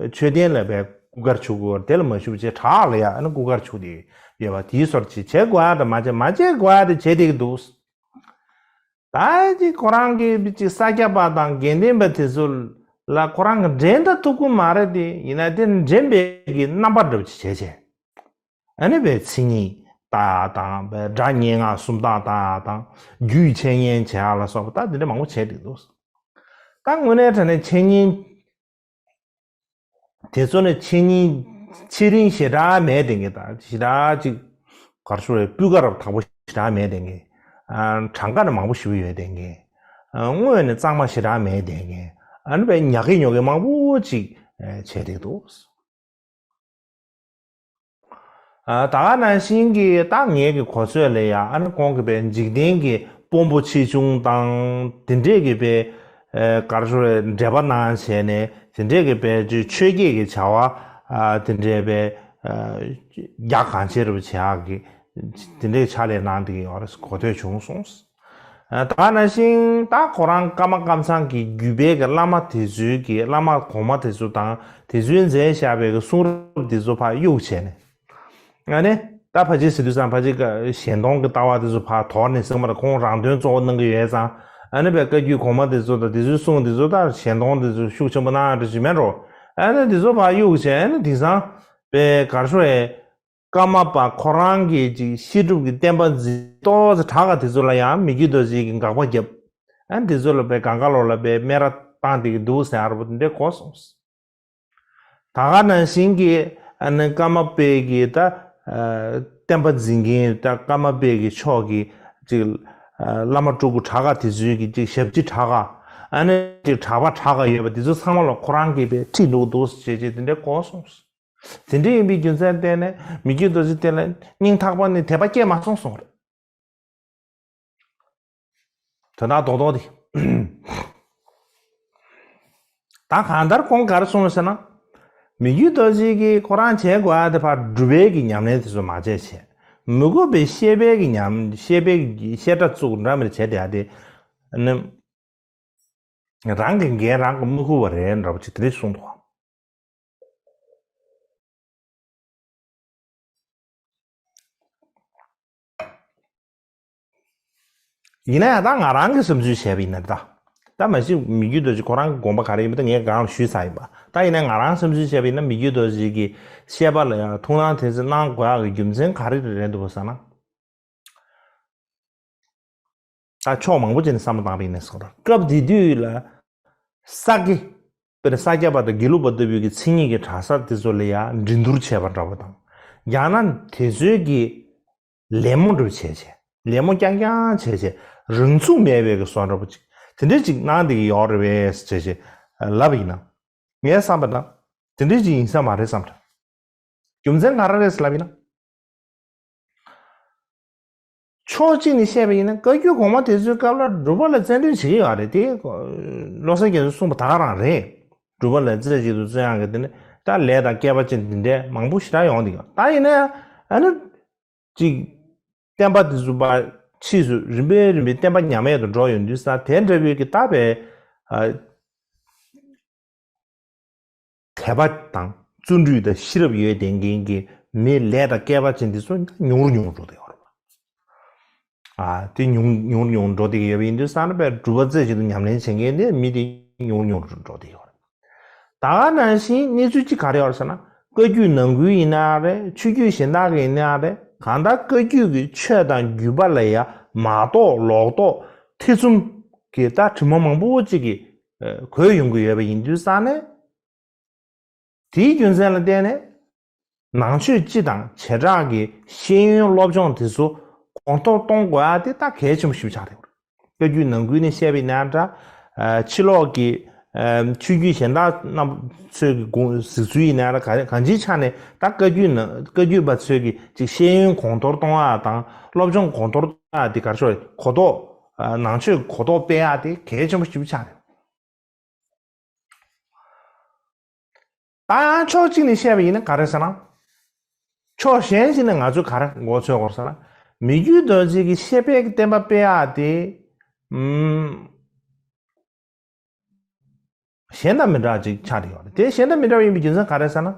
མཆོད་རྟེན་ལ་པའི་དབུ་དཀར་བྱུག་དགོས་པ་དེ་ལ་མ་ཞུགས་བྱས་བྲག་ལ་ཡ་ཨ་ནི་དབུ་དཀར་བྱུག་བསྡད་ཡོད་པ་དེའི་སོར་ཅིག་བྱེད་དགོས་ཡག་དེ་མ་བྱས། མ་བྱེད་དགོས་ཡག་དེ་བྱས་བསྡད་ཀྱི་འདུག་ད་ཅིག་ཁོ་རང་གི་ཅིག་ས་སྐྱ་པ་དང་དགེ་ལྡན་པ་དེ་ཚོ་ལ་ཁོ་རང་གི་འགྲན་ད་ཐུབ་ཀྱི་མ་རེད་དེ། ཡིན་ན་དེ་འགྲན་པའི་གི་རྣམ་པ་འདྲ་པོ་ཅིག་བྱས་བྱས། ཨ་ནི་པའི་མཚན་ཉིད་ལྟ་ཡག་དང་པའི་སྒྲ་སྙན་ངག་སུམ་རྟགས་ལྟ་ཡག་དང་རྒྱུད་འཆད་ཉན་བྱེད་ཡག་ལ་སོགས་པ་ད་དེ་འདྲ་མང་པོ་བྱས་བསྡད་འདུག་ད་དངོས་གནས་དྲང་གནས་འཆད་ཉན། དེ་ཚོ་ནི་འཆད་ཉན་འཆད་རིན་ཞེ་དྲག་མེད་བསྡད་མཁན་དང་ཞེ་དྲག་ཅིག་ག་རེ་ཞུ་རེད། སྤུས་ཀ་རབ་དག་པོ་ཞེ་དྲག་མེད་བསྡད་མཁན། ཨ། གྲངས་ཀ་ནི་མང་པོ་ཞེ་པོ་ཡོད་བསྡད་མཁན། ཨ། དངོས་ནས་གཙང་མ་ཞེ་དྲག་མེད་བསྡད་མཁན། ཨ་ནི་པའི་ཉག་གི་ཉོག་གི་མང་པོ་ཅིག་ཨ། བྱས་བསྡད་འདུག་ཨ། ད་ག་ནང་བཞིན་གྱི་ད་ངའི་གི་གོ་ཚོད་ལ་ཡ་ཨ་ནི་ཁོང་གི་པའི་འཇིག་རྟེན་གྱི་དཔོན་པོ་ཆེ་ཆུང་དང་དེ་འདྲས་ཀྱི་པའི་ཨ། ག་རེ་ཞུ་རེད། འབྲེལ་བ་གནང་བྱས་ནས་དེ་འདྲས་ཀྱི་པའི་ཆོས་བརྒྱད་ཀྱི་བྱ་བ་ཨ། དེ་འདྲས་པའི་ཨ། རྒྱ་གང་ཆེ་རུ་བྱེད་ཡག་གི་དེ་འདྲས་ཕྱག་ལས་གནང་བསྡད་ཀྱི་ཡོད་རེད། གོ་ཐོས་བྱུང་སོང་། ཨ། ད་ག་ནང་བཞིན་ད་ཁོ་རང་ཀརྨ་ཀཾ་ཚང་གི་བརྒྱུད་པའི་གི་བླ་མ་དེ་ཚོའི་གི་བླ་མ་གོང་མ་དེ་ཚོ་དང་དེ་ཚོའི་མཛད་བཞག་པའི་གི་གསུང་རབ་དེ་ཚོ་ཕར་གཡུག་བྱས་ནས། ཨ་ནི་ད་ཕལ་ཆེར་ཟེར་དུས་ཙང་ཕལ་ཆེར་ཀ་གཞན་སྟོང་གི་ལྟ་བ་དེ་ཚོ་ཕར་དོར་ནས་ཟེར་མ་རེད། ཁོང་རང་དོན་གཙོ་བོ་གནང་གི་ཡོད་ཙང་། ཨ་ནི་བའི་བཀའ་བརྒྱུད་གོང་མ་དེ་ཚོ་དང་དེ་ཚོའི་གསུང་དེ་ཚོ་ད་གཞན་སྟོང་དེ་ཚོ་ཤུགས་ཆེན་པོ་གནང་ཡག་འདྲ་ཞིག་མེད་འགྲོ། ཨ་ནི་དེ་ཚོ་ཕར་གཡུག་བྱས། ཨ་ནི་དེང་སང་པའི་ག་རེ་ཞུ་རེད། ཀརྨ་པ་ཁོ་རང་གིས་ཅིག་བཤད་སྒྲུབ་ཀྱི་བསྟན་པ་འཛིན་ཏོག་ཙེ་དྲག་ག་དེ་ཚོ་ལ་ཡང་མི་བསྐྱོད་རྡོ་རྗེ་གིས་དགག་པ་བརྒྱབ། ཨ་ནི་དེ་ཚོ་ལ་པའི་གང་ག་ལོག་ལ་པའི་སྨད་ར་བཏང་བསྡད་ཀྱི་འདུག་ཟེར་ཡག་ར་པོ་དེ་འདྲས་གོ་སོང་། ད་ག་ནང་བཞིན་གྱི་ཨ་ནི་ཀརྨ་པའི་གི་ད་ཨ། བསྟན་པ་འཛིན་མཁན་ད་ཀརྨ་པའི་གི་ཕྱོགས་ཀྱི་ཅིག་ཨ། བླ་མ་སྤྲུལ་སྐུ་དྲག་ག་དེ་ཚོའི་གི་ཅིག་ཞབས་ཕྱི་དྲག་ག་ཨ་ནི་ཅིག་གྲྭ་པ་དྲག་ག་ཡོད་པ་དེ་ཚོ་ཚང་མ་ལ་ཁོ་རང་གིས་པའི་ཁྲིད་འགྲོ་གི་འདུག་ཟེར་བྱས་བྱས་དེ་འདྲས་གོ་སོང་། དེ་འདྲ་ཡིན་པའི་རྒྱུ་མཚན་བརྟེན་ནས་མི་བསྐྱོད་རྡོ་རྗེ་དེ་ལ་སྙིང་ཐག་པ་ནས་དད་པ་སྐྱེས་མ་སོང་གསུངས་རེད། དོན་དག་རྡོག་རྡོག་དེ། ད་གང་ལྟར་ཁོང་ག་རེ་གསུངས་ཟེར་ན། མི་བསྐྱོད་རྡོ་རྗེ་གིས་ཁོ་རང་བྱེད་དགོས་ཡག་དེ་ཕར་སྒྲུབ་པའི་གི་ཉམས་ལེན་དེ་ཚོ་མ་བྱས་བྱས། མི་དགོས་པའི་བཤད་པའི་གི་ཉམས་བཤད་པའི་གི་བཤད་གྲྭ་བཙུགས་འདྲ་མི་འདྲ་བྱས་བསྡད་ཡག་དེ། ཨ་ནི། རང་གི་འགན་རང་གིས་མི་འཁུར་བ་རེད་འདྲ་པོ་ཅིག་དེ་འདྲས་གསུངས་འདུག་ཡིན་ན་ཡང་ད་ང་རང་གི་བསམ་ཚུལ་བྱས་པ་ཡིན་ན་ད། ད་མ་གཞི་མི་བརྒྱུད་རྡོ་རྗེ་ཁོ་རང་གི་དགོངས་པ་ག་རེ་ཡིན་པ་ད་ངས་གང་ཞུས་ཚར་ཡིན་པ། ད་ཡིན་ན་ང་རང་བསམ་ཚུལ་བྱས་པ་ཡིན་ན་མི་བརྒྱུད་རྡོ་རྗེ་གི་བཤད་པ་ལ་ཡང་ཐུགས་སྣང་དེ་ཚོ་གནང་དགོས་ཡག་གི་རྒྱུ་མཚན་ག་རེ་རེད་འདུག་ཟེར་ན། ད་ཕྱོགས་མང་པོ་ཅིག་ནས་བསམ་བློ་བཏང་པ་ཡིན་ན་སོང་ད་སྐབས་དེ་དུས་ལ་ས་དགེ། དཔེར་ན་ས་སྐྱ་པ་དང་དགེ་ལུགས་པ་ལྟ་བུའི་གི་མཚན་ཉིད་ཀྱི་གྲྭ་ས་དེ་ཚོ་ལ་ཡང་འགྲན་བསྡུར་བྱས་པ་འདྲ་པོ་དང་། ཡང་ན་དེ་ཚོའི་གི་ལད་མོ་འདྲ་བྱས་བྱས། ལད་མོ་རྐྱང་རྐྱང་བྱས་བྱས། རང་ཚུགས་མེད་པའི་གི་བཟོ་འདྲ་པོ་ཅིག་དེ་འདྲ་ཅིག་གནང་བསྡད་ཀྱི་ཡོད་རེད་པས་ཟེར་བྱས་བྱས་ལབ་པ་ཡིན་ན། ངས་བསམ་པ་ན། དེ་འདྲ་ཅིག་ཡིན་ས་མ་རེད་བསམ་འདྲ། རྒྱུ་མཚན་ག་རེ་རེད་ཟེར་ལབ་ཡིན་ན། ཕྱོགས་གཅིག་ནས་བཤད་པ་ཡིན་ན་བཀའ་བརྒྱུད་གོང་མ་དེ་ཚོའི་སྐབས་ལ་སྒྲུབ་པ་ལ་རྩལ་འདོན་བྱེད་ཀྱི་ཡོད་རེད་དེ། བློ་བཟང་རྒྱ་མཚོས་གསུངས་པ་ད་ག་རང་རེད། སྒྲུབ་པ་ལ་རྩལ་གཅིག་ཏུ་བརྩོན་ཡག་གི་དེ་ནི་ད་ལས་དང་སྐལ་པ་ཅན་འདི་འདྲའི་མང་པོ་ཞེ་དྲག་ཡོང་གི་ཡོད། ད་ཡིན་ན་ཡང་ཨ་ནི་ཅིག་བསྟན་པ་དེ་ཚོ་ཕར་ཕྱིས་སུ་རིམ་པས་རིམ་པས་བསྟན་པ་ཉམས་ཡག་ཏུ་འགྲོ་ཡོང་དུས་ས་དེ་འདྲ་བའི་གི་ད་བའི་དད་པ་དང་བརྩོན་འགྲུས་དང་ཤེས་རབ་ཡོད་ལྡན་མཁན་གྱི་མི་ལས་དང་སྐལ་པ་ཅན་འདི་ཚོ་ཉུང་རུ་ཉུང་རུ་འགྲོ་བསྡད་ཡོད་རེད་པ། ཨ་དེ་ཉུང་ཉུང་རུ་ཉུང་རུ་འགྲོ་བསྡད་ཀྱི་ཡོད་པ་ཡིན་དུས་ས་ན་པའི་སྒྲུབ་པ་རྩེ་གཅིག་ཏུ་ཉམས་ལེན་བྱེད་མཁན་དེ་མི་དེ་ཉུང་རུ་ཉུང་རུ་འགྲོ་བསྡད་ཡོད་རེད། ད་ག་ནང་བཞིན་གནས་ཚུལ་གཅིག་ག་རེ་ཡོད་རེད་ཟེར་ན་བཀའ་བརྒྱུད་ནང་ཁུལ་ཡིན་ན་རེད། ཆོས་བརྒྱུད་གཞན་དག་གི་ཡིན་ན་རེད། གང་ལྟར་བཀའ་བརྒྱུད་ཀྱི་ཆོས་དང་བརྒྱུད་པ་ལ་ཡང་མ་རྟོགས་ལོག་རྟོག་ཐེ་ཚོམ་གྱི་ད་དྲི་མ་མང་པོ་གཅིག་གིས་གོས་ཡོང་གི་ཡོད་པ་ཡིན་དུས་ས་ནས། དེའི་རྒྱུ་མཚན་ལ་བརྟེན་ནས་ནང་ཆོས་སྤྱི་དང་བྱེ་བྲག་གི་ཤེས་ཡོན་སློབ་སྦྱོང་དེ་ཚོ་གོང་མཐོར་གཏོང་དགོས་ཡ་དེ་ད་གལ་ཆེན་པོ་ཞིག་ཆགས་ཡོད་རེད། བཀའ་བརྒྱུད་ནང་ཁུལ་ནས་བཤད་པའི་ནང་འདྲ། ཕྱི་ལོགས་ཀྱི་ཆོས་བརྒྱུད་གཞན་དག་རྣམས་ཚོས་ཀྱི་དགོངས་གཟིགས་ཚུལ་ཡིན་ན་ར་ག་གང་ཅིའི་ཆ་ནས་ད་བཀའ་བརྒྱུད་ནང་བཀའ་བརྒྱུད་པ་ཚོས་ཀྱི་ཅིག་ཤེས་ཡོན་གོང་མཐོར་གཏོང་ཡ་དང་སློབ་སྦྱོང་གོང་མཐོར་གཏོང་ཡ་དེ་ག་རེ་ཞུ་དགོས་རེད། གོ་རྟོགས་ནང་ཆོས་གོ་རྟོགས་སྤེལ་ཡ་དེ་གལ་ཆེན་པོ་ཞིག་ཆགས་རེད། ད་ཡང་ཕྱོགས་གཅིག་ནས་བཤད་པ་ཡིན་ན་ག་རེ་ཟེར་ན། ཕྱོགས་གཞན་ཞིག་ནས་ང་ཚོས་ག་རེ་མགོ་ཚོས་དགོས་ཟེར་ན། མི་བརྒྱུད་རྡོ་རྗེ་གི་བཤད་པའི་བསྟན་པ་སྤེལ་ཡག་དེ། ཨུམ། གཞན་དང་མི་འདྲ་ཅིག་ཆགས་ཀྱི་ཡོད་རེད། དེ་གཞན་དང་མི་འདྲ་བ་ཡིན་པའི་རྒྱུ་མཚན་ག་རེ་ཟེར་ན།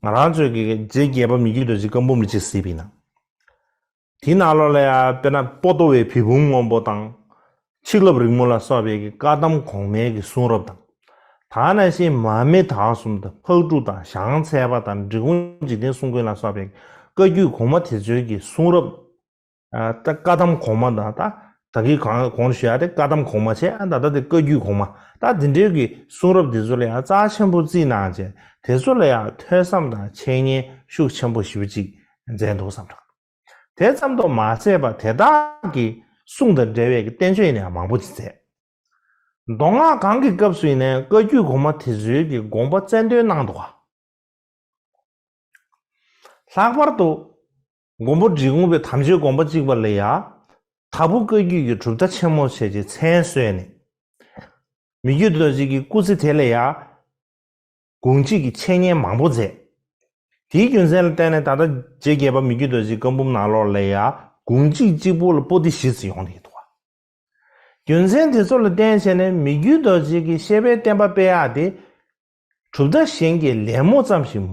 ང་རང་ཚོའི་གི་རྗེ་བརྒྱད་པ་མི་བརྒྱུད་རྡོ་རྗེ་བཀའ་འབུམ་ལ་ཅིག་གཟིགས་པ་ཡིན་ན། དེའི་ནང་ལོགས་ལ་ཡང་དཔེར་ན་པོ་ཏོ་བའི་བི་བུམ་སྔོན་པོ་དང་། ཆིག་ལབ་རིང་མོ་ལ་སོགས་པའི་གི་བཀའ་གདམས་གོང་མའི་གི་གསུང་རབ་དང་། ད་ནང་བཞིན་མར་མེ་དྭགས་གསུམ་དང་ཕག་གྲུ་དང་ཞང་ཚལ་པ་དང་འབྲི་གུང་འཇིག་རྟེན་གསུམ་མགོན་ལ་སོགས་པའི་བཀའ་བརྒྱུད་གོང་མ་དེ་ཚོའི་གི་གསུང་རབ། ད་བཀའ་གདམས་གོང་མ་དང་ད་ད་གི་གང་གོང་ཞུ་ཡ་དེ་བཀའ་གདམས་གོང་མ་བྱས་ད་ལྟ་དེ་བཀའ་བརྒྱུད་གོང་མ་ད་དེ་འདྲའི་གི་གསུང་རབ་དེ་ཚོ་ལ་ཡང་རྩ་ཆེན་པོ་བརྩིས་གནང་བྱས་དེ་ཚོ་ལ་ཡང་ཐོས་བསམ་དང་འཆད་ཉན་ཤུགས་ཆེན་པོ་ཞེ་པོ་ཅིག་མཛད་འདུག་བསམ་དྲག་དེ་ཙམ་དུ་མ་ཟད་པར་དེ་དག་གི་གསུང་དང་འབྲེལ་བའི་གི་བསྟན་བཅོས་ཡིན་ན་ཡང་མང་པོ་ཅིག་མཛད། མདོ་སྔགས་གང་གི་སྐབས་སུ་ཡིན་ནའི་བཀའ་བརྒྱུད་གོང་མ་དེ་ཚོའི་གི་དགོངས་པ་རྩལ་འདོན་གནང་འདུག་ག་ལྷག་པར་དུ་མགོན་པོ་འབྲི་གུང་པའི་དམ་ཆོས་དགོངས་པ་གཅིག་པ་ལ་ཡང་དྭགས་པོ་བཀའ་བརྒྱུད་ཀྱི་གྲུབ་མཐའ་ཆེན་མོ་བྱས་རྗེས་མཚན་གསོལ་ནས། མི་བརྒྱུད་རྡོ་རྗེ་གི་སྐུ་ཚེ་དེ་ལ་ཡང་དགུང་གཅིག་གི་འཆད་ཉན་མང་པོ་མཛད། དེའི་རྒྱུ་མཚན་ལ་བརྟེན་ནས་ད་ལྟ་རྗེ་བརྒྱད་པ་མི་བརྒྱུད་རྡོ་རྗེའི་བཀའ་འབུམ་ནང་ལོགས་ལ་ཡང་དགུང་གཅིག་གཅིག་པུ་ལ་པོ་ཏི་བཞི་ཙམ་ཡོང་བསྡད་ཀྱི་འདུག་བ། རྒྱུ་མཚན་དེ་ཚོ་ལ་བརྟེན་བྱས་ནས་མི་བརྒྱུད་རྡོ་རྗེ་གི་བཤད་པའི་བསྟན་པ་སྤེལ་ཡག་དེ་གྲུབ་མཐའ་གཞན་གྱི་ལད་མོ་ཙམ་ཞིག་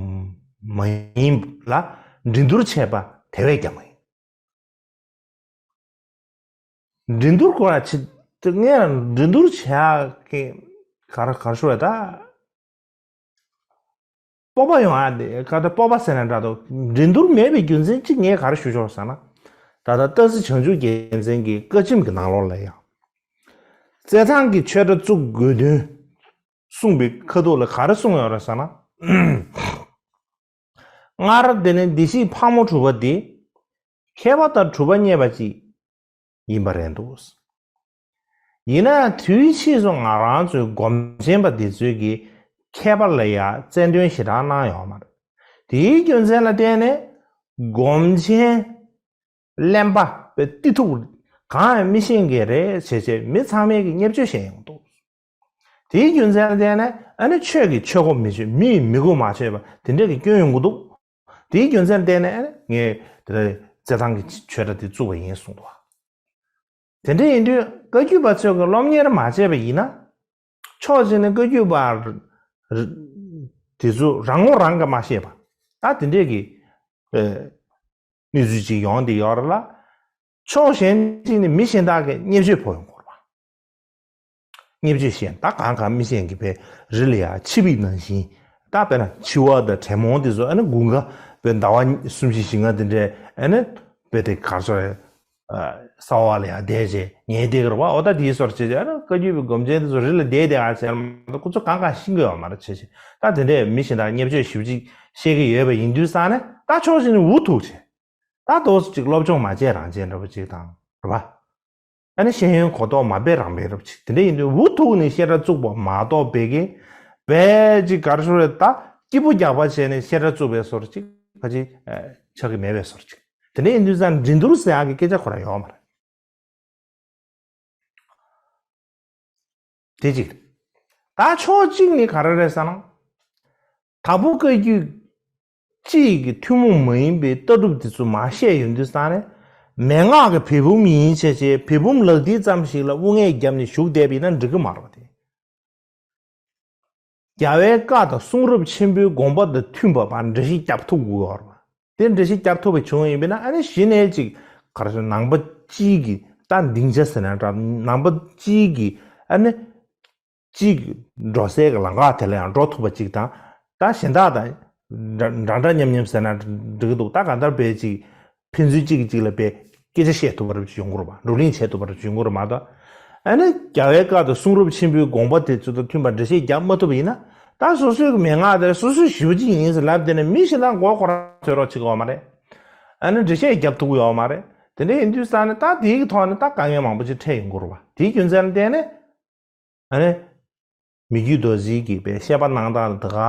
མ་ཡིན་ལ་འགྲན་བསྡུར་བྱས་པ་དེ་བས་ཀྱང་མ་ཡིན། འགྲན་བསྡུར་སྐོར་ལ་ཅི་ངས་འགྲན་བསྡུར་བྱ་གི་གར་གར་ཞུ་བ་ད། སྤོབས་པ་ཡོང་ཨ་དེ་ག་ད་སྤོབས་པ་ཟེར་ན་འདྲ་འདུག་འགྲན་བསྡུར་མེད་པའི་རྒྱུ་མཚན་གཅིག་ངས་ག་རེ་ཞུ་ཆོག་ཟེར་ན། ད་ལྟ་སྟག་རྩེ་བྱང་ཆུབ་རྒྱལ་མཚན་གྱི་བཀའ་ཆེམས་ཀྱི་ནང་ལོགས་ལ་ཡང་། རྩེད་ཐང་གི་ཆོས་གྲྭ་བཙུགས་དགོས་དོན་གསུངས་པའི་ཁ་ཐུག་ལ་ག་རེ་གསུངས་ཡོད་རེད་ཟེར་ན། སྔར་དེ་ནི་བདེ་གཤེགས་ཕག་མོ་གྲུ་པ་འདི་མཁས་པ་དང་གྲུབ་པ་བརྙེས་པ་ཅིག་ཡིན་པ་རེད་འདུག་ཡིན་ན་ཡང་དུས་ཕྱིས་སུ་ང་རང་ཚོའི་སྒོམ་ཆེན་པ་འདི་ཚོས་ཀྱི་མཁས་པ་ལ་ཡང་རྩལ་འདོན་ཞེ་དྲག་གནང་ཡོད་མ་རེད། དེའི་རྒྱུ་མཚན་ལ་བརྟེན་ནས་སྒོམ་ཆེན་གླེན་པ་པའི་ཏི་ཐུག་གང་ཡང་མི་ཤེས་མཁན་རེད་བྱས་བྱས་མི་ཚང་མས་ཀྱི་བརྙས་བཅོས་བྱས་ཡོང་འདུག་དེའི་རྒྱུ་མཚན་ལ་བརྟེན་ནས་ཨ་ནི་ཆོས་ཀྱི་ཆོས་གོ་མི་ཆོད་མི་ཡི་མི་གོ་མ་ཆོད་པ་དེ་འདྲ་གི་སྐྱོན་ཡོང་གི་འདུག་དེའི་རྒྱུ་མཚན་ལ་བརྟེན་ནས་ཨ་ནི་ངས་དེ་འདྲ་རྩེད་ཐང་གི་ཆོས་གྲྭ་དེ་བཙུགས་པ་ཡིན་གསུངས་འདུག་དེ་འདྲ་ཡིན་དུས་བཀའ་བརྒྱུད་པ་ཚོས་ཀྱི་སློབ་གཉེར་མ་བྱས་པ་ཡིན་ན། ཕྱོགས་གཅིག་ནས་བཀའ་བརྒྱུད་པ་དེ་ཚོ་རང་ངོ་རང་གིས་མ་ཤེས་པ། ད་དེ་འདྲས་ཀྱི་གནས་ཚུལ་ཅིག་ཡོང་བསྡད་ཡོད་རེད་ལ། ཕྱོགས་གཞན་གཅིག་ནས་མི་གཞན་དག་གིས་བརྙས་བཅོས་ཕོག་ཡོང་གི་རེད་པ། བརྙས་བཅོས་བཤད་ད་གང་གང་མི་གཞན་གྱིས་པའི་རི་ལ་ཡ་འཆི་བའི་ནང་བཞིན་ད་དཔེར་ན་འཆི་བ་དང་དྲེད་མོང་དེ་ཚོ་ཨ་ནི་དགུན་ཁ་པའི་ཟླ་བ་གསུམ་བཞི་བཞི་ལྔ་དེ་འདྲའི་ཨ་ནི་པའི་དེ་གར་སོ་རེད། ས་འོག་ལ་ཡ་བསྡད་བྱས་ཉལ་བསྡད་ཀྱི་རེད་པ། འོ་ད་དེའི་སོར་བྱས་བྱས་ཨ་ནི་བཀའ་བརྒྱུད་པའི་སྒོམ་ཆེན་དེ་ཚོ་རི་ལ་བསྡད་བསྡད་ཨ་བྱས་ཁོ་ཚོ་གང་གང་ཤེས་ཀྱི་ཡོད་མ་རེད་བྱས་བྱས་ད་དེ་འདྲའི་མི་གཞན་དག་བརྙས་བཅོས་ཞེ་པོ་ཅིག་བཤད་ཀྱི་ཡོད་པ་ཡིན་དུས་ཙང་ནས་ད་ཕྱོགས་གཅིག་ནས་འུ་ཐུག་བྱས། ད་ཏོག་ཙམ་ཅིག་སློབ་སྦྱོང་མ་བྱས་རང་བྱས་འདྲ་པོ་ཅིག་དང་རེད་པ། ཨ་ནི་ཤེས་ཡོན་གོ་རྟོགས་མ་འབད་རང་འབད་རབ་ཅིག་དེ་འདྲ་ཡིན་དུས་འུ་ཐུག་ནས་བཤད་གྲྭ་བཙུགས་པ་མ་གཏོགས་པའི་གི་བས་ཅིག་གར་ཤོར་རེད་ད་སྐྱིད་པོ་རྒྱག་པ་བྱས་ནས་བཤད་གྲྭ་བཙུགས་པའི་སོར་ཅིག་ཕ་ཅིག་ཆགས་ཀྱི་མེད་པའི་སོར་ཅིག་དེ་འདྲ་ཡིན་དུས་ཙང་འགྲན་བསྡུར་ཟེར་ཡག་གི་སྐད་ཆ་ཁོ་རང་ཡོད་མ་རེད། དེ་གཅིག་ད་ཕྱོགས་གཅིག་ནས་ག་རེ་རེད་ཟེར་ན། དྭགས་པོ་བཀའ་བརྒྱུད་སྤྱི་ཡི་གི་ཐུན་མོང་མ་ཡིན་པའི་ལྟ་གྲུབ་དེ་ཚོ་མར་བཤད་ཡོང་དུས་ཙང་ནས་མན་ངག་གི་བེ་བུམ་ཡིན་བྱས་བྱས་བེ་བུམ་ལག་མཐིལ་ཙམ་ཞིག་ལ་དབུ་སྔས་བརྒྱབ་ནས་བཞུགས་བསྡད་པ་ཡིན་ན་འགྲིག་གི་མ་རེད་པ་དེ། རྒྱལ་བའི་བཀའ་དང་གསུང་རབ་ཆེན་པོའི་དགོངས་པ་དང་མཐུན་པ་མར་འགྲེལ་བཤད་རྒྱབ་ཐུབ་དགོས་པ་རེད་པ། དེ་འགྲེལ་བཤད་རྒྱབ་ཐུབ་པ་བྱུང་ཡིན་པས་ན་ཨ་ནི་གཞི་ནས་ཅིག་ག་རེ་ཟེར་ནང་པ་སྤྱི་གི་ད་སྡིངས་ཆ་ཟེར་ན་འདྲ་ནང་པ་སྤྱི་གི་ཨ་ནི་སྤྱི་གི་འགྲོ་སའི་གི་ལམ་ཁ་དེ་ལ་ཡང་འགྲོ་ཐུབ་པ་ཅིག་དང་ད་གཞན་དག་དང་འདྲ་འདྲ་འདྲ་མཉམ་མཉམ་ཟེར་ན་འགྲིག་གི་འདུག་ད་གང་ལྟར་བས་ཅིག་ཕན་ཚུན་གཅིག་གིས་གཅིག་ལ་བས་སྐད་ཆ་བཤད་ཐུབ་པ་རབ་ཅིག་ཡོང་གི་རེད་པ། བགྲོ་གླེང་བྱེད་ཐུབ་པ་རབ་ཅིག་ཡོང་གི་རེད་མ་གཏོགས། ཨ་ནི་རྒྱལ་བའི་བཀའ་དང་གསུང་རབ་ཆེན་པོའི་དགོངས་པ་དེ་ཚོ་དང་མཐུན་པར་འགྲེལ་བཤད་རྒྱག་མ་ཐུབ་པ་ཡིན་ན་ད་སོ་སོའི་གི་མན་ངག་དེ་སོ་སོས་ཞེ་པོ་ཅིག་ཡིན་ཟེར་ལབ་བསྡད་ནས་མི་གཞན་དག་མགོ་སྐོར་བཟོས་རོགས་བྱེད་ཀྱི་ཡོད་མ་རེད། ཨ་ནི་འགྲེལ་བཤད་རྒྱབ་ཐུབ་ཀྱི་ཡོད་མ་རེད། དེ་འདྲ་ཡིན་དུས་ཙང་ནས་ད་དེའི་གི་ཐོག་ནས་ད་དཀའ་ངལ་མང་པོ་ཅིག་འཕྲད་ཡོང་གི་རེད་པ། དེའི་རྒྱུ་མཚན་ལ་བརྟེན་ནས་ཨ་ནི་མི་བསྐྱོད་རྡོ་རྗེ་གིས་པའི་བཤད་པ་གནང་སྟངས་ལ་ད་ག་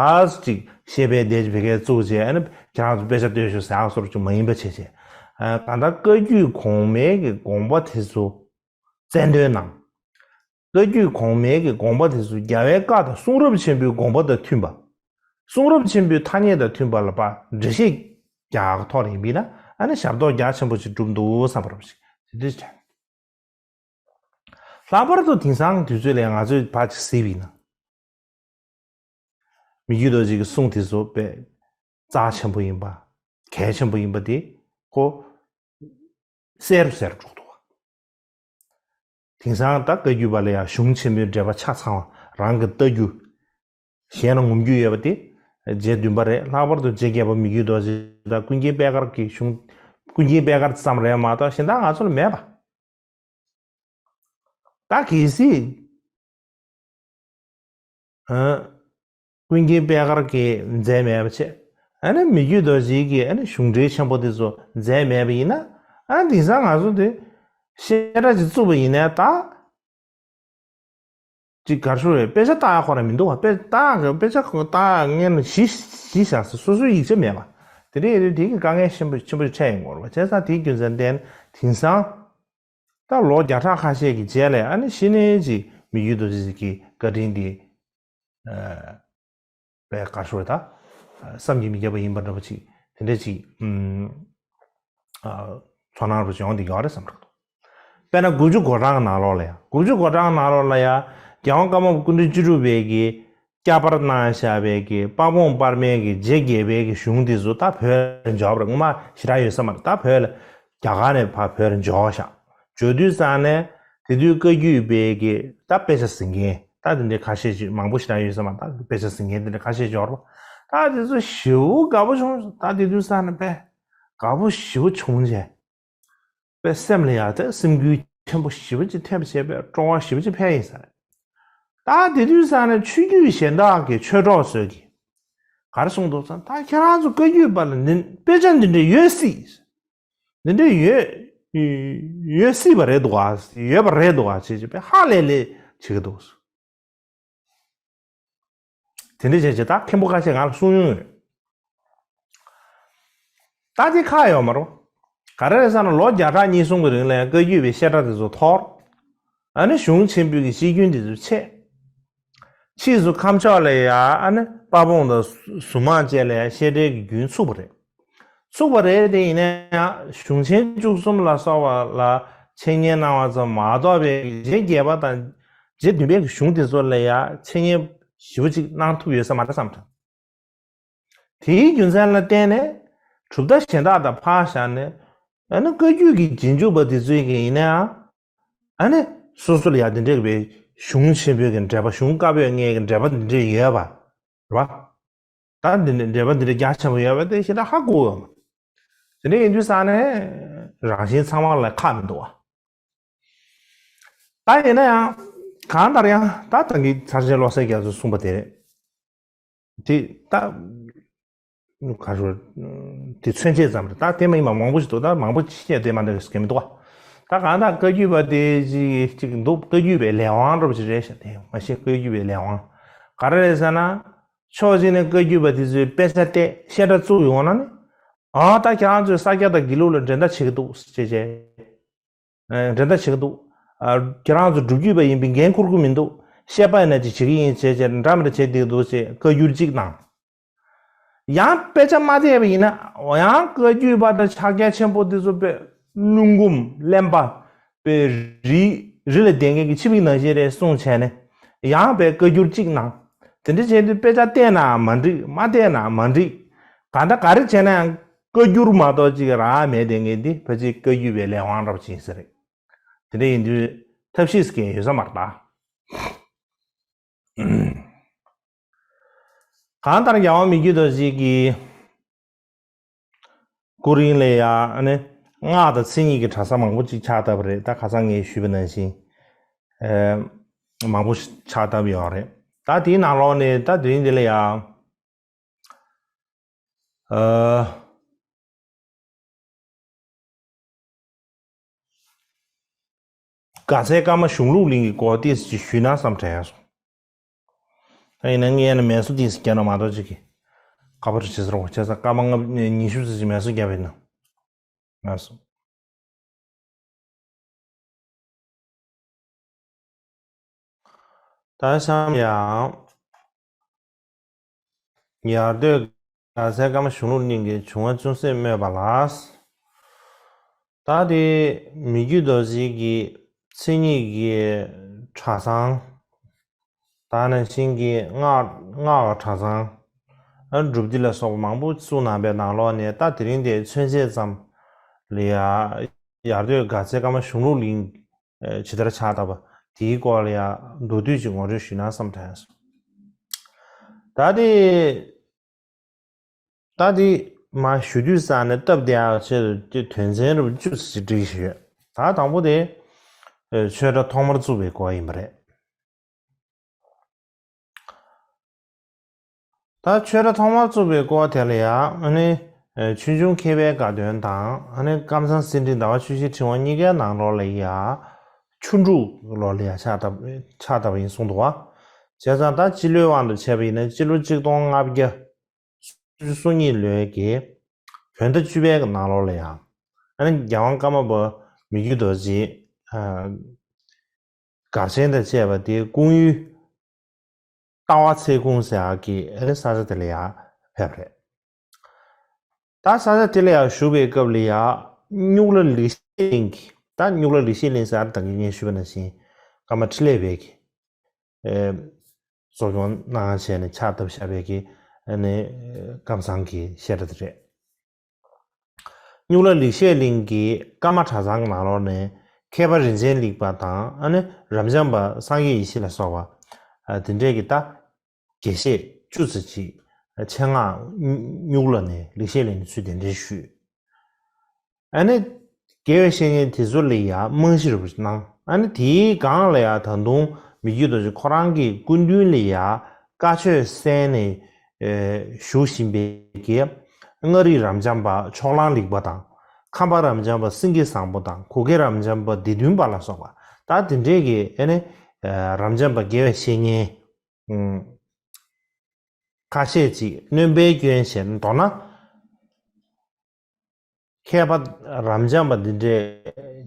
ཅིག་བཤད་པའི་བདེ་བེ་གའི་བཙུགས་བྱས་ཨ་ནི་ཁྱེད་རང་ཚོ་དཔེ་ཆ་ལྟོས་ཤོག་ཟེར་ཡག་སོར་ཅིག་མ་ཡིན་པ་བྱས་བྱས། ཨ་གང་ལྟར་བཀའ་བརྒྱུད་གོང་མའི་གི་དགོངས་པ་དེ་ཚོ་རྩལ་འདོན་གནང་། བཀའ་བརྒྱུད་གོང་མའི་གི་དགོངས་པ་དེ་ཚོ་རྒྱལ་བའི་བཀའ་དང་གསུང་རབ་ཆེན་པོའི་དགོངས་པ་དང་མཐུན་པ། གསུང་རབ་ཆེན་པོའི་ཐ་སྙད་དང་མཐུན་པ་ལ་ཕར་འགྲེལ་བཤད་རྒྱག་ཐོག་ནས་ཡིན་པས་ན་ཨ་ནི་ཞབས་ཏོག་རྒྱ་ཆེན་པོ་ཞིག་བསྒྲུབས་འདུག་བསམ་པ་རབ་ཞིག་དེ་འདྲ་ཞིག་དྲན། ལྷག་པར་དུ་དེང་སང་དུས་ཚོད་ལ་ང་ཚོས་ཕར་ཅིག་གཟིགས་པ་ཡིན་ན། མི་བསྐྱོད་རྡོ་རྗེ་གི་གསུང་དེ་ཚོ་དཔེ་རྩ་ཆེན་པོ་ཡིན་པ། གལ་ཆེན་པོ་ཡིན་པ་དེ་ཁོ་གསལ་རུ་གསལ་རུ་འགྲོ་གི་འདུག་བ། དེང་སང་ད་བཀའ་བརྒྱུད་པ་ལ་ཡང་གཞུང་ཆེན་མོའི་འགྲེལ་པ་ཆ་ཚང་བ་རང་གི་ལྟ་རྒྱུ། གཞན་ལ་ངོམ་རྒྱུ་ཡོད་པ་དེ་རྗེ་བདུན་པ་རེད། ལྷག་པར་དུ་རྗེ་རྒྱལ་པོ་མི་བསྐྱོད་རྡོ་རྗེ་དང་ཀུན་མཁྱེན་པད་དཀར་གྱི་གཞུང་། ཀུན་མཁྱེན་པད་དཀར་ཙམ་རེད་མ་གཏོགས་གཞན་དག་ང་ཚོ་ལ་མེད་པ། ད་གལ་སྲིད། ཨ། ཀུན་མཁྱེན་པད་དཀར་གྱིས་མཛད་མེད་པ་བྱས། ཨ་ནི་མི་བསྐྱོད་རྡོ་རྗེ་གིས་ཨ་ནི་གཞུང་འགྲེལ་ཆེན་པོ་དེ་ཚོ་མཛད་མེད་པ་ཡིན་ན། ཨ་ནི་དེང་སང་ང་ཚོ་འདི་བཤད་གྲྭ་ཅིག་བཙུགས་པ་ཡིན་ནའི་ད། ཅིག་གར་ཤོར་རེད། དཔེ་ཆ་ལྟ་ཡག་ཁོ་རང་མི་འདུག་བ། དཔེ་ལྟ་ཡག་དཔེ་ཆ་ཁོ་ལྟ་ཡག་ངས་ནི་གཞི་གཞི་བཞག་ས་སོ་སོའི་ཡིག་ཆ་མེད་པ། དེ་འདྲ་ཡིན་དུས་དེ་གི་དཀའ་ངལ་ཆེན་པོ་ཆེན་པོ་ཞིག་འཕྲད་ཡོང་གི་རེད་བ། བྱས་ཙང་དེའི་རྒྱུ་མཚན་བརྟེན་དེང་སང་། ད་ལོ་བརྒྱ་ཕྲག་ཁ་ཤས་ཀྱི་རྗེས་ལ་ཨ་ནི་གཞི་ནས་ཅིག་མི་བསྐྱོད་རྡོ་རྗེ་གི་བཀའ་དྲིན་འདི། ཨ། པའི་བཀའ་ཤོར་ད། བསམ་གྱིས་མི་ཁྱབ་པ་ཡིན་པ་འདྲ་པོ་ཅིག་དེ་འདྲ་ཅིག་ཨུམ། ཨ། ཚོར་སྣང་རུ་བྱུང་འདི་ག་རེ་བསམ་རག་འདུག་དཔེར་ན་དགུ་བཅུ་གོ་གྲངས་ནང་ལོགས་ལ་ཡང་དགུ་བཅུ་གོ་གྲངས་ནང་ལོགས་ལ་ཡང་རྒྱལ་དབང་ཀརྨ་པ་སྐུ་ཕྲེང་བཅུ་དྲུག་པའི་གི་བསྐྱར་པར་གནང་བཞག་པའི་གི་དཔལ་སྤུངས་དཔར་མའི་གི་རྗེ་རྒྱལ་པོའི་གི་གཞུང་འདི་ཚོ་ད་བོད་ལ་འབྱོར་བ་རེད། སྔོན་མ་ཞེ་དྲག་ཡོད་ས་མ་རེད། ད་བོད་ལ་རྒྱ་གར་ནས་ཕར་བོད་ལ་འབྱོར་བཞག་འབྱོར་དུས་ཙང་ནས་དེ་དུས་བཀའ་བརྒྱུད་པའི་གི་ད་དཔེ་ཆ་གཟིགས་མཁན་ད་དེ་འདྲའི་ཁ་ཤས་ཅིག་མང་པོ་ཞེ་དྲག་ཡོད་ས་མ་རེད། ད་དཔེ་ཆ་གཟིགས་མཁན་དེ་འདྲ་ཁ་ཤས་ཅིག་ཡོད་རེད། ད་དེ་ཚོ་ཞེ་པོ་དགའ་པོ་བྱུང་། ད་དེ་དུས་ཙང་ནས་དཔེ་དགའ་པོ་ཞེ་པོ་བྱུང་བྱས། པའི་སེམས་ལ་ཡང་དེ་སེམས་འགུལ་ཆེན་པོ་ཞེ་པོ་ཅིག་ཐེབས་བྱས་པའི་སྤྲོ་བ་ཞེ་པོ་ཅིག་འཕེལ་ཡིན་ས་རེད། ད་དེ་དུས་ཙང་ནས་ཆོས་བརྒྱུད་གཞན་དག་གི་ཆོས་གྲོགས་ཚོས་ཀྱིས་ག་རེ་གསུངས་འདུག་ཟེར་ན། ད་ཁྱེད་རང་ཚོ་བཀའ་བརྒྱུད་པ་ལ་ནི་དཔེ་ཆ་འདི་འདྲ་ཡོད་སྲིད། འདི་འདྲ་ཡོད་ཡོད་སྲིད་པ་རེད་འདུག་ག་ཡོད་པ་རེད་འདུག་ག་ཅེས་བྱས་པའི་ཧ་ལས་ལས་བྱེད་ཀྱི་འདུག་དེ་འདྲ་བྱས་བྱས་ད་མཁན་པོ་ཁ་ཤས་ང་ལ་གསུང་མྱོང་ཡོད། ད་དེ་ཁག་ཡོད་མ་རེད། ག་རེ་རེད་ཟེར་ན་ལོ་བརྒྱ་ཕྲག་གཉིས་གསུམ་གྱི་རིང་ལ་ཡང་བཀའ་བརྒྱུད་པའི་བཤད་གྲྭ་དེ་ཚོ་འཐོར། ཨ་ནི་གཞུང་ཆེན་པོའི་གི་སྤྱི་རྒྱུན་དེ་ཚོ་ཆད། ཕྱིས་སུ་ཁམས་ཕྱོགས་ལ་ཡང་ཨ་ནི་དཔལ་སྤུངས་དང་གཟུངས་མང་བཅས་ལ་ཡང་བཤད་གྲྭའི་གི་རྒྱུན་ཚུགས་པ་རེད། ཚུགས་པ་རེད། དེ་ཡིན་ན་ཡང་གཞུང་ཆེན་བཅུ་གསུམ་ལ་སོགས་པ་ལ་འཆད་ཉན་གནང་བ་ཙམ་མ་གཏོགས་པའི་རྗེ་བརྒྱད་པ་དང་རྗེ་བདུན་པའི་གི་གཞུང་དེ་ཚོ་ལ་ཡང་འཆད་ཉན་ཞེ་པོ་ཅིག་གནང་ཐུབ་ཡོད་ས་མ་རེད་བསམ་དྲན། དེའི་རྒྱུ་མཚན་ལ་བརྟེན་ནས་གྲུབ་མཐའ་གཞན་དག་དང་ཕར་བཞག་ནས་ ཨ་ནི་བཀའ་བརྒྱུད་ཀྱི་རྗེས་འཇུག་པ་དེ་ཚོའི་གི་ཡིན་ནའང་། ཨ་ནི་སོ་སོ་ལ་ཡ་དེ་འདྲའི་གི་བའི་གཞུང་ཆེན་པོའི་གི་འགྲེལ་པ། གཞུང་བཀའ་པོད་ལྔའི་གི་འགྲེལ་པ་དེ་འདྲའི་ཡོད་པ་རེད་པ། ད་འདི་འདྲའི་འགྲེལ་པ་འདི་འདྲའི་རྒྱ་ཆེན་པོ་ཡོད་པ་དེ་ཞེ་དྲག་ཧ་གོ་ཡོད་མ། དེ་འདྲ་ཡིན་དུས་ཙང་ནས་རང་བཞིན་ཚང་མ་ལ་ཁག་མི་འདུག་བ། ད་ཡིན་ན་ཡང་གང་ལྟར་ཡང་ད་ད་གིན་ཚར་ཆེན་བློ་གསལ་རྒྱ་མཚོས་གསུངས་པ་དེ་རེད། དེ་ད་ག་རེ་དེ་མཚོན་བྱེད་ཙམ་རེད། ད་དེ་མ་ཡིན་པ་མང་པོ་ཞིག་འདུག་ད་མང་པོ་ཅིག་བཤད་དེ་མ་འདྲ་བའི་སྐད་མི་འདུག་བ། ད་གང་ལྟར་བཀའ་བརྒྱུད་པ་དེ་ཅིག་ཅིག་འདུག་བཀའ་བརྒྱུད་པའི་ལས་དབང་འདྲ་པོ་ཅིག་རེད་ཤག་དེ་མ་གཞི་བཀའ་བརྒྱུད་པའི་ལས་དབང་ག་རེ་རེད་ཟེར་ན། ཕྱོགས་གཅིག་ནས་བཀའ་བརྒྱུད་པ་དེ་ཚོས་དཔེ་ཆ་བལྟས་བཤད་གྲྭ་བཙུགས་ཡོང་ན་ནི། ཨ་ད་ཁྱེད་རང་ཚོས་ས་སྐྱ་དང་དགེ་ལུགས་ལ་འགྲན་ཟླ་བྱེད་ཀྱི་འདུག་ཅེས་བྱས། འགྲན་ཟླ་བྱེད་ཀྱི་འདུག་ཁྱེད་རང་ཚོ་སྒྲུབ་བརྒྱུད་པ་ཡིན་པའི་འགན་འཁུར་གྱི་མི་འདུག་བཤད་པ་ཡིན་ན་ཅིག་བྱེད་ཀྱི་ཡིན་ཅེས་བྱས་འདྲ་མི་འདྲ་བྱེད་བསྡད་འདུག་ཅེས་བཀའ་བསྒྱུར་གཅིག་གནང་། ཡང་དཔེ་ཆ་མ་བལྟས་པ་ཡིན་ན་ཡང་བཀའ་བརྒྱུད་པ་དང་ཕྱག་རྒྱ་ཆེན་པོ་འདི་ཚོ་དཔེ་བླུན་སྒོམ་གླེན་པ་དཔེ་རི་རི་ལ་བསྡད་མཁན་གྱི་ཆི་བིག་ནང་བཞིན་རེད་གསུངས་བྱས་ནས་ཡང་དཔེ་བཀའ་བསྒྱུར་གཅིག་གནང་། དེ་འདྲ་བྱས་དུས་དཔེ་ཆ་བལྟས་ན་མ་འགྲིག་མ་བལྟས་ན་མ་འགྲིག་གང་ལྟར་ག་རེ་བྱས་ན་ཡང་བཀའ་བསྒྱུར་མ་གཏོགས་ཅིག་རག་མེད་དེ་ངས་འདི་ཕལ་ཆེར་བཀའ་བརྒྱུད་པའི་ལས་དབང་འདྲ་པོ་ཅིག་ཡིན་ས་རེད། དེ་འདྲ་ཡིན་དུས་ཐབས་ཤེས་སྐྱེ་ཡོད་ས་མ་རེད་ད། གང་ལྟར་རྒྱལ་དབང་མི་བསྐྱོད་རྡོ་རྗེ་གི་སྐུ་རིང་ལ་ཡ་ཨ་ནི་སྔགས་དང་མཚན་ཉིད་ཀྱི་གྲྭ་ས་མང་པོ་ཅིག་ཕྱག་བཏབ་པ་རེད། ད་ཁ་སང་ངས་ཞུས་པ་ནང་བཞིན་ཨེ་མང་པོ་ཕྱག་བཏབ་ཡོད་རེད། ད་དེའི་ནང་ལོགས་ནས་ད་དེ་རིང་འདི་ལ་ཡ་ཨ། དགའ་ཚལ་ཀརྨ་གཞུང་ལུགས་གླིང་གི་སྐོར་ཏོག་ཙམ་ཞུས་ན་བསམ་དྲན་སོང་། ད་ཡིན་ན་ངས་ཡང་ན་མལ་གསོ་ཏོག་ཙམ་བརྒྱབ་ན་མ་གཏོགས་ཅིག་གི་ཁ་པར་བྱེད་ས་རོགས་བྱས་ཙང་སྐར་མ་ལྔ་ཉི་ཤུ་ཙམ་ཅིག་མལ་གསོ་བརྒྱབ་པ་ཡིན་ན་ལགས་སོ། ད་གཤམ་ཡང་ཡར་སྟོད་དགའ་ཚལ་ཀརྨ་གཞུང་ལུགས་གླིང་གི་བྱུང་བ་ཅུང་ཟད་སྨོས་པ་ལགས། ད་དེ་མི་བསྐྱོད་རྡོ་རྗེ་གི་མཚན་ཉིད་ཀྱི་གྲྭ་ཚང་། ད་ནང་བཞིན་གྱི་སྔགས་སྔགས་ཀྱི་གྲྭ་ཚང་། ཨ་སྒྲུབ་སྡེ་ལ་སོགས་པ་མང་པོ་བཙུགས་གནང་པའི་ནང་ལོགས་ནས་ད་དེ་རིང་དེ་མཚོན་བྱེད་ཙམ་ལ་ཡ་ཡར་སྟོད་དགའ་ཚལ་ཀརྨ་གཞུང་ལུགས་གླིང་ཇི་ལྟར་ཕྱག་བཏབ་པ་དེའི་སྐོར་ལ་ཡ་མདོར་བསྡུས་ཅིག་ངོ་སྤྲོད་ཞུས་ན་བསམ་དྲན་སོང་། ད་དེ། ད་དེ་མ་ཞུ་དུས་ཙང་ནས་སྟབས་བདེ་ཡག་ཆེད་དུ་དོན་ཚན་རུ་བཅུ་ཙམ་བསྒྲིགས་ཡོད། ད་དང་པོ་དེ་ཆོས་གྲྭ་ཐོག་མར་བཙུགས་པའི་སྐོར་ཡིན་པ་རེད། ད་ཆོས་གྲྭ་ཐོག་མར་བཙུགས་པའི་སྐོར་དེ་ལ་ཡང་ཨ་ནི་ཆོས་འབྱུང་མཁས་པའི་དགའ་སྟོན་དང་ཨ་ནི་ཀམ་ཚང་གསེར་ཁྲི་ཟླ་བ་ཆུ་བཞི་ཕྲེང་བ་གཉིས་ཀའི་ནང་ལོགས་ལ་ཡང་ཆུ་འབྲུག་ལོ་ལ་ཡང་ཕྱག་བཏབ་ཕྱག་བཏབ་པ་ཡིན་གསུངས་འདུག་བ། བྱས་ཙང་ད་སྤྱི་ལོའི་དབང་དུ་བྱས་པ་ཡིན་ན་སྤྱི་ལོ་གཅིག་སྟོང་ལྔ་བརྒྱ་སུམ་ཅུ་སོ་གཉིས་ལོའི་གི་བོད་ཟླ་བཅུ་པའི་གི་ནང་ལོགས་ལ་ཡང་ཨ་ནི་རྒྱལ་དབང་ཀརྨ་པ་མི་བསྐྱོད་རྡོ་རྗེ་ཨ་སྒར་ཆེན་དང་བཅས་པ་དེ་སྐུང་ཡུལ་རྟ་བ་ཚལ་ཁུང་ཟེར་ཡག་གི་ཨ་ནི་ས་ཆ་དེ་ལ་ཡང་ཕེབས་རེད། ད་ས་ཆ་དེ་ལ་ཡང་བཞུགས་པའི་སྐབས་ལ་ཡང་སྨྱུག་ལ་ལེགས་བཤད་གླིང་གི་ད་སྨྱུག་ལ་ལེགས་བཤད་གླིང་ཟེར་ཡག་ད་གིན་ངས་ཞུས་པ་ནང་བཞིན་ཀརྨ་འཕྲིན་ལས་པའི་གི་ཨེ་གཙོ་སྐྱོང་གནང་བྱས་ནས་ཕྱག་བཏབ་བཞག་པའི་གི་ཨ་ནི་ཀམ་ཚང་གི་བཤད་གྲྭ་དེ་རེད། སྨྱུག་ལ་ལེགས་བཤད་གླིང་གི་ཀརྨ་གྲྭ་ཚང་གི་ནང་ལོགས་ནས་མཁས་པ་རིན་ཆེན་ལེགས་པ་དང་ཨ་ནི་རབ་འབྱམས་པ་སངས་རྒྱས་ཡེ་ཤེས་ལ་སོགས་པ་ཨ་དེ་འདྲས་ཀྱི་ད་དགེ་བཤེས་བཅུ་ཙམ་ཅིག་ཨ་ཆེད་མངགས་སྨྱུག་ལ་ནས་ལེགས་བཤད་གླིང་ནས་ཚུར་གདན་འདྲེན་ཞུས། ཨ་ནི་དགེ་བའི་བཤེས་གཉེན་དེ་ཚོ་ལ་ཡང་རྨང་གཞི་རུ་གནང་། ཨ་ནི་དེའི་སྒང་ལ་ཡང་ད་དུང་མི་བསྐྱོད་རྡོ་རྗེ་ཁོ་རང་གི་སྐུ་མདུན་ལ་ཡང་བཀའ་ཆོས་གསན་ནས་ཨེ་བཞུགས་བཞིན་པའི་གི་མངའ་རིས་རབ་འབྱམས་པ་ཕྱོགས་གླང་ལེགས་པ་དང་། ཁམས་པ་རབ་འབྱམས་པ་སེང་གེ་བཟང་པོ་དང་གུ་གེ་རབ་འབྱམས་པ་སྡེ་བདུན་པ་ལ་སོགས་པ་ད་དེ་འདྲས་ཀྱི་ཨ་ནི་ཨེ་རབ་འབྱམས་པ་དགེ་བའི་བཤེས་གཉེན་ཁ་ཤས་ཅིག་སྣོན་པའི་སྐྱོན་བྱས་མདོར་ན། མཁས་པ་རབ་འབྱམས་པ་འདི་འདྲའི་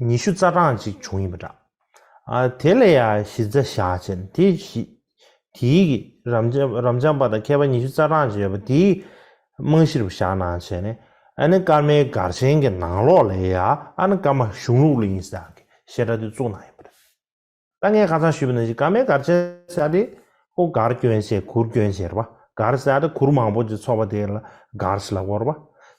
ཉི་ཤུ་རྩ་གྲངས་ཅིག་བྱུང་ཡིན་པ་འདྲ། ཨ་དེ་ལ་ཡང་གཞི་རྩ་བཞག་བྱས་ནས་དེ་གཞི་དེའི་གི་རབ་འབྱམས་རབ་འབྱམས་པ་དང་མཁས་པ་ཉི་ཤུ་རྩ་གྲངས་ཅིག་ཡོད་པ་དེའི་རྨང་གཞི་རུ་བཞག་གནང་བྱས་ནས་ཨ་ནི་ཀརྨའི་སྒར་ཆེན་གྱི་ནང་ལོགས་ལ་ཡང་ཨ་ནི་ཀརྨ་གཞུང་ལུགས་གླིང་ཟེར་ཡག་གི་བཤད་གྲྭ་དེ་བཙུགས་གནང་ཡིན་པ་རེད། ད་ངས་ཁ་སང་ཞུས་པ་ནང་བཞིན་ཀརྨའི་སྒར་ཆེན་ཟེར་ཡག་དེ་ཁོ་སྒར་སྐྱོན་བྱས་གུར་སྐྱོན་བྱས་རེད་པ། སྒར་ཟེར་ཡག་དེ་གུར་མང་པོ་ཅིག་ཚོགས་པ་དེ་ལ་སྒར་ཟེར་ལབ་ཀྱི་ཡོད་རེད་པ།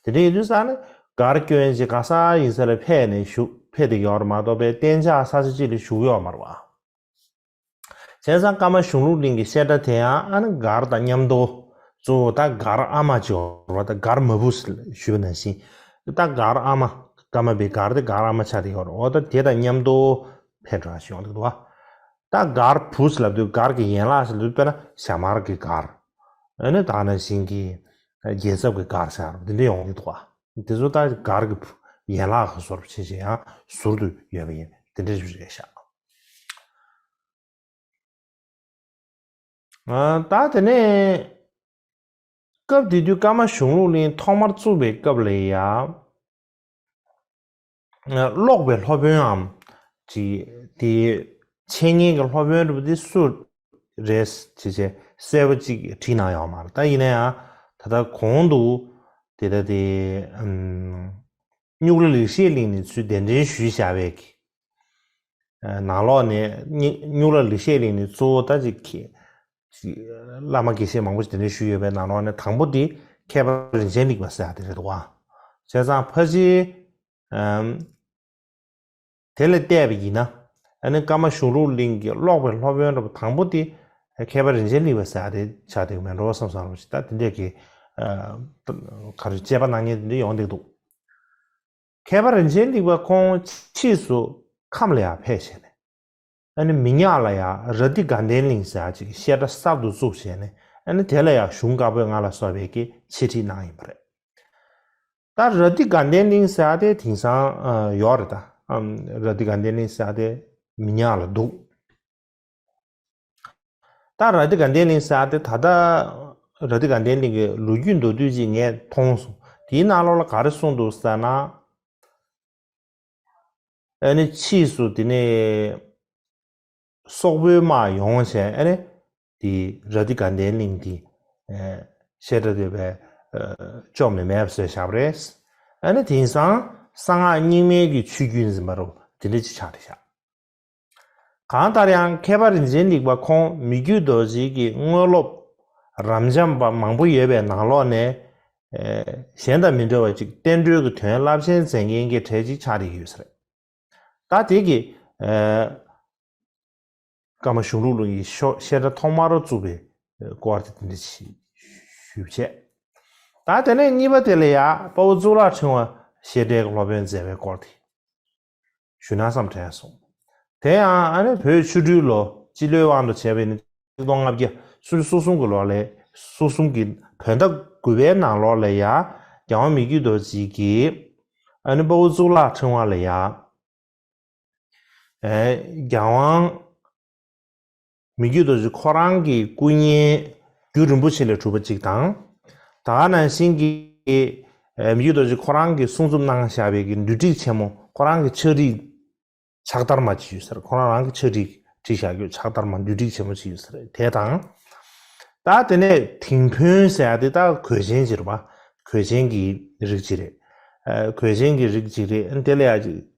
དེ་འདྲ་ཡིན་དུས་ཙང་ནས་ སྒར་བསྐྱོན་བྱས་ག་ས་ཡིན་ས་ལ་ཕེབས་ནས་བཞུགས་ཕེབས་བསྡད་ཀྱི་ཡོད་རེད་མ་གཏོགས་པའི་གཏན་འཇགས་ས་ཆ་གཅིག་ལ་བཞུགས་ཡོད་མ་རེད་བ། བྱས་ཙང་ཀརྨ་གཞུང་ལུགས་གླིང་གི་བཤད་གྲྭ་དེ་ཡང་ཨ་ནི་སྒར་དང་མཉམ་དུ་གཙོ་བོ་ད་སྒར་ཨ་མ་ཅིག་ཡོད་རེད་བ། ད་སྒར་མ་བུ་ཞུས་པ་ནང་བཞིན་ད་སྒར་ཨ་མ་ཀརྨ་པའི་སྒར་དེ་སྒར་ཨ་མ་ཆགས་བསྡད་ཡོད་རེད། འོ་ད་དེ་དང་མཉམ་དུ་ཕེབས་འགྲོ་བ་ཞིག་ཡོང་གི་འདུག་བ། ད་སྒར་བུ་ལབ་དུས་སྒར་གྱི་ཡན་ལག་ཟེར་དུས་དཔེར་ན་ཞྭ་དམར་གྱི་སྒར། ཨ་ནི་ད་ནང་བཞིན་གྱི་རྒྱལ་ཚབ་ཀྱི་སྒར་ཟེར་བ་འདི་འདྲ་ཡོང་གི་འདུག་བ། འདི་ཚོ་ད་སྒར་གྱི་ཡན་ལག་གི་བཟོ་འདྲ་བྱས་བྱས་ཡང་ཟུར་དུ་ཡོད་པ་ཡིན། འདི་འདྲ་རེད་ཤག་ཨ་ད་དེ་ནས་སྐབས་དེ་དུས་ཀརྨ་གཞུང་ལུགས་གླིང་ཐོག་མར་བཙུགས་པའི་སྐབས་ལ་ཡང་། ཀློག་པའི་སློབ་དཔོན་འམ་ཅིག་དེ་འཆད་ཉན་གྱི་སློབ་དཔོན་རེད་པ་དེ་སུ་རེད་ཅེས་བྱས་གསལ་པོ་ཅིག་བྲིས་གནང་ཡོད་མ་རེད། ད་ཡིན་ན་ཡང་ད་ལྟ་གོང་དུ་དེ་ལྟ་དེ་སྨྱུག་ལ་ལེགས་བཤད་གླིང་ནས་ཚུར་གདན་འདྲེན་ཞུས་བཞག་པའི་གི་ནང་ལོགས་ནས་སྨྱུག་ལ་ལེགས་བཤད་གླིང་ནས་གཙོ་བོ་ད་ཅིག་གི་བླ་མ་དགེ་བཤེས་མང་པོ་ཞིག་གདན་འདྲེན་ཞུས་ཡོད་པའི་ནང་ལོགས་ནས་དང་པོ་དེ་མཁས་པ་རིན་ཆེན་ལེགས་པ་ཟེར་ཡ་དེ་རེད་འདུག་བ། བྱས་ཙང་ཕལ་ཆེར་དེ་ལ་བལྟས་པ་ཡིན་ན་ཨ་ནི་ཀརྨ་གཞུང་ལུགས་གླིང་གི་ཀློག་པའི་སློབ་དཔོན་རབ་དང་པོ་དེ་མཁས་པ་རིན་ཆེན་ལེགས་པ་ཟེར་ཡ་དེ་ཆགས་བསྡད་ཀྱི་མེད་འགྲོ་བསམ་བསམ་རོགས་ཞེས་ད་དེ་འདྲས་ཀྱི་ག་རེ་དཔྱད་པ་གནང་མཁན་དེ་འདྲས་ཡོང་བསྡད་འདུག་མཁས་པ་རིན་ཆེན་ལེགས་པ་ཁོང་ཕྱིས་སུ་ཁམས་ལ་ཡང་ཕེབས་བྱས་ནས་ཨ་ནི་མི་ཉག་ལ་ཡང་ར་ཏི་དགའ་ལྡན་གླིང་ཟེར་ཡ་ཅིག་བཤད་གྲྭ་གསར་དུ་བཙུགས་བྱས་ནས་ཨ་ནི་དེ་ལ་ཡང་གཞུང་བཀའ་པོད་ལྔ་ལ་སོགས་པའི་གི་འཆད་ཁྲིད་གནང་ཡིན་པ་རེད། ད་ར་ཏི་དགའ་ལྡན་གླིང་ཟེར་ཡ་དེ་དེང་སང་ཡོད་རེད། ད་ར་ཏི་དགའ་ལྡན་གླིང་ཟེར་ཡ་དེ་མི་ཉག་ལ་འདུག་ད་ར་ཏི་དགའ་ལྡན་གླིང་ཟེར་ཡ་དེ་ད་ལྟ་ར་ཏི་དགའ་ལྡན་གླིང་གི་ལོ་རྒྱུས་མདོར་བསྡུས་ཅིག་ངས་མཐོང་སོང་། དེའི་ནང་ལོགས་ལ་ག་རེ་གསུངས་འདུག་ཟེར་ན། ཨ་ནི་ཕྱིས་སུ་དེ་ནས་སོག་པོའི་དམག་ཡོང་བྱས་ཨ་ནི་དེ་ར་ཏི་དགའ་ལྡན་གླིང་དེ་བཤད་གྲྭ་དེ་བས་བཅོམ་ནས་མེད་པ་བཟོས་བཞག་པ་རེད། ཨ་ནི་དེང་སང་གསང་སྔགས་རྙིང་མའི་གི་ཆོས་བརྒྱུད་འཛིན་པ་རུ་དེ་འདྲ་ཅིག་ཆགས་བསྡད་བཞག་གང་ལྟར་ཡང་མཁས་པ་རིན་ཆེན་ལེགས་པ་ཁོང་མི་བསྐྱོད་རྡོ་རྗེ་གི་དངོས་སློབ་རབ་འབྱམས་པ་མང་པོ་ཡོད་པའི་ནང་ལོགས་ནས། ཨེ། གཞན་དང་མི་འདྲ་བ་ཅིག་བསྟན་འགྲོའི་གི་དོན་རླབས་ཆེན་མཛད་མཁན་གྱི་གྲས་ཅིག་ཆགས་བསྡད་ཡོད་ས་རེད། ད་དེ་གི་ཨེ། ཀརྨ་གཞུང་ལུགས་ལུགས་ཀྱི་ཤོ་བཤད་གྲྭ་ཐོག་མ་རུ་བཙུགས་པའི་སྐོར་དེ་དེ་འདྲ་ཞིག་ཞུས་བྱས། ད་དེ་ནས་གཉིས་པ་དེ་ལ་ཡ་དཔའ་བོ་གཙུག་ལག་ཕྲེང་བ་བཤད་གྲྭའི་སློབ་དཔོན་མཛད་པའི་སྐོར་དེ། ཞུ་ན་བསམ་དྲན་སོང་། དེ་ཡང་ཨ་ནི་བོད་ཆོ་འཕྲུལ་ལོ་སྤྱི་ལོའི་དབང་དུ་བྱས་པའི་ནི་ཆིག་སྟོང་ལྔ་བརྒྱ་སུམ་ཅུ་སོ་གསུམ་གྱི་ལོ་ལས་སོ་གསུམ་གྱི་བོད་ཟླ་དགུ་པའི་ནང་ལོགས་ལ་ཡ་རྒྱལ་དབང་མི་བསྐྱོད་རྡོ་རྗེ་གིས་ཨ་ནི་དཔའ་བོ་གཙུག་ལག་ཕྲེང་བ་ལ་ཡ་ཨེ་རྒྱལ་དབང་མི་བསྐྱོད་རྡོ་རྗེ་ཁོ་རང་གི་སྐུ་བརྙན་རྒྱུ་རིན་པོ་ཆེ་ལས་གྲུབ་པ་གཅིག་དང་། ད་ག་ནང་བཞིན་གྱི་ཨེ་མི་བསྐྱོད་རྡོ་རྗེ་ཁོ་རང་གིས་གསུང་རྩོམ་གནང་བཞག་པའི་གི་བསྡུས་ཁྲིད་ཆེན་མོ་ཁོ་རང་གི་ཕྱག་བྲིས་ཕྱག་དར་མ་ཅིག་ཡོད་ས་རེད། ཁོ་རང་རང་གི་ཕྱག་བྲིས་བྲིས་བཞག་རྒྱུ་ཕྱག་དར་མ་བསྡུས་ཁྲིད་ཆེན་མོ་ཅིག་ཡོད་ས་རེད། དེ་དང་། ད་དེ་ནས་དིང་ཕུན་ཟེར་ཡ་དེ་ད་གོས་ཆེན་ཅིག་རེད་པ། གོས་ཆེན་གྱི་རིགས་ཅིག་རེད། ཨ་གོས་ཆེན་གྱི་རིགས་ཅིག་རེད། དེ་ལ་ཡ་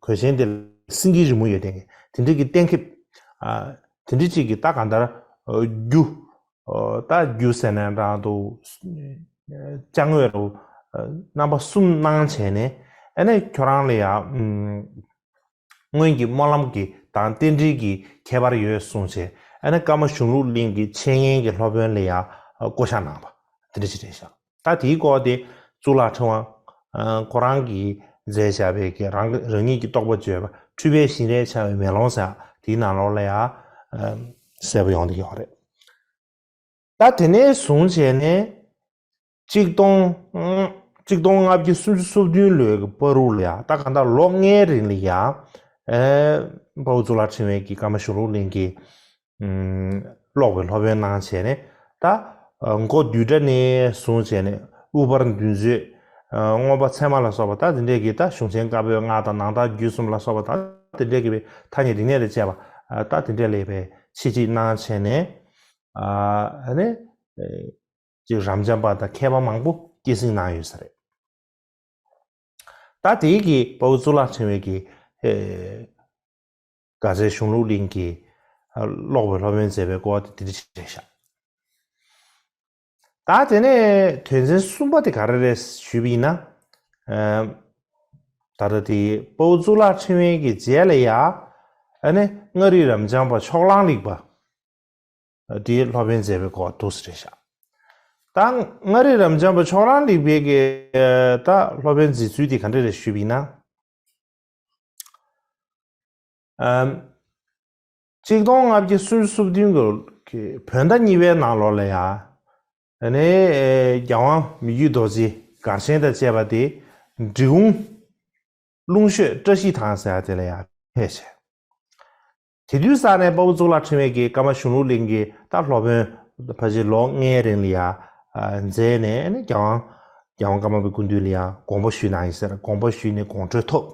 གོས་ཆེན་དེ་ལ་སེང་གེའི་རི་མོ་ཡོད་དེ་དེ་འདྲ་གི་གཏན་འཁེབས། ཨ་དེ་འདྲ་ཅིག་གི་ད་གང་ལྟར་རྒྱུ། ད་རྒྱུ་ཟེར་ན་འདྲ་འདུག་ཅ་དངོས་རུ་རྣམ་པ་གསུམ་གནང་བྱས་ནས་ཨ་ནི་ཁྱོད་རང་ལ་ཡ། སྔོན་གྱི་སྨོན་ལམ་གྱི་དང་རྟེན་འབྲེལ་གྱི་ཁྱད་པར་ཡོད་གསུངས་བྱས་ཨ་ནི་ཀརྨ་གཞུང་ལུགས་གླིང་གི་འཆད་ཉན་གྱི་སློབ་དཔོན་ལ་ཡང་བསྐོ་བཞག་གནང་བ་དེ་འདྲ་ཞིག་རེད་ཤག་ད་དེའི་སྐོར་དེ་གཙུག་ལག་ཕྲེང་བ་ཁོ་རང་གིས་མཛད་བཞག་པའི་གི་རང་རང་ཉིད་ཀྱི་རྟོགས་པ་བརྗོད་པ་འཁྲུལ་པའི་གཞན་རས་འཆའ་བའི་མེ་ལོང་ཟེར་དེའི་ནང་ལོགས་ལ་ཡང་གསལ་པོ་ཡོང་བསྡད་ཀྱི་ཡོད་རེད། ད་དེ་ནས་བཟུང་བྱས་ནས་གཅིག་སྟོང་། གཅིག་སྟོང་ལྔ་བརྒྱ་སུམ་ཅུ་སོ་བདུན་ལོའི་གི་བར་དུ་ལ་ཡ་ད་གང་ལྟར་ལོ་ལྔའི་རིང་ལ་ཡ། ཨེ། དཔའ་བོ་གཙུག་ལག་ཕྲེང་བའི་གི་ཀརྨ་གཞུང་ལུགས་གླིང་གི་ཀློག་པའི་སློབ་དཔོན་གནང་བྱས་ནས་ད་མགོ་བསྡུས་གྲྭ་ནས་བཟུང་བྱས་ནས་དབུ་ཕར་འདུལ་མཛོད། མངོན་པ་ཚད་མ་ལ་སོགས་པ་ད་དེ་འདྲས་ཀྱི་ད་གཞུང་ཆེན་བཀའ་པོད་ལྔ་དང་ནང་ལྟར་རྒྱུད་གསུམ་ལ་སོགས་པ་ད་དེ་འདྲས་ཀྱི་ཐ་སྙད་རིག་གནས་དང་བཅས་པ་ད་དེ་འདྲས་ལས་པའི་ཆེད་ཅིག་གནང་བྱས་ནས། ཨ་ནི། ཅིག་རབ་འབྱམས་པ་དང་མཁས་པ་མང་པོ་སྐྱེད་སྲིང་གནང་ཡོད་ས་རེད། ད་དེའི་གི་དཔའ་བོ་གཙུག་ལག་ཕྲེང་བའི་གི་ཨེ། དགའ་ཚལ་གཞུང་ལུགས་གླིང་གི་ཀློག་པའི་སློབ་དཔོན་མཛད་པའི་སྐོར་དེ་དེ་འདྲ་ཞིག་རེད་ཤག་ད་དེ་ནས་དོན་ཚན་གསུམ་པ་དེ་ག་རེ་རེད་ཞུས་པ་ཡིན་ན། ཨེ། ད་ལྟ་དེ་དཔའ་བོ་གཙུག་ལག་ཕྲེང་བའི་གི་རྗེས་ལ་ཡ། ཨ་ནི་མངའ་རིས་རབ་འབྱམས་པ་ཕྱོགས་གླང་ལེགས་པ། དེའི་སློབ་དཔོན་མཛད་པའི་སྐོར་འདུག་སེ་རེད་ཤག་ད་མངའ་རིས་རབ་འབྱམས་པ་ཕྱོགས་གླང་ལེགས་པའི་གི་ད་སློབ་དཔོན་མཛད་ཚུལ་དེ་ག་འདྲ་རེད་ཞུས་པ་ཡིན་ན། ཨམ། གཅིག་སྟོང་ལྔ་བརྒྱ་སུམ་ཅུ་སོ་བདུན་གྱི་བོད་ཟླ་གཉིས་པའི་ནང་ལོགས་ལ་ཡ། ཨ་ནི་རྒྱལ་དབང་མི་བསྐྱོད་རྡོ་རྗེ་སྒར་ཆེན་དང་བཅས་པ་དེ་འབྲི་གུང་ཀླུང་ཤོད་བཀྲ་ཤིས་ཐང་ཟེར་ཡ་དེ་ལ་ཡ་ཕེབས་བྱས། དེ་དུས་ས་ནས་དཔའ་བོ་གཙུག་ལག་ཕྲེང་བའི་གི་ཀརྨ་གཞུང་ལུགས་གླིང་གི་ད་སློབ་དཔོན་ཕལ་ཆེར་ལོ་ལྔའི་རིང་ལ་ཡ་མཛད་ནས་ཨ་ནི་རྒྱལ་དབང་རྒྱལ་དབང་ཀརྨ་པའི་སྐུ་མདུན་ལ་ཡ་དགོངས་པ་ཞུས་གནང་ཡིན་ཟེར། དགོངས་པ་ཞུས་ནས་དགོངས་འཁྲོལ་ཐོབ།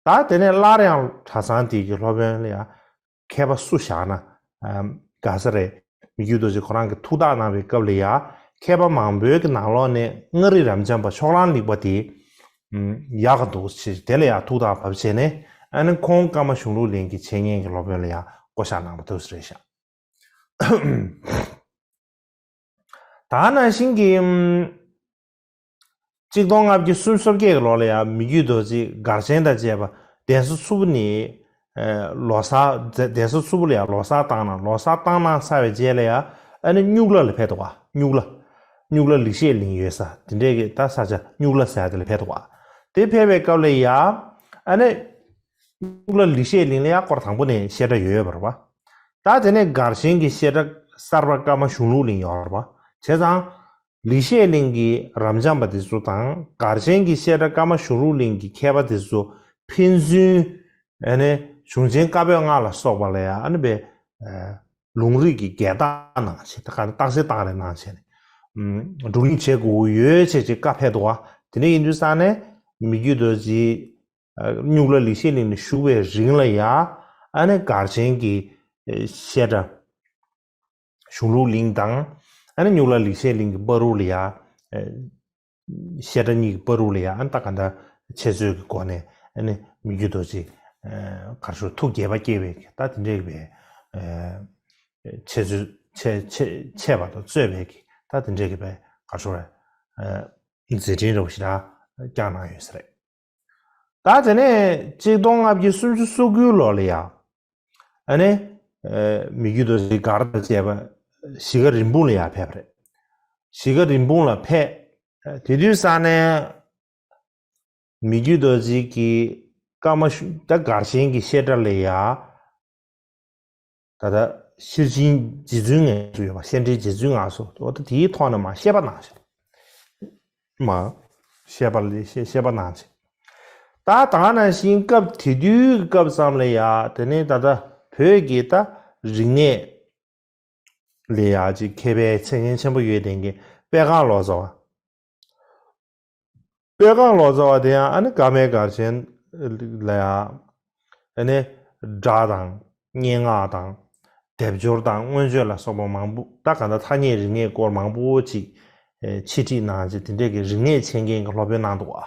ད་དེ་ནས་སླར་ཡང་གྲྭ་ཚང་དེ་གི་སློབ་དཔོན་ལ་ཡང་མཁས་པ་སུ་བཞག་ན་ཨམ་དགའ་ས་རེད། མི་བསྐྱོད་རྡོ་རྗེ་ཁོ་རང་གིས་ཐུགས་བརྟག་གནང་བའི་སྐབས་ལ་ཡང་མཁས་པ་མང་པོའི་གི་ནང་ལོགས་ནས་མངའ་རིས་རབ་འབྱམས་པ་ཕྱོགས་གླང་ལེགས་པ་དེ་ཨམ་ཡག་ག་འདུག་ཅེས་དེ་ལ་ཡང་ཐུགས་བརྟག་བབས་བྱས་ནས། ཨ་ནི་ཁོང་ཀརྨ་གཞུང་ལུགས་གླིང་གི་འཆད་ཉན་གྱི་སློབ་དཔོན་ལ་ཡང་བསྐོ་བཞག་གནང་བ་འདུག་ས་རེད་ཤག་ད་ག་ནང་བཞིན་གྱི་ཨམ་གཅིག་སྟོང་ལྔ་བརྒྱ་སུམ་ཅུ་སོ་བརྒྱད་ཀྱི་ལོ་ལ་ཡང་མི་བསྐྱོད་རྡོ་རྗེ་སྒར་ཆེན་དང་བཅས་པ་གདན་ས་སུ་བོ་ནས་ཨ་ལོ་གསར། གདན་ས་སུ་བོ་ལ་ཡང་ལོ་གསར་བཏང་གནང་། ལོ་གསར་བཏང་གནང་ཚར་བའི་རྗེས་ལ་ཡང་ཨ་ནི་སྨྱུག་ལ་ལ་ཕེབས་འདུག་ག་སྨྱུག་ལ། སྨྱུག་ལ་ལེགས་བཤད་གླིང་ཡོད་ས་དེ་འདྲའི་གི་ད་ས་ཆ་སྨྱུག་ལ་ཟེར་ཡ་དེ་ལ་ཕེབས་འདུག་ག་དེ་ཕེབས་པའི་སྐབས་ལ་ཡང་ཨ་ནི་སྨྱུག་ལ་ལེགས་བཤད་གླིང་ལ་ཡང་སྐོར་དང་པོ་ནས་བཤད་གྲྭ་ཡོད་པ་རེད་པ། ད་དེ་ནས་སྒར་ཆེན་གྱི་བཤད་གྲྭ་གསར་པ་ཀརྨ་གཞུང་ལུགས་གླིང་ཡོད་རེད་པ། བྱས་ཙང་ལེགས་བཤད་གླིང་གི་རབ་འབྱམས་པ་དེ་ཚོ་དང་སྒར་ཆེན་གྱི་བཤད་གྲྭ་ཀརྨ་གཞུང་ལུགས་གླིང་གི་མཁས་པ་དེ་ཚོ་ཕན་ཚུན་ཨ་ནི་གཞུང་ཆེན་བཀའ་པོད་ལྔ་ལ་སོགས་པ་ལ་ཡང་ཨ་ནི་པའི་ཨ་ལུང་རིགས་ཀྱི་རྒྱས་བཏགས་གནང་བྱས། ད་ག་རྟགས་གསལ་བཏང་རེ་གནང་བྱས་ནས་ཨམ་བགྲོ་གླེང་བྱེད་དགོས་ཀྱི་ཡོད་བྱས་བྱས་བཀའ་ཕེབས་འདུག་ག་དེ་འདྲ་ཡིན་དུས་ཙང་ནས་མི་བསྐྱོད་རྡོ་རྗེ་ཨ་སྨྱུག་ལ་ལེགས་བཤད་གླིང་ནས་བཞུགས་པའི་རིང་ལ་ཡ་ཨ་ནི་སྒར་ཆེན་གྱི་ཨ་བཤད་གྲྭ་གཞུང་ལུགས་གླིང་དང་། ཨ་ནི་སྨྱུག་ལ་ལེགས་བཤད་གླིང་གི་བར་དུ་ལ་ཡ་ཨ་བཤད་གྲྭ་གཉིས་ཀྱི་བར་དུ་ལ་ཡ་ཨ་ནི་ད་ག་འདྲ་འཆད་རྩོད་ཀྱི་སྒོ་ནས་ཨ་ནི་མི་བསྐྱོད་རྡོ་རྗེ་ཨ་གར་ཤོར་ཐུགས་དགྱེས་པ་སྐྱེས་པའི་ད་དེ་འདྲའི་པའི་ཨ་འཆད་རྩོད་འཆད་འཆད་འཆད་པ་དང་རྩོད་པའི་ད་དེ་འདྲའི་པའི་གར་ཤོར་ཨ་མཛད་འཕྲིན་འདྲ་བོ་ཞིག་ད་བསྐྱངས་གནང་ཡོད་ས་རེད། ད་དེ་ནས་གཅིག་སྟོང་ལྔ་བརྒྱ་སུམ་ཅུ་སོ་དགུའི་ལོ་ལ་ཡ། ཨ་ནི། ཨ་མི་བསྐྱོད་རྡོ་རྗེ་སྒར་དང་བཅས་པ་གཞིས་ཀ་རིན་སྤུངས་ལ་ཡ་ཕེབས་པ་རེད། གཞིས་ཀ་རིན་སྤུངས་ལ་ཕེབས། དེ་དུས་ས་ནས་མི་བསྐྱོད་རྡོ་རྗེ་གིས་ཀརྨ་ཤུ་ད་སྒར་ཆེན་གྱི་བཤད་གྲྭ་ལ་ཡ། ད་ལྟ་ཤེར་ཕྱིན་རྗེ་བཙུན་ངལ་གསོ་ཡོད་པ། བཤད་འཕྲིན་རྗེ་བཙུན་ངལ་གསོ། འོ་ད་དེའི་ཐོག་ནས་མར་བཤད་པ་གནང་ཞིང་། མར་བཤད་པ་ལས་བཤད་བཤད་པ་གནང་ཞིང་། ད་ད་ག་ནང་བཞིན་སྐབས་དེ་དུས་ཀྱི་སྐབས་ཙམ་ལ་ཡ། དེ་ནས་ད་ལྟ་བོད་ཀྱི་ད་རིག་གནས་ལ་ཡ་ཅིག་མཁས་པའི་མཚན་སྙན་ཆེན་པོ་ཡོད་ལྡན་གྱི་དཔལ་ཁང་ལོ་ཙཱ་བ། དཔལ་ཁང་ལོ་ཙཱ་བ་དེ་ཡང་ཨ་ནི་ཀརྨའི་སྒར་ཆེན་ལ་ཡང་ཨ་ནི་སྒྲ་དང་སྙན་ངག་དང་སྡེབ་སྦྱོར་དང་མངོན་བརྗོད་ལ་སོགས་པ་མང་པོ། ད་ག་ད་ཐ་སྙད་རིག་གནས་སྐོར་མང་པོ་ཅིག་ཨེ་འཆད་ཁྲིད་གནང་བྱས། དེ་འདྲས་ཀྱི་རིག་གནས་འཆད་མཁན་གྱི་སློབ་དཔོན་གནང་འདུག་ག་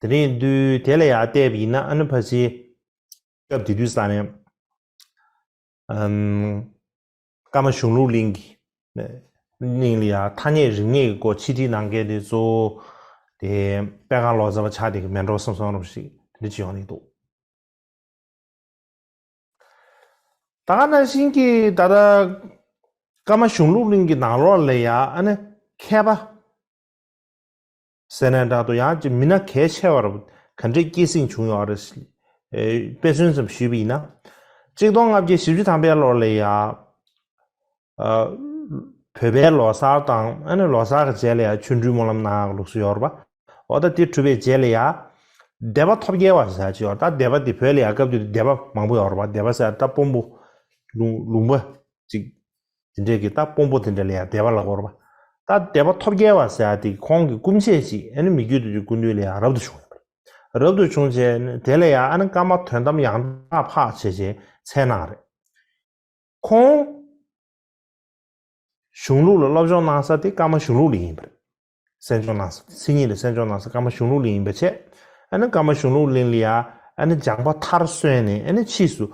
དེ་འདྲ་ཡིན་དུས་དེ་ལ་ཡང་བལྟས་པ་ཡིན་ན། ཨ་ནི་ཕལ་ཆེར་སྐབས་དེ་དུས་ས་ནས་ཨམ། ཀརྨ་གཞུང་ལུགས་གླིང་གི་གླིང་ལ་ཡང་ཐ་སྙད་རིག་གནས་ཀྱི་སྐོར་འཆད་ཁྲིད་གནང་མཁན་དེ་གཙོ་བོ་དེ་དཔལ་ཁང་ལོ་ཙཱ་བ་ཆགས་བསྡད་ཀྱི་མེད་འགྲོ་བསམ་བསམ་འདྲ་བོ་ཞིག་དེ་འདྲ་ཅིག་ཡོང་གི་འདུག་ད་ག་ནང་བཞིན་གྱི་ད་ལྟ་ཀརྨ་གཞུང་ལུགས་གླིང་གི་ནང་ལོགས་ལ་ཡང་ཨ་ནི་མཁས་པ་ཟེར་ནའི་འདྲ་འདུག་ཡང་ཅིག་མི་སྣ་གལ་ཆེ་བ་རུ་ག་འདྲས་སྐྱེད་སྲིང་བྱུང་ཡོད་རེད། ཨེ་དཔེ་མཚོན་ཙམ་ཞུས་པ་ཡིན་ན། གཅིག་སྟོང་ལྔ་བརྒྱ་བཞི་བཅུ་ཐམ་པའི་ལོ་ལ་ཡ། ཨ་བོད་པའི་ལོ་གསར་དང་། ཨ་ནི་ལོ་གསར་གྱི་རྗེས་ལ་ཡ་ཆོ་འཕྲུལ་སྨོན་ལམ་གནང་ཡག་ལུགས་སྲོལ་ཡོད་རེད་པ། འོ་ད་དེ་གྲུབ་པའི་རྗེས་ལ་ཡ། སྡེ་པ་ཐོབ་རྒྱལ་བ་ཟེར་ཡག་ཅིག་ཡོད་རེད། ད་སྡེ་པ་དེ་བོད་ལ་ཡ་སྐབས་དེ་དུས་སྡེ་པ་མང་པོ་ཡོད་རེད་པ། སྡེ་པ་ཟེར་ཡག་ད་དཔོན་པོ། ལུང་ལུང་པ་ཅིག་དེ་འདྲས་ཀྱི་ད་དཔོན་པོ་དེ་འདྲ་ལ་ཡང་སྡེ་པ་ལབ་དགོས་རེད་པ། ད་སྡེ་པ་ཐོབ་རྒྱལ་བ་ཟེར་ཡག་དེ་ཁོང་གི་སྐུ་མཆེད་ཅིག་ཨ་ནི་མི་བསྐྱོད་རྡོ་རྗེ་སྐུ་མདུན་ལ་ཡང་རབ་ཏུ་བྱུང་ཡོད་པ་རེད། རབ་ཏུ་བྱུང་བྱས་དེ་ལ་ཡང་ཨ་ནི་ཀརྨ་དོན་དམ་ཡང་དག་འཕགས་བྱས་བྱས་མཚན་གནང་རེད། ཁོང་གཞུང་ལུགས་ལ་སློབ་སྦྱོང་གནང་ས་དེ་ཀརྨ་གཞུང་ལུགས་ལ་ཡིན་པ་རེད། གསན་སྦྱོང་གནང་ས། མཚན་ཉིད་ལ་གསན་སྦྱོང་གནང་ས་ཀརྨ་གཞུང་ལུགས་གླིང་ཡིན་པ་བྱས། ཨ་ནི་ཀརྨ་གཞུང་ལུགས་གླིང་ལ་ཡ་ཨ་ནི་སྦྱངས་པ་མཐར་སོན་ནས། ཨ་ནི་ཕྱིས་སུ་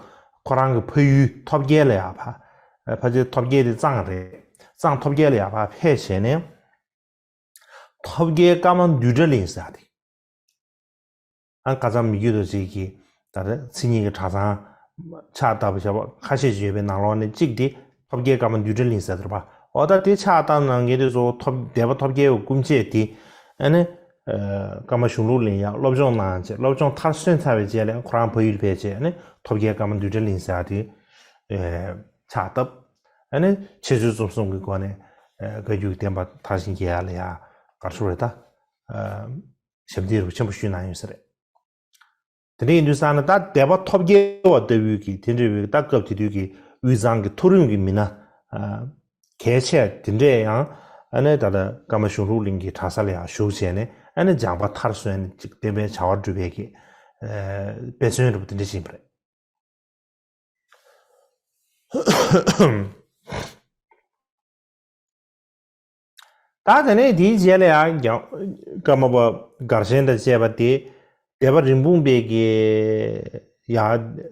ཁོ་རང་གི་ཕ་ཡུལ་ཐོབ་རྒྱལ་ལ་ཡ་ཕ། ཕལ་ཆེར་ཐོབ་རྒྱལ་དེ་གཙང་རེད། གཙང་ཐོབ་རྒྱལ་ལ་ཡ་ཕ་ཕེབས་བྱས་ནས། ཐོབ་རྒྱལ་ཀརྨ་འདུས་གྲྭ་གླིང་ཟེར་ཡག་དེ། ཨ་ཁ་སང་མི་རྒྱུད་དུ་ཅིག་གིས་ད་ལྟ་མཚན་ཉིད་ཀྱི་གྲྭ་ཚང་ཕྱག་བཏབ་པ་བྱ་བ་ཁ་ཤས་ཅིག་ཡོད་པའི་ནང་ལོགས་ནས་གཅིག་དེ་ཐོབ་རྒྱལ་ཀརྨ་འདུས་གྲལ་གླིང་ཟེར་དེ་རེད་པ། འོ་ད་དེ་ཕྱག་བཏབ་གནང་མཁན་དེ་ཚོ་ཐོབ་སྡེ་པ་ཐོབ་རྒྱལ་བའི་སྐུ་མཆེད་དེ་ཨ་ནི་ཀརྨ་གཞུང་ལུགས་གླིང་ཡར་སློབ་སྦྱོང་གནང་བྱས་སློབ་སྦྱོང་མཐར་སོན་ཚར་བའི་རྗེས་ལ་ཁོ་རང་ཕ་ཡུལ་ཕེབས་བྱས་ཨ་ནི་ཐོབ་རྒྱལ་ཀརྨ་འདུས་གྲལ་གླིང་ཟེར་ཡག་དེ་ཕྱག་བཏབ། ཨ་ནི་འཆད་རྩོད་རྩོམ་གསུམ་གྱི་སྒོ་ནས་བཀའ་བརྒྱུད་ཀྱི་བསྟན་པ་དར་ཞིང་རྒྱས་ཡག་ལ་ཡ་ག་རེ་ཟེར་དགོས་རེད་ད། ཞབས་འདེགས་རུ་ཆེན་པོ་ཞུས་གནང་ཡོད་ས་རེད། དེ་འདྲ་ཡིན་དུས་ཙང་ནས་ད་སྡེ་པ་ཐོབ་རྒྱལ་བ་ལྟ་བུའི་གི་དེ་འདྲ་བའི་ད་སྐབས་དེ་དུས་ཀྱི་དབུས་གཙང་གི་མཐོ་རིམ་གྱི་མི་སྣ་གལ་ཆེ་དེ་འདྲས་ཡང་ཨ་ནི་ད་ལྟ་ཀརྨ་གཞུང་ལུགས་གླིང་གི་གྲྭ་ས་ལ་ཡང་བཞུགས་བྱས་ནས་ཨ་ནི་སྦྱངས་པ་མཐར་སོན་ནས་ཅིག་བསྟན་པའི་བྱ་བ་སྒྲུབ་པའི་གི་དཔེ་མཚོན་འདྲ་པོ་དེ་འདྲ་ཞིག་ཡིན་པ་རེད། ད་དེ་ནས་དེའི་རྗེས་ལ་ཡང་ཀརྨ་པ་གར་ཆེན་དང་བཅས་པ་དེ་སྡེ་པ་རིན་སྤུངས་པའི་གི་ཡང་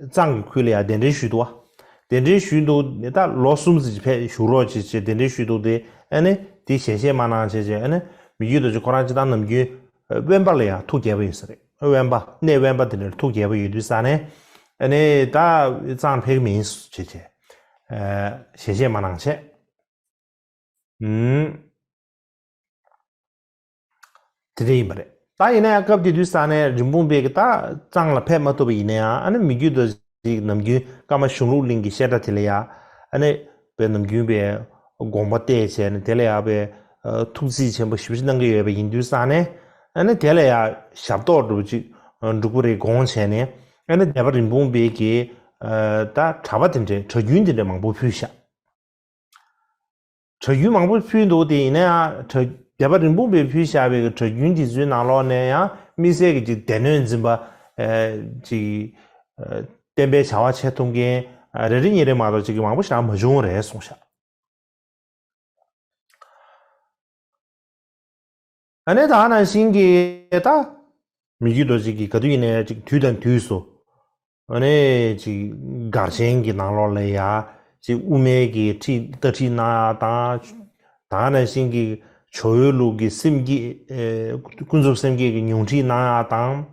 གཙང་གི་ཁུལ་ལ་ཡང་གདན་འདྲེན་ཞུས་འདུག་བ། གདན་འདྲེན་ཞུས་འདུག་ད་ལོ་གསུམ་ཙམ་ཕེབས་བཞུགས་རོགས་བྱེད་ཅེས་གདན་འདྲེན་ཞུས་འདུག་དེ་ཨ་ནི་དེ་ཞལ་བཞེས་མ་གནང་བྱས་བྱས་ཨ་ནི་མི་རྒྱུད་རྡོ་རྗེ་ཁོ་རང་སྤྱིར་བཏང་ནམ་རྒྱུན་དབེན་པ་ལ་ཡང་ཐུགས་དགྱེས་པ་ཡོད་ས་རེད། དབེན་པ་གནས་དབེན་པ་དེ་འདྲར་ཐུགས་དགྱེས་པ་ཡོད་དུས་ཙང་ནས་ཨ་ནི་ད་གཙང་ཕེབས་ཀྱི་མིན་བྱས་བྱས་ཞལ་བཞེས་མ་གནང་བྱས། ཨུམ། དེ་འདྲ་ཡིན་པ་རེད། ད་ཡིན་ན་ཡང་སྐབས་དེ་དུས་ས་ནས་རིན་སྤུངས་པའི་གི་ད་གཙང་ལ་ཕེབས་མ་ཐུབ་པ་ཡིན་ན་ཡང་ཨ་ནི་མི་རྒྱུད་རྡོ་རྗེ་ནམ་རྒྱུན་ཀརྨ་གཞུང་ལུགས་གླིང་གི་བཤད་གྲྭ་དེ་ལ་ཡང་ཨ་ནི་པའི་ནམ་རྒྱུན་པའི་དགོངས་པ་གཏད་བྱས་ནས་དེ་ལ་ཡང་པའི་ཐུགས་རྩིས་ཆེན་པོ་ཞེ་པོ་ཅིག་གནང་གི་ཡོད་པ་ཡིན་དུས་ས་ནས་ཨ་ནི་དེ་ལ་ཡང་ཞབས་ཏོག་འདྲ་པོ་ཅིག་འབྲུག་པ་རེ་དགོངས་བྱས་ནས་ཨ་ནི་སྡེ་པ་རིན་སྤུངས་པའི་གི་ད་གྲྭ་པ་དེ་འདྲའི་གྲྭ་རྒྱུན་དེ་འདྲའི་མང་པོ་ཕུལ་བཞག་གྲྭ་རྒྱུན་མང་པོ་ཕུལ་འདུག་དེ་ཡིན་ན་ཡང་གྲྭ་སྡེ་པ་རིན་སྤུངས་པས་ཕུལ་བཞག་པའི་གྲྭ་རྒྱུན་དེ་ཚོའི་ནང་ལོགས་ནས་ཡང་དམིགས་བསལ་གྱི་ཅིག་སྡེ་སྣོད་འཛིན་པ་ཅིག་བསྟན་པའི་བྱ་བ་བྱེད་ཐུབ་མཁན་རེ་རེ་གཉིས་རེ་མ་གཏོགས་ཅིག་མང་པོ་ཞིག་མ་བྱུང་བ་རེད་གསུངས་ཤག་ཨ་ནི་ད་ནང་བཞིན་གྱི་ད་མི་རྒྱུད་རྡོ་རྗེ་གིས་ག་དུས་ཡིན་ནའི་ཅིག་དུས་དང་དུས་སུ་ཨ་ནི་ཅིག་སྒར་ཆེན་གྱི་ནང་ལོགས་ལ་ཡ་ཅིག་དབུ་མའི་གི་ཁྲིད་ལྟ་ཁྲིད་གནང་ཡག་དང་། ད་ནང་བཞིན་གྱི་ཇོ་བོའི་ལུགས་ཀྱི་སེམས་བསྐྱེད་ཀུན་རྫོབ་སེམས་བསྐྱེད་ཀྱི་ཉུང་ཁྲིད་གནང་ཡག་དང་།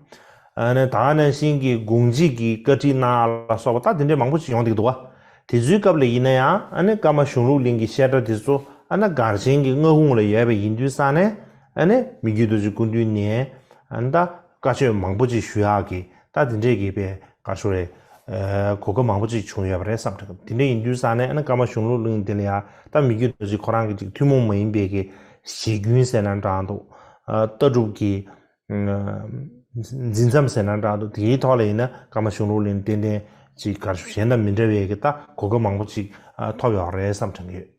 ཨ་ནི་ད་ནང་བཞིན་གྱི་དགོངས་གཅིག་གི་བཀའ་ཁྲིད་གནང་ཡག་ལ་སོགས་པ་ད་དེ་འདྲའི་མང་པོ་ཞིག་ཡོང་བསྡད་ཀྱི་འདུག་བ། དེ་ཚོའི་སྐབས་ལ་ཡིན་ན་ཡང་ཨ་ནི་ཀརྨ་གཞུང་ལུགས་གླིང་གི་བཤད་གྲྭ་དེ་ཚོ་ཨ་ནི་སྒར་ཆེན་གྱི་མངའ་དབང་ལ་ཡོད་པ་ཡིན་དུས་ཙང་ནས་ཨ་ནི་མི་རྒྱུད་རྡོ་རྗེ་སྐུ་མདུན་ནས་ཨ་ནི་ད་བཀའ་ཆོས་མང་པོ་ཅིག་ཞུ་ཡག་གི་ད་དེ་འདྲས་ཀྱི་པའི་ག་རེ་ཟེར་དགོས་རེད། གོ་སྐབས་མང་པོ་ཅིག་བྱུང་ཡོད་པ་རེད་བསམ་དྲན། དེ་འདྲས་ཡིན་དུས་ཙང་ནས་ཨ་ནི་ཀརྨ་གཞུང་ལུགས་གླིང་དེ་ལ་ཡང་ད་མི་རྒྱུད་རྡོ་རྗེ་ཁོ་རང་གི་ཅིག་ཐུན་མོང་མ་ཡིན་པའི་གི་གཞི་རྒྱུན་ཟེར་ན་འདྲ་འདུག་ལྟ་གྲུབ་ཀྱི་འཛིན་མཚམས་ཟེར་ན་འདྲ་འདུག་དེའི་ཐོག་ལ་ཡིན་ན་ཀརྨ་གཞུང་ལུགས་གླིང་ཏན་ཏན་ཅིག་ག་རེ་ཞུ་གཞན་དང་མི་འདྲ་བའི་གི་ད་གོ་སྐབས་མང་པོ་ཅིག་ཐོབ་ཡོད་རེད་བསམ་དྲན་གྱི་ཡོད།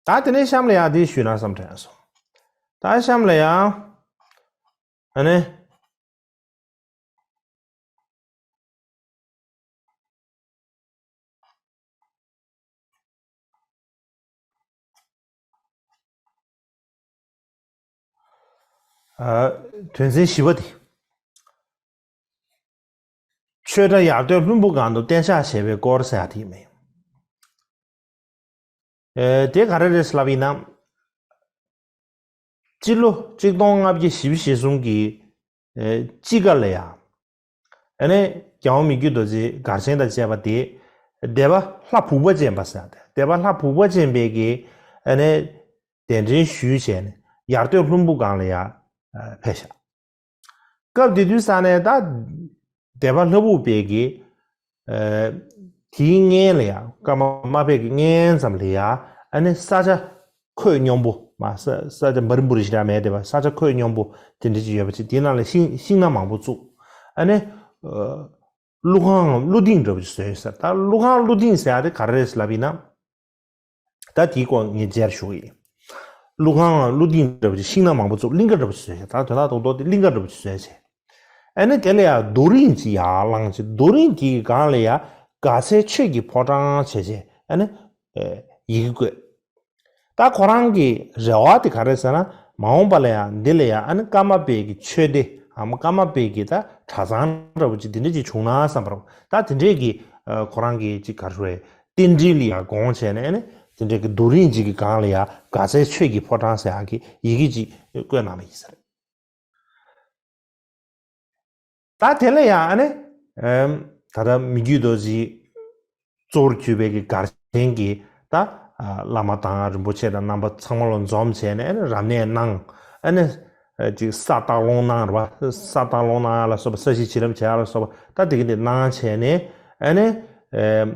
ད་དེ་ནས་གཤམ་ལ་ཡང་འདི་ཞུས་ན་བསམ་དྲན་སོང་། ད་གཤམ་ལ་ཡང་ཨ་ནི། དོན་ཚན་བཞི་པ་དེ། ཆོས་གྲྭ་ཡར་སྟོད་ལྷུན་པོ་སྒང་དུ་གཏན་འཇགས་བྱས་པའི་སྐོར་ཟེར་ཡག་དེ་ཡིན་པས། དེ་ག་རེ་རེད་ལབ་ཡིན་ན། སྤྱི་ལོ་གཅིག་སྟོང་ལྔ་བརྒྱ་བཞི་བཅུ་ཞེ་གསུམ་གྱི་དཔྱིད་ཀ་ལ་ཡང་། ཨ་ནི་རྒྱལ་དབང་མི་བསྐྱོད་རྡོ་རྗེ་སྒར་ཆེན་དང་བཅས་པ་དེ་སྡེ་པ་ལྷ་བུག་པ་ཅན་པ་ཟེར་ཡག་དེ་སྡེ་པ་ལྷ་བུག་པ་ཅན་པའི་གི་ཨ་ནི་གདན་འདྲེན་ཞུས་བྱས་ནས་ཡར་སྟོད་ལྷུན་པོ་སྒང་ལ་ཡང་ཕེབས་ཤག་སྐབས་དེ་དུས་ས་ནས་ད་སྡེ་པ་ལྷ་བུག་པའི་གི་དེའི་སྔན་ལ་ཡང་ཀརྨ་པའི་གི་སྔན་ཙམ་ལ་ཡང་ཨ་ནི་ས་ཆ་ཁོད་སྙོམས་པོ་མ་ས་ས་ཆ་འབའ་རིམ་པོ་རི་ཞེ་དྲག་མེད་དེ་བ་ས་ཆ་ཁོད་སྙོམས་པོ་དེ་འདྲ་ཅིག་ཡོད་པ་ཅིག་དེའི་ནང་ལ་ཤིང་ཤིང་ནགས་མང་པོ་བཙུགས། ཨ་ནི་ཀླུ་ཁང་ཀླུ་ལྡིང་འདྲ་པོ་ཅིག་བཟོས་ཡོད་ཟེར། ད་ཀླུ་ཁང་ཀླུ་ལྡིང་ཟེར་ཡག་དེ་ག་རེ་རེད་ལབ་ཡིན་ན། ད་དེའི་སྐོར་ངས་རྗེས་ལ་ཞུ་གི་ཡིན། ཀླུ་ཁང་ཀླུ་ལྡིང་འདྲ་པོ་ཅིག་ཤིང་ནགས་མང་པོ་བཙུགས་གླིང་ག་འདྲ་པོ་ཅིག་བཟོས་བྱས། ད་དོན་དག་རྡོག་རྡོག་དེ་གླིང་ག་འདྲ་པོ་ཅིག་བཟོས་བྱས། ཨ་ནི་དེ་ལ་ཡང་རྡོ་རིང་ཅིག་ཡར་བསླངས་བྱས་རྡོ་རིང་དེའི་སྒང་ལ་ཡང་དགའ་ཚལ་ཆོས་ཀྱི་ཕོ་བྲང་བྱས་བྱས་ཨ་ནི་ཡི་གེ་བཀོད། ད་ཁོ་རང་གི་རེ་བ་དེ་ག་རེ་ཟེར་ན་མ་འོངས་པ་ལ་ཡང་འདི་ལ་ཡང་ཨ་ནི་ཀརྨ་པའི་གི་ཆོས་སྡེ་འམ་ཀརྨ་པའི་གི་ད་གྲྭ་ཚང་འདྲ་པོ་ཅིག་དེ་འདྲ་ཅིག་བྱུང་ན་བསམ་པ་རེད། ད་དེ་འདྲས་ཀྱི་ཁོ་རང་གི་ཅིག་ག་རེ་ཟེར་རེད། རྟེན་འབྲེལ་ལ་ཡང་དགོངས་བྱས་ནས་ཨ་ནི་ དེ་འདྲའི་གི་རྡོ་རིང་ཅིག་གི་སྒང་ལ་ཡ་དགའ་ཚལ་ཆོས་ཀྱི་ཕོ་བྲང་ཟེར་ཡག་གི་ཡི་གེ་ཅིག་བཀོད་གནང་བ་ཡིན་ས་རེད། ད་དེ་ལ་ཡང་ཨ་ནི། ཨམ། ད་ལྟ་མི་བརྒྱུད་རྡོ་རྗེ་གཙོ་བོར་གྱུར་པའི་གི་གར་ཆེན་གྱི་ད་ཨ་བླ་མ་དང་རིན་པོ་ཆེ་དང་རྣམ་པ་ཚང་མ་ལ་འཛོམས་བྱས་ནས་ཨ་ནི་རབ་གནས་གནང་། ཨ་ནི་ཨ་ཅིག་ས་སྟག་ལོང་གནང་རེད་བ། ས་སྟག་ལོང་གནང་ཡ་ལ་སོགས་པ་ས་གཞི་བྱིན་རླབས་བྱེད་ཡ་ལ་སོགས་པ་ད་དེ་གི་དེ་གནང་བྱས་ནས་ཨ་ནི། ཨམ།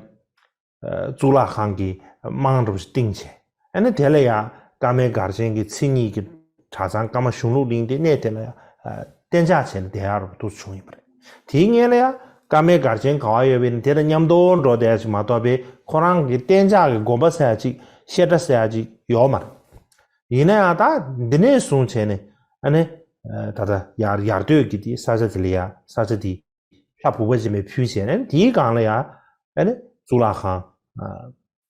གཙུག་ལག་ཁང་གི་རྨང་འདྲ་པོ་ཞིག་བཏིང་བྱས། ཨ་ནི་དེ་ལ་ཡང་ཀརྨའི་གར་ཆེན་གྱི་མཚན་ཉིད་ཀྱི་གྲྭ་ཚང་ཀརྨ་གཞུང་ལུགས་གླིང་དེ་གནས་དེ་ལ་ཡང་གཏན་འཇགས་བྱས་ནས་བསྡད་ཡག་འདྲ་པོ་འདུག་བྱུང་ཡོད་པ་རེད། དེའི་སྔོན་ལ་ཡང་ཀརྨའི་གར་ཆེན་ག་པར་ཡོད་པ་ཡིན་ན་དེ་དང་མཉམ་དུ་འགྲོ་བསྡད་ཡག་ཅིག་མ་གཏོགས་པའི་ཁོ་རང་གི་གཏན་འཇགས་ཀྱི་དགོན་པ་ཟེར་ཡག་ཅིག་བཤད་གྲྭ་ཟེར་ཡག་ཅིག་ཡོད་མ་རེད། ཡིན་ན་ཡང་ད་འདི་ནས་བཟུང་བྱས་ནས་ཨ་ནི་ད་ལྟ་ཡར་ཡར་སྟོད་ཀྱི་དེ་ས་ཆ་དེ་ལ་ཡང་ས་ཆ་དེ་ལྷ་བུག་པ་ཅན་པས་ཕུལ་བྱས་ནས་དེའི་སྒང་ལ་ཡང་ཨ་ནི་གཙུག་ལག་ཁང་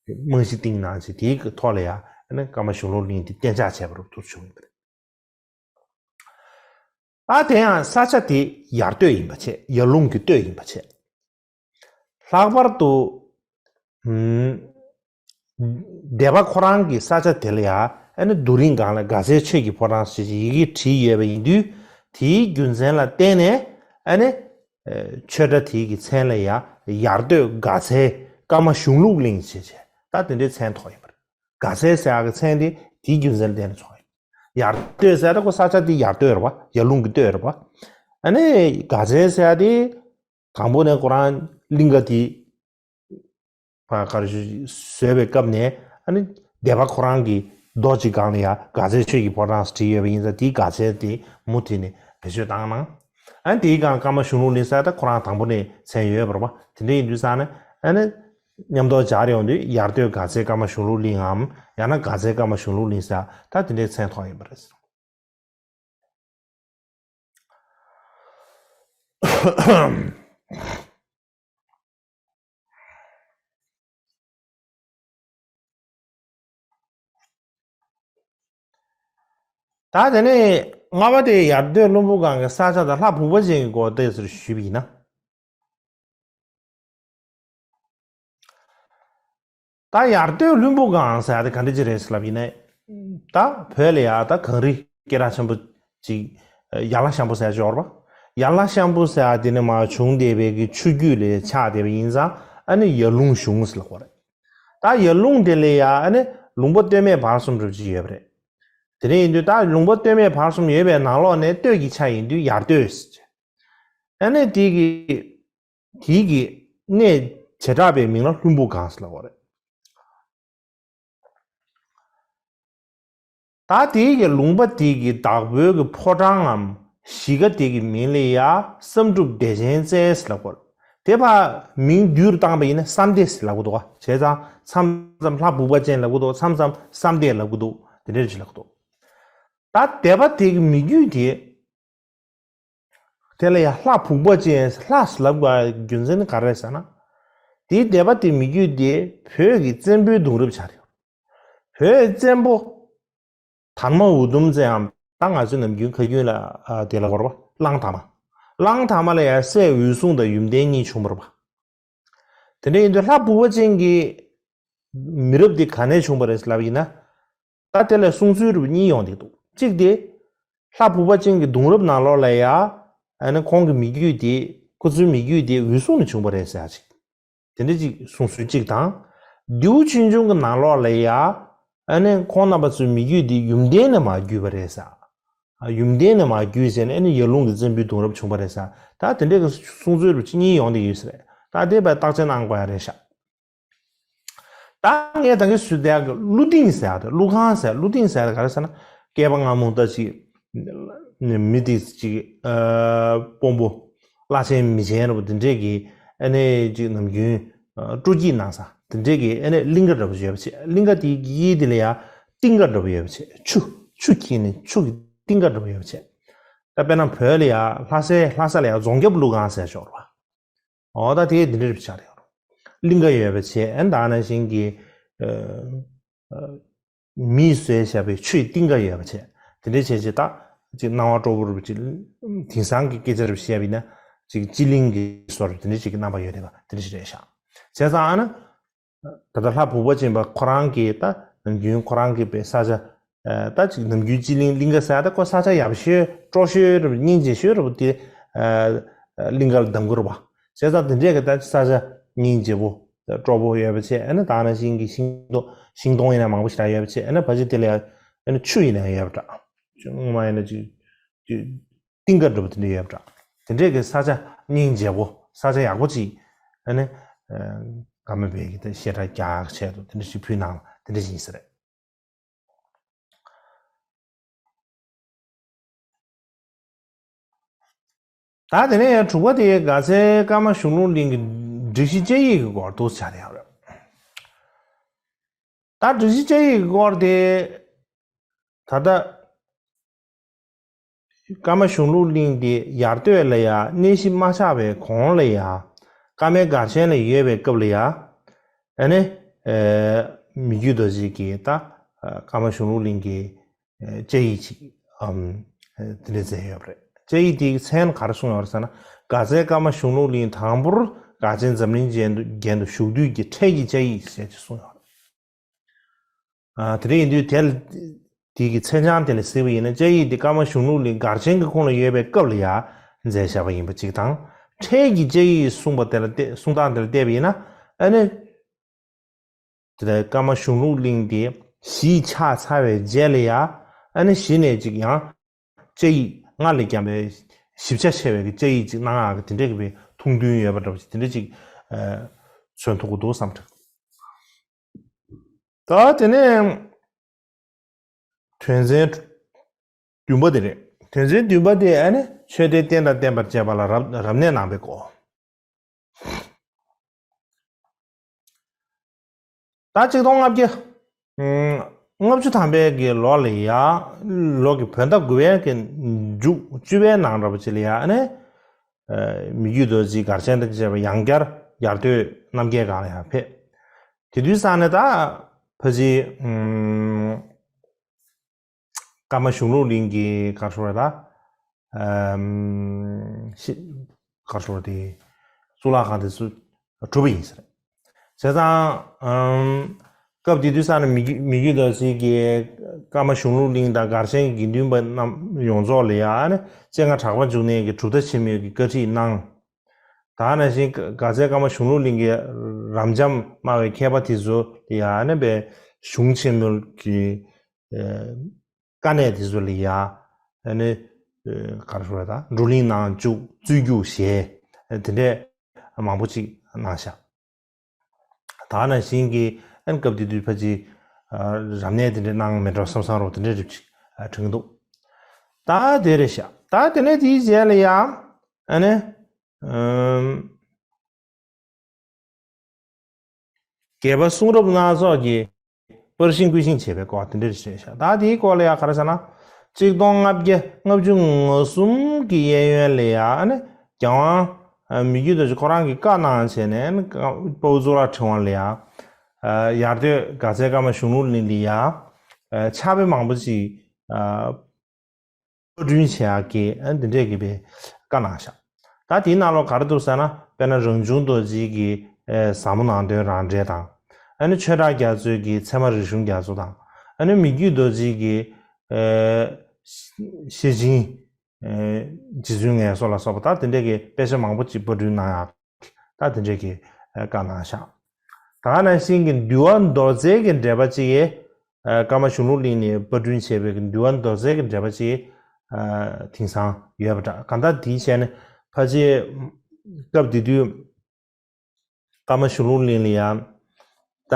རྨང་གཞི་བཏིང་གནང་བྱས་དེའི་ཐོག་ལ་ཡང་ཨ་ནི་ཀརྨ་གཞུང་ལུགས་གླིང་དེ་གཏན་འཇགས་བྱས་པ་རུ་ཐུགས་བྱུང་ཡིན་པ་རེད། ཨ་དེ་ཡང་ས་ཆ་དེ་ཡར་སྟོད་ཡིན་པ་བྱས། ཡར་ཀླུང་གི་སྟོད་ཡིན་པ་བྱས། ལྷག་པར་དུ། ཨམ། སྡེ་པ་ཁོ་རང་གི་ས་ཆ་དེ་ལ་ཡང་ཨ་ནི་རྡོ་རིང་སྒང་ལ་དགའ་ཚལ་ཆོས་ཀྱི་ཕོ་བྲང་ཞེས་ཡི་གེ་བྲིས་ཡོད་པ་ཡིན་དུས། དེའི་རྒྱུ་མཚན་ལ་བརྟེན་ནས་ཨ་ནི་ཆོས་གྲྭ་དེའི་གི་མཚན་ལ་ཡང་ཡར་སྟོད་དགའ་ཚལ་ཀརྨ་གཞུང་ལུགས་གླིང་ཞེས་བྱས་ད་དེ་འདྲའི་མཚན་ཐོགས་ཡོད་པ་རེད། དགའ་ཚལ་ཟེར་ཡག་གི་མཚན་དེ་དེའི་རྒྱུ་མཚན་ལ་བརྟེན་ནས་ཐོགས་ཡོད། ཡར་སྟོད་ཟེར་ཡག་དེ་ཁོ་ས་ཆ་དེ་ཡར་སྟོད་རེད་པ། ཡར་ཀླུང་གི་སྟོད་རེད་པ། ཨ་ནི་དགའ་ཚལ་ཟེར་ཡག་དེ། དང་པོ་ནས་ཁོ་རང་གླིང་ག་དེ་བ་གར་བཟོས་པའི་སྐབས་ནས་ཨ་ནི་སྡེ་པ་ཁོ་རང་གི་རྡོ་གཅིག་སྒང་ལ་ཡང་དགའ་ཚལ་ཆོས་ཀྱི་ཕོ་བྲང་བྲིས་ཡོད་པ་ཡིན་ཙང་དེའི་དགའ་ཚལ་དེ་མུ་མཐུད་ནས་བེད་སྤྱོད་བཏང་གནང་། ཨ་ནི་དེའི་སྒང་ཀརྨ་གཞུང་ལུགས་གླིང་ཟེར་ད་ཁོ་རང་དང་པོ་ནས་མཚན་ཡོད་པ་རེད་པ། དེ་འདྲ་ཡིན་དུས་ཙང་ནས་ཨ་ནི་མཉམ་དུ་སྦྱར་ཡོང་དུས་ཡར་སྟོད་དགའ་ཚལ་ཀརྨ་གཞུང་ལུགས་གླིང་ངམ་ཡང་ན་དགའ་ཚལ་ཀརྨ་གཞུང་ལུགས་གླིང་ཟེར་ད་དེ་འདྲའི་མཚན་ཐོགས་ཡོད་པ་རེད། ད་དེ་ནས་ལྔ་པ་དེ་ཡར་སྟོད་ལྷུན་པོ་སྒང་གི་ས་ཆ་དང་ལྷ་བུག་པ་ཅན་གྱི་སྐོར་ཏོག་ཙམ་ཞུས་པ་ཡིན་ན། ད་ཡར་སྟོད་ལྷུན་པོ་སྒང་ཟེར་ཡག་དེ་ག་འདྲ་ཅིག་རེད་ཟེར་ལབ་ཡིན་ན། ད་བོད་ལ་ཡ་ད་གངས་རི་སྐེད་གྲགས་ཆེན་པོ་ཅིག་ཡར་ལྷ་ཤམ་པོ་ཟེར་ཡག་ཅིག་ཡོད་རེད་པ། ཡར་ལྷ་ཤམ་པོ་ཟེར་ཡག་དེ་ནས་མར་བྱུང་བསྡད་པའི་གི་ཆུ་རྒྱུད་ལ་ཆགས་བསྡད་པ་ཡིན་ཙང་ཨ་ནི་ཡར་ཀླུང་གཞུང་ཟེར་ལབ་ཀྱི་ཡོད་རེད། ད་ཡར་ཀླུང་དེ་ལ་ཡ་ཨ་ནི་ལུང་པ་སྟོད་སྨད་བར་གསུམ་འདྲ་པོ་ཅིག་ཡོད་པ་རེད། དེ་འདྲ་ཡིན་དུས་ད་ལུང་པ་སྟོད་སྨད་བར་གསུམ་ཡོད་པའི་ནང་ལོགས་ནས་སྟོད་ཀྱི་ཆ་ཡིན་དུས་ཡར་སྟོད་ཟེར། ཨ་ནི་དེ་གི་དེའི་གི་གནས་བྱེ་བྲག་པའི་མིང་ལ་ལྷུན་པོ་སྒང་ཟེར་ལབ་པ་རེད། ད་དེའི་གི་ལུང་པ་དེའི་གི་བདག་པོའི་གི་ཕོ་བྲང་ངམ་གཞིས་ཀ་དེ་གི་མིང་ལ་ཡ་བསམ་གྲུབ་བདེ་ཆེན་རྩེ་ཟེར་ལབ་པ་རེད། དེ་ཕར་མིང་བསྡུས་བཏང་པ་ཡིན་ན་བསམ་བདེ་ཟེར་ལབ་ཀྱི་འདུག་ག་བྱས་ཙང་མཚམས་མཚམས་ལྷ་བུག་པ་ཅན་ལབ་ཀྱི་འདུག་མཚམས་མཚམས་བསམ་བདེ་ལབ་ཀྱི་འདུག་དེ་འདྲ་ཅིག་ལབ་ཀྱི་འདུག་ད་སྡེ་པ་དེ་གི་མི་རྒྱུད་དེ། དེ་ལ་ཡང་ལྷ་བུག་པ་ཅན་ལྷ་ཟེར་ལབ་པའི་རྒྱུ་མཚན་ནི་ག་རེ་རེད་ཟེར་ན། དེའི་སྡེ་པ་དེ་མི་རྒྱུད་དེ་བོད་ཀྱི་བཙན་པོའི་གདུང་རབས་ཆགས་རེད། བོད་བཙན་པོ་དར་མ་འུ་དུམ་བཙན་འམ་ད་ང་ཚོའི་ནམ་རྒྱུན་ཁ་རྒྱུན་ལ་ཨ་དེ་ལ་གོ་རེད་པ། གླང་དར་མ། གླང་དར་མ་ལ་ཡང་སྲས་འོད་སྲུང་དང་ཡུམ་བརྟན་གཉིས་བྱུང་བ་རེད་པ། དེ་འདྲ་ཡིན་དུས་ལྷ་བུག་པ་ཅན་གྱི་མི་རབས་འདི་ག་ནས་བྱུང་བ་རེད་ལབ་ཡིན་ན། ད་དེ་ལ་གསུང་ཚུལ་རིགས་གཉིས་ཡོང་གི་འདུག་གཅིག་དེ། ལྷ་བུག་པ་ཅན་གྱི་གདུང་རབས་ནང་ལོགས་ལ་ཡ། ཨ་ནི་ཁོང་གི་མི་རྒྱུད་དེ་ཁོ་ཚོའི་མི་རྒྱུད་དེ་འོད་སྲུང་ནས་བྱུང་བ་རེད་ཟེར་ཡག་ཅིག་དེ་འདྲ་ཅིག་གསུང་ཚུལ་གཅིག་དང་། ལྡེའུ་ཆོས་འབྱུང་གི་ནང་ལོགས་ལ་ཡ། ཨ་ནི་ཁོང་རྣམ་པ་ཚོའི་མི་རྒྱུད་དེ་ཡུམ་བརྟན་ནས་མར་བརྒྱུད་པ་རེད་ཟེར། ཡུམ་བརྟན་ནས་མར་བརྒྱུད་ཟེར་ནས་ཨ་ནི་ཡར་ཀླུང་གི་བཙན་པོའི་གདུང་རབས་བྱུང་བ་རེད་ཟེར། ད་དེ་འདྲའི་གི་གསུང་ཚུལ་རིགས་གཉིས་ཡོང་བསྡད་ཡོད་ས་རེད། ད་དེ་བས་བརྟག་དཔྱད་གནང་དགོས་ཡ་རེད་ཤག་ད་ངས་ད་གིན་ཞུ་བསྡད་ཡག་གི་ཀླུ་ལྡིང་ཟེར་ཡག་དེ་ཀླུ་ཁང་ཟེར་ཡག་ཀླུ་ལྡིང་ཟེར་ཡག་དེ་ག་རེ་ཟེར་ན་སྐྱེས་པ་སྔ་མོ་ད་ཅིག་མི་དེ་ཅིག་དཔོན་པོ་བླ་ཆེན་མི་ཆེན་འདྲ་པོ་དེ་འདྲས་ཀྱི་ཨ་ནི་ཅིག་ནམ་རྒྱུན་སྤྲོ་སྐྱིད་གནང་ས་དེ་འདྲས་ཀྱི་ཨ་ནི་གླིང་ག་འདྲ་པོ་ཡོད་པ་བྱས། གླིང་ག་དེའི་གཡས་དེ་ལ་ཡ་གཏིང་ག་འདྲ་པོ་ཡོད་པ་བྱས། ཆུ་ཆུ་འཁྱིལ་ནས་ཆུ་གི་གཏིང་ག་འདྲ་པོ་ཡོད་པ་བྱས། ད་དཔེར་ན་བོད་ལ་ཡ་ལྷ་སའི་ལྷ་ས་ལ་ཡ་རྫོང་རྒྱབ་ཀླུ་ཁང་ཟེར་ཡག་ཅིག་ཡོད་རེད་པ། འོ་ད་དེ་འདི་འདྲ་རེད་ཆགས་རེད། གླིང་ག་ཡོད་པ་བྱས། ཨ་ནི་ད་ནང་བཞིན་གྱི་ཨ་ཨ་མིས་བཟོས་བཞག་པའི་ཆུའི་གཏིང་ག་ཡོད་པ་བྱས། དེ་འདྲ་བྱས་བྱས་ད་ཅིག་སྣང་བ་སྤྲོ་པོ་རུ་ཅིག་དེང་སང་གི་སྐད་ཆ་རུ་བཤད་པ་ཡིན་ན་ཅིག་སྤྱི་གླིང་གི་བཟོ་འདྲ་དེ་འདྲ་ཅིག་གི་རྣམ་པ་ཡོད་རེད་པ། དེ་འདྲ་ཞིག་རེད་ཤག་བྱས་ཙང་ཨ་ནི། ད་ལྟ་ལྷ་བུ་པ་ཅན་པ་ཁོ་རང་གིས་ད་ནམ་རྒྱུན་ཁོ་རང་གིས་པའི་ས་ཆ་ད་ཅིག་ནམ་རྒྱུན་སྤྱི་གླིང་གླིང་ག་ཟེར་ཡ་ད་ཁོ་ས་ཆ་ཡག་ཤོས་སྤྲོ་ཤོས་རེད་པ། སྙིང་རྗེ་ཤོས་རེད་པ། དེ་གླིང་ག་ལ་གདམ་གྱི་རེད་པ། བྱས་ཙང་དེ་འདྲས་ཀྱི་ད་ས་ཆ་སྙིང་རྗེ་པོ་སྤྲོ་པོ་ཡོད་པ་བྱས། ཨ་ནི་ད་ནང་བཞིན་གྱི་ཤིང་སྡོང་ཤིང་སྡོང་ཡིན་ན་མང་པོ་ཞེ་དྲག་ཡོད་པ་བྱས། ཨ་ནི་ཕལ་ཆེར་དེ་ལ་ཡང་ཨ་ནི་ཆུ་ཡིན་ན་ཡང་ཡོད་པ་འདྲ། ཆུ་སྔོན་མ་ཡིན་ན་ཅིག་ཅིག་གཏིང་དཀར་འདྲ་པོ་དེ་འདྲ་ཡོད་པ་འདྲ། དེ་འདྲས་ཀྱི་ས་ཆ་སྙིང་རྗེ་པོ་ས་ཆ་ཡག་པོ་ཅིག་ཨ་ནི་བཀའ་མོལ་བས་ཀྱི་ད་བཤད་གྲྭ་རྒྱག་ཆེད་དུ་དེ་འདྲ་ཞིག་ཕུལ་གནང་བ་དེ་འདྲ་ཞིག་ཡིན་ས་རེད། ད་དེ་ནས་ཡང་དྲུག་པ་དེ་དགའ་ཚལ་ཀརྨ་གཞུང་ལུགས་གླིང་གི་སྒྲིག་གཞི་བཅའ་ཡིག་གི་སྐོར་འདུག་ཆ་དེ་ཡང་རེད། ད་སྒྲིག་གཞི་བཅའ་ཡིག་གི་སྐོར་དེ་ད་ལྟ་ཀརྨ་གཞུང་ལུགས་གླིང་དེ་ཡར་སྟོད་ལ་ཡ་གནས་གཞི་མ་ཆགས་པའི་གོང་ལ་ཡ་ཀརྨའི་སྒར་ཆེན་ལ་ཡོད་པའི་སྐབས་ལ་ཡ་ཨ་ནི་མི་བརྒྱུད་རྡོ་རྗེ་གི་ད་ཀརྨ་གཞུང་ལུགས་གླིང་གི་བཅའ་ཡིག་ཅིག་ཨམ། དེ་འདྲ་མཛད་ཡོད་པ་རེད། བཅའ་ཡིག་དེའི་མཚན་ག་རེ་གསུངས་ཡོད་རེད་ཟེར་ན། དགའ་ཚལ་ཀརྨ་གཞུང་ལུགས་གླིང་དང་པོར་སྒར་ཆེན་འཛམ་གླིང་རྒྱན་དུ་རྒྱན་དུ་བཞུགས་དུས་ཀྱི་འཕྲལ་གྱི་བཅའ་ཡིག་ཞེས་ཅིག་གསུངས་ཡོད་རེད། ཨ། དེ་འདྲ་ཡིན་དུས་དེ་ལ་དེ་གི་མཚན་བྱང་དེ་ལ་གཟིགས་པ་ཡིན་ན། བཅའ་ཡིག་དེ་ཀརྨ་གཞུང་ལུགས་གླིང་སྒར་ཆེན་གྱི་ཁོངས་ལ་ཡོད་པའི་སྐབས་ལ་ཡ་མཛད་བཞག་པ་ཡིན་པ་གཅིག་དང་། འཕྲལ་གྱི་བཅའ་ཡིག་གསུངས་པ་དེ་ལ་བལྟས་གསུང་སྟངས་དེ་ལ་བལྟས་པ་ཡིན་ན་ཨ་ནི། དེ་ལྟར་ཀརྨ་གཞུང་ལུགས་གླིང་དེ་གཞིས་ཆགས་ཚར་བའི་རྗེས་ལ་ཡ་ཨ་ནི་གཞི་ནས་ཅིག་ཡང་བཅའ་ཡིག་སྔར་ལས་ཀྱང་བའི་ཞིབ་ཆ་ཆེ་བའི་བཅའ་ཡིག་ཅིག་གནང་ཡག་གི་དེ་འདྲས་ཀྱི་བའི་ཐུགས་འདུན་ཡོད་པ་འདྲ་བ་ཞིག་དེ་འདྲས་ཅིག་མཚོན་ཐུབ་ཀྱི་འདུག་བསམ་དྲན། ད་དེ་ནས་དོན་ཚན་བདུན་པ་དེ་རེད། དོན་ཚན་བདུན་པ་དེ་ཨ་ནི་ཆོས་སྡེ་རྟེན་དང་བརྟེན་པར་བཅས་པ་ལ་རབ་རབ་གནས་གནང་བའི་སྐོར། ད་ཆིག་སྟོང་ལྔ་བརྒྱ་ལྔ་བཅུ་ཐམ་པའི་གི་ལོ་ལ་ཡ། ལོ་གི་བོད་ཟླ་དགུ་པའི་གི་མཇུག་བཅུ་པའི་ནང་འདྲ་པོ་ཅིག་ལ་ཡ་ཨ་ནི། མི་བརྒྱུད་རྡོ་རྗེ་སྒར་ཆེན་དང་བཅས་པ་ཡང་བསྐྱར་ཡར་སྟོད་རྣམ་རྒྱལ་སྒང་ལ་ཡང་ཕེབས། དེ་དུས་ཙང་ནས་ད་ཕལ་ཆེར་ཀརྨ་གཞུང་ལུགས་གླིང་གི་གར་ཤོར་ད་ཤི་གར་ཤོར་དེ་གཙུག་ལག་ཁང་དེ་ཚོ་གྲུབ་པ་ཡིན་ཟེར། བྱས་ཙང་། སྐབས་དེ་དུས་ཙང་ནས་མི་བརྒྱུད་མི་བརྒྱུད་རྡོ་རྗེ་གིས་ཀརྨ་གཞུང་ལུགས་གླིང་དང་སྒར་ཆེན་གྱི་དགེ་འདུན་པ་རྣམས་ཡོངས་རྫོགས་ལ་ཡང་ནི་སྤྱན་སྔ་གྲགས་པ་འབྱུང་གནས་ཀྱི་གྲུབ་མཐའ་ཆེན་མོའི་གི་བཀའ་ཁྲིད་གནང་། ད་ནང་བཞིན་དགའ་ཚལ་ཀརྨ་གཞུང་ལུགས་གླིང་གི་རབ་འབྱམས་སྨྲ་བའི་མཁས་པ་དེ་ཚོ་ལ་ཡང་ནི་པའི་གཞུང་ཆེན་མོའི་གི་དཀའ་གནད་དེ་ཚོ་ལ་ཡང་ནི་གར་ཤོར་ད་བགྲོ་གླེང་གནང་བཅུག་རྩོད་རྒྱུགས་བྱས་དེ་འདྲས་མང་པོ་ཅིག་གནང་ཤག་ད་ནང་བཞིན་གྱི་ཨན་སྐབས་དེ་དུས་ཕལ་ཆེར་རབ་གནས་དེ་འདྲ་གནང་མེད་འགྲོ་བསམ་བསམ་རོགས་དེ་འདྲ་རིགས་ཅིག་དྲན་གྱི་འདུག་ད་དེ་རེད་ཤག་ད་དེ་ནས་དེའི་རྗེས་ལ་ཡང་ཨ་ནི་རྒྱལ་པོ་གསུང་རབ་སྣ་ཚོགས་ཀྱི་པར་ཤིང་བརྐོས་ཤིང་བྱས་པའི་སྐོར་དེ་འདྲ་རེད་ཤག་ད་དེའི་སྐོར་ལ་ཡང་ག་རེ་ཟེར་ན། གཅིག་སྟོང་ལྔ་བརྒྱ་ལྔ་བཅུ་ང་གསུམ་གྱི་གཡས་གཡོན་ལ་ཡང་ཨ་ནི་རྒྱལ་དབང་མི་བརྒྱུད་རྡོ་རྗེ་ཁོ་རང་གིས་བཀའ་གནང་བྱས་ནས་ཨ་ནི་དཔའ་བོ་གཙུག་ལག་ཕྲེང་བ་ལ་ཡང་ཡར་སྟོད་དགའ་ཚལ་ཀརྨ་གཞུང་ལུགས་གླིང་ལ་ཡང་ཕྱག་དཔེ་མང་པོ་ཅིག་པར་སྐྲུན་བྱེད་ཡག་གི་ཨ་འདི་འདྲས་ཀྱི་པའི་བཀའ་གནང་ཤག་ད་དེའི་ནང་ལོགས་ག་རེ་འདུག་ཟེར་ན་དཔེར་ན་རང་བྱུང་རྡོ་རྗེ་གི་ཨེ་ཟབ་མོ་ནང་དོན་རང་འགྲེལ་དང་། ཨ་ནི་ཆོས་གྲགས་རྒྱ་མཚོ་གི་ཚད་མ་རིག་གཞུང་རྒྱ་མཚོ་དང་། ཨ་ནི་མི་བརྒྱུད་རྡོ་རྗེ་གི་ཨེ་ཤེར་ཕྱིན་ཨེ་རྗེ་བཙུན་ངལ་གསོ་ལ་སོགས་པ་ད་དེ་འདྲས་ཀྱི་དཔེ་ཆ་མང་པོ་ཅིག་པར་སྐྲུན་གནང་ཡག་ད་དེ་འདྲས་ཀྱི་ཨེ་བཀའ་གནང་ཤག་ད་ནང་བཞིན་གྱི་འདུལ་བ་མདོ་རྩའི་གི་འགྲེལ་པ་ཅིག་ཨེ་ཀརྨ་གཞུང་ལུགས་གླིང་ནས་པར་སྐྲུན་བྱས་པའི་གི་འདུལ་བ་མདོ་རྩའི་གི་འགྲེལ་པ་ཅིག་ཨ་དེང་སང་ཡོད་པ་འདྲ། གང་ལྟར་དེའི་ཆ་ནས་ཕལ་ཆེར་སྐབས་དེ་དུས་ཀརྨ་གཞུང་ལུགས་གླིང་ལ་ཡང་ད་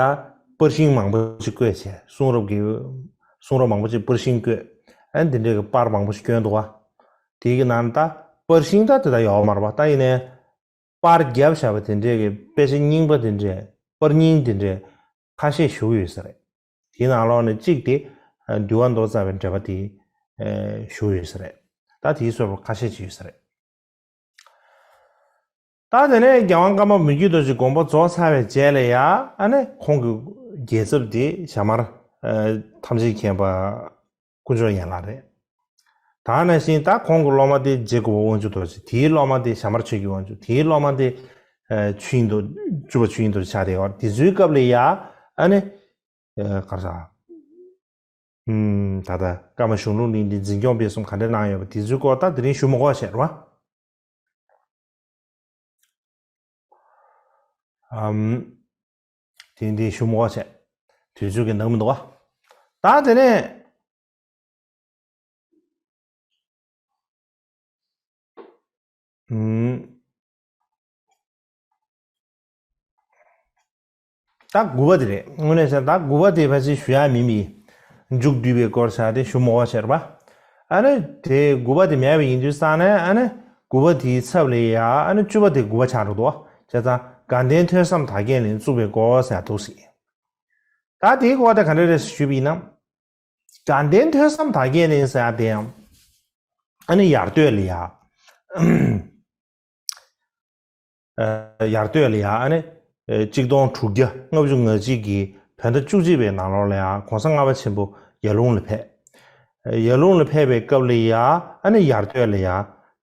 པར་ཤིང་མང་པོ་ཅིག་བརྐོས་བྱས། གསུང་རབ་ཀྱི་གསུང་རབ་མང་པོ་ཅིག་པར་ཤིང་བརྐོས། ཨ་འདི་འདྲའི་གི་པར་མང་པོ་ཞིག་བསྐྱོན་འདུག་བ། དེའི་གི་ནང་ད་པར་ཤིང་ད་དེ་ད་ཡོད་མ་རེད་པ། ད་ཡིན་ནའི་པར་བརྒྱབ་བཞག་པ་དེ་འདྲའི་གི་དཔེ་ཆ་རྙིང་པ་དེ་འདྲའི་པར་རྙིང་དེ་འདྲའི་ཁ་ཤས་བཞུགས་ཡོད་ས་རེད། དེའི་ནང་ལོགས་ནས་གཅིག་དེ་འདུལ་བ་མདོ་རྩ་བའི་འགྲེལ་པ་དེ་བཞུགས་ཡོད་ས་རེད། ད་དེའི་སོར་བ་ཁ་ཤས་ཅིག་ཡོད་ས་རེད། ད་དེ་ནས་རྒྱལ་དབང་ཀརྨ་མི་བསྐྱོད་རྡོ་རྗེ་དགོངས་པ་རྫོགས་ཚར་བའི་རྗེས་ལ་ཡ་ཨ་ནི་ཁོང་གི་རྒྱལ་ཚབ་དེ་ཞྭ་དམར་ཐམས་ཅད་མཁྱེན་པ་དཀོན་མཆོག་ཡན་ལག་རེད། ད་ནང་བཞིན་ད་ཁོང་གི་སློབ་མ་དེ་རྗེ་གོ་བོ་དབང་ཕྱུག་རྡོ་རྗེ། དེའི་སློབ་མ་དེ་ཞྭ་དམར་ཆོས་ཀྱི་དབང་ཕྱུག། དེའི་སློབ་མ་དེ་ ཆོས་དབྱིངས་རྡོ་བཅུ་པ་ཆོས་དབྱིངས་རྡོ་རྗེ་ཆགས་བསྡད་ཡོད་རེད། དེ་ཚོའི་སྐབས་ལ་ཡ་ཨ་ནི་ག་རེ་ཟ། ཨུམ། ད་ལྟ་ཀརྨ་གཞུང་ལུགས་གླིང་འདི་འཛིན་སྐྱོང་སྤེལ་གསུམ་ག་འདྲ་གནང་ཡོད་པ་དེ་ཚོའི་སྐོར་ད་དེ་རིང་ཞུ་མི་དགོས་བྱས་རེད་བ། ཨམ། དེ་འདི་ཞུ་མི་དགོས་བྱས། དུས་ཚོད་ཀྱི་འདང་མི་འདུག་བ། ད་དེ་ནས། ཨུམ། ད་དགུ་པ་དེ་རེད། དངོས་གནས་བྱས་ད་དགུ་པ་དེ་ཕལ་ཆེར་ཞུ་ཡ་མིན་པའི། མཇུག་བསྡུས་པའི་སྐོར་བྱ་དེ་ཞུ་མི་དགོས་བྱས་རེད་པ། ཨ་ནི་དེ་དགུ་པ་དེ་མེད་པ་ཡིན་དུས་ཙང་ནས་ཨ་ནི་དགུ་པ་དེའི་ཚབ་ལ་ཡ་ཨ་ནི་བཅུ་པ་དེ་དགུ་པ་ཆགས་འགྲོ་འདུག་བ། བྱས་ཙང་དགའ་ལྡན་ཐོས་བསམ་དར་རྒྱས་གླིང་བཙུགས་པའི་སྐོར་ཟེར་ཡ་འདུག་ཟེར། ད་དེའི་སྐོར་དེ་ག་འདྲ་རེད་ཞུས་པ་ཡིན་ན། དགའ་ལྡན་ཐོས་བསམ་དར་རྒྱས་གླིང་ཟེར་ཡ་དེ་ཡང་ཨ་ནི་ཡར་སྟོད་ལ་ཡ། ཡར་སྟོད་ལ་ཡ་ཨ་ནི་གཅིག་སྟོང་དྲུག་བརྒྱ་ལྔ་བཅུ་ང་གཅིག་གི་བོད་ཟླ་བཅུ་གཅིག་པའི་ནང་ལོགས་ལ་ཡ་གོང་ས་ལྔ་པ་ཆེན་པོ་ཡར་ཀླུང་ལ་ཕེབས། ཡར་ཀླུང་ལ་ཕེབས་པའི་སྐབས་ལ་ཡ་ཨ་ནི་ཡར་སྟོད་ལ་ཡ་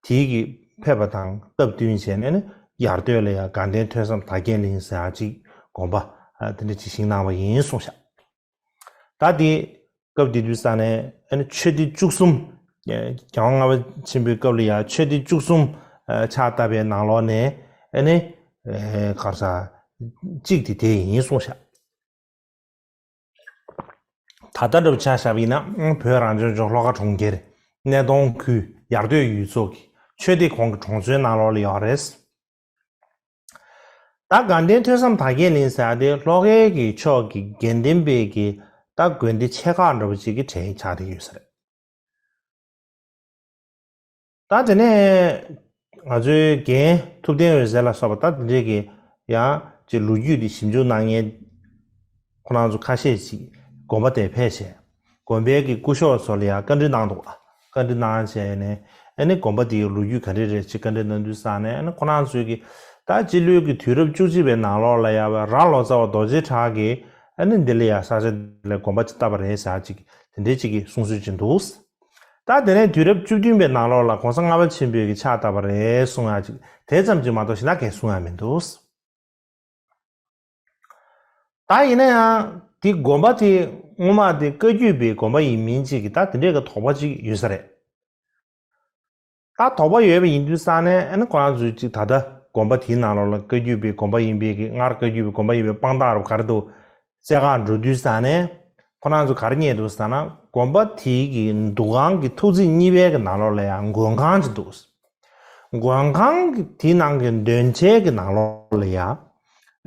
དེའི་གི་ཕེབས་པ་དང་སྟབས་བསྟུན་བྱས་ནས་ཨ་ནི་ཡར་སྟོད་ལ་ཡ་དགའ་ལྡན་ཐོས་བསམ་དར་རྒྱས་གླིང་ཟེར་ཡ་གཅིག་དགོན་པ་དེ་འདྲ་གཅིག་བཞེངས་གནང་བ་ཡིན་གསུངས་ཤག་ད་དེ་སྐབས་དེ་དུས་ས་ནས་ཨ་ནི་ཆོས་སྡེ་བཅུ་གསུམ། རྒྱལ་དབང་ལྔ་པ་ཆེན་པོའི་སྐབས་ལ་ཡང་ཆོས་སྡེ་བཅུ་གསུམ་ཕྱག་བཏབ་པའི་ནང་ལོགས་ནས་ཨ་ནི་ག་རེ་ཟ། གཅིག་དེ་དེ་ཡིན་གསུངས་ཤག་ད་ལྟ་འདྲ་པོ་ཆ་བཞག་པ་ཡིན་ན་བོད་རང་སྐྱོང་ལྗོངས་ལྷོ་ཁ་གྲོང་ཁྱེར་སྣེ་གདོང་ཁུལ་ཡར་སྟོད་ཡུལ་ཚོ་གི་ཆོས་སྡེ་ཁོངས་ཀྱི་གྲོང་ཚོའི་ནང་ལོགས་ལ་ཡོད་རེད། ད་དགའ་ལྡན་ཐོས་བསམ་དར་རྒྱས་གླིང་ཟེར་ཡ་དེ་ལྷོ་ཁའི་གི་ཕྱོགས་ཀྱི་དགེ་ལྡན་པའི་གི་ད་དགོན་སྡེ་ཆེ་ཁག་འདྲ་པོ་ཅིག་གི་གྲས་ཆགས་བསྡད་ཡོད་ས་རེད། ད་དེ་ནས་ང་ཚོའི་རྒན་ཐུབ་བསྟན་འོད་ཟེར་ལ་སོགས་པ་ད་དེ་འདྲས་ཀྱི་ཡང་ཅིག་ལོ་རྒྱུས་དེ་ཞིབ་འཇུག་གནང་མཁན་ཁོ་རང་ཚོ་ཁ་ཤས་ཅིག་དགོན་པ་དེར་ཕེབས་བྱས། དགོན་པའི་གི་སྐུ་ཞབས་ཚོ་ལ་ཡང་བཀའ་འདྲི་གནང་འདུག་བཀའ་འདྲི་གནང་བྱས་ནས་ཨ་ནི་དགོན་པ་དེའི་ལོ་རྒྱུས་ག་འདྲ་རེད་ཅེས་བཀའ་འདྲི་གནང་དུས་ཙང་ནས་ཨ་ནི་ཁོ་རང་ཚོའི་གི་ད་སྤྱི་ལོའི་གི་དུས་རབས་བཅུ་གཅིག་པའི་ནང་ལོགས་ལ་ཡང་ར་ལོ་ཙཱ་བ་རྡོ་རྗེ་གྲགས་ཀྱིས་ཨ་ནི་འདི་ལ་ཡང་ས་ཆ་འདི་ལ་དགོན་པ་ཅིག་བཏབ་པ་རེད་ཟེར་ཅིག་དེ་འདྲའི་ཅིག་གི་གསུང་སྲོལ་ཅིག་འདུག་ད་དེ་ནས་དུས་རབས་བཅུ་བདུན་པའི་ནང་ལོགས་ལ་གོང་ས་ལྔ་པ་ཆེན་པོས་གི་ཕྱག་བཏབ་པ་རེད་གསུང་ཡ་ཅིག་དེ་ཙམ་ཅིག་མ་གཏོགས་གཞན་དག་གས་གསུང་ཡ་མི་འདུག་ད་ཡིན་ན་ཡང་དེ་དགོན་པ་དེ་སྔོན་མ་དེ་བཀའ་བརྒྱུད་པའི་དགོན་པ་ཡིན་མིན་ཅིག་གི་ད་དེ་འདྲའི་གི་དོགས་པ་ཅིག་ཡོད་ས་རེད། ད་དོགས་པ་ཡོད་པ་ཡིན་དུས་ཙང་ནས་ཨ་ནི་ཁོ་རང་ཚོས་ཅིག་ད་ལྟ་དགོན་པ་དེའི་ནང་ལོགས་ལ་བཀའ་བརྒྱུད་པའི་དགོན་པ་ཡིན་པའི་གི་སྔར་བཀའ་བརྒྱུད་པའི་དགོན་པ་ཡིན་པའི་དཔང་རྟགས་རུ་ག་རེ་འདུག་བཙལ་ག་འགྲོ་དུས་ཙང་ནས་ཁོ་རང་ཚོ་ག་རེ་རྙེད་འདུག་ཟེར་ན་དགོན་པ་དེའི་གི་འདུ་ཁང་གི་ཐོག་བརྩེགས་གཉིས་པའི་གི་ནང་ལོགས་ལ་ཡང་མགོན་ཁང་ཅིག་འདུག་མགོན་ཁང་གི་དེའི་ནང་གི་མདུན་ཆའི་གི་ནང་ལོགས་ལ་ཡ།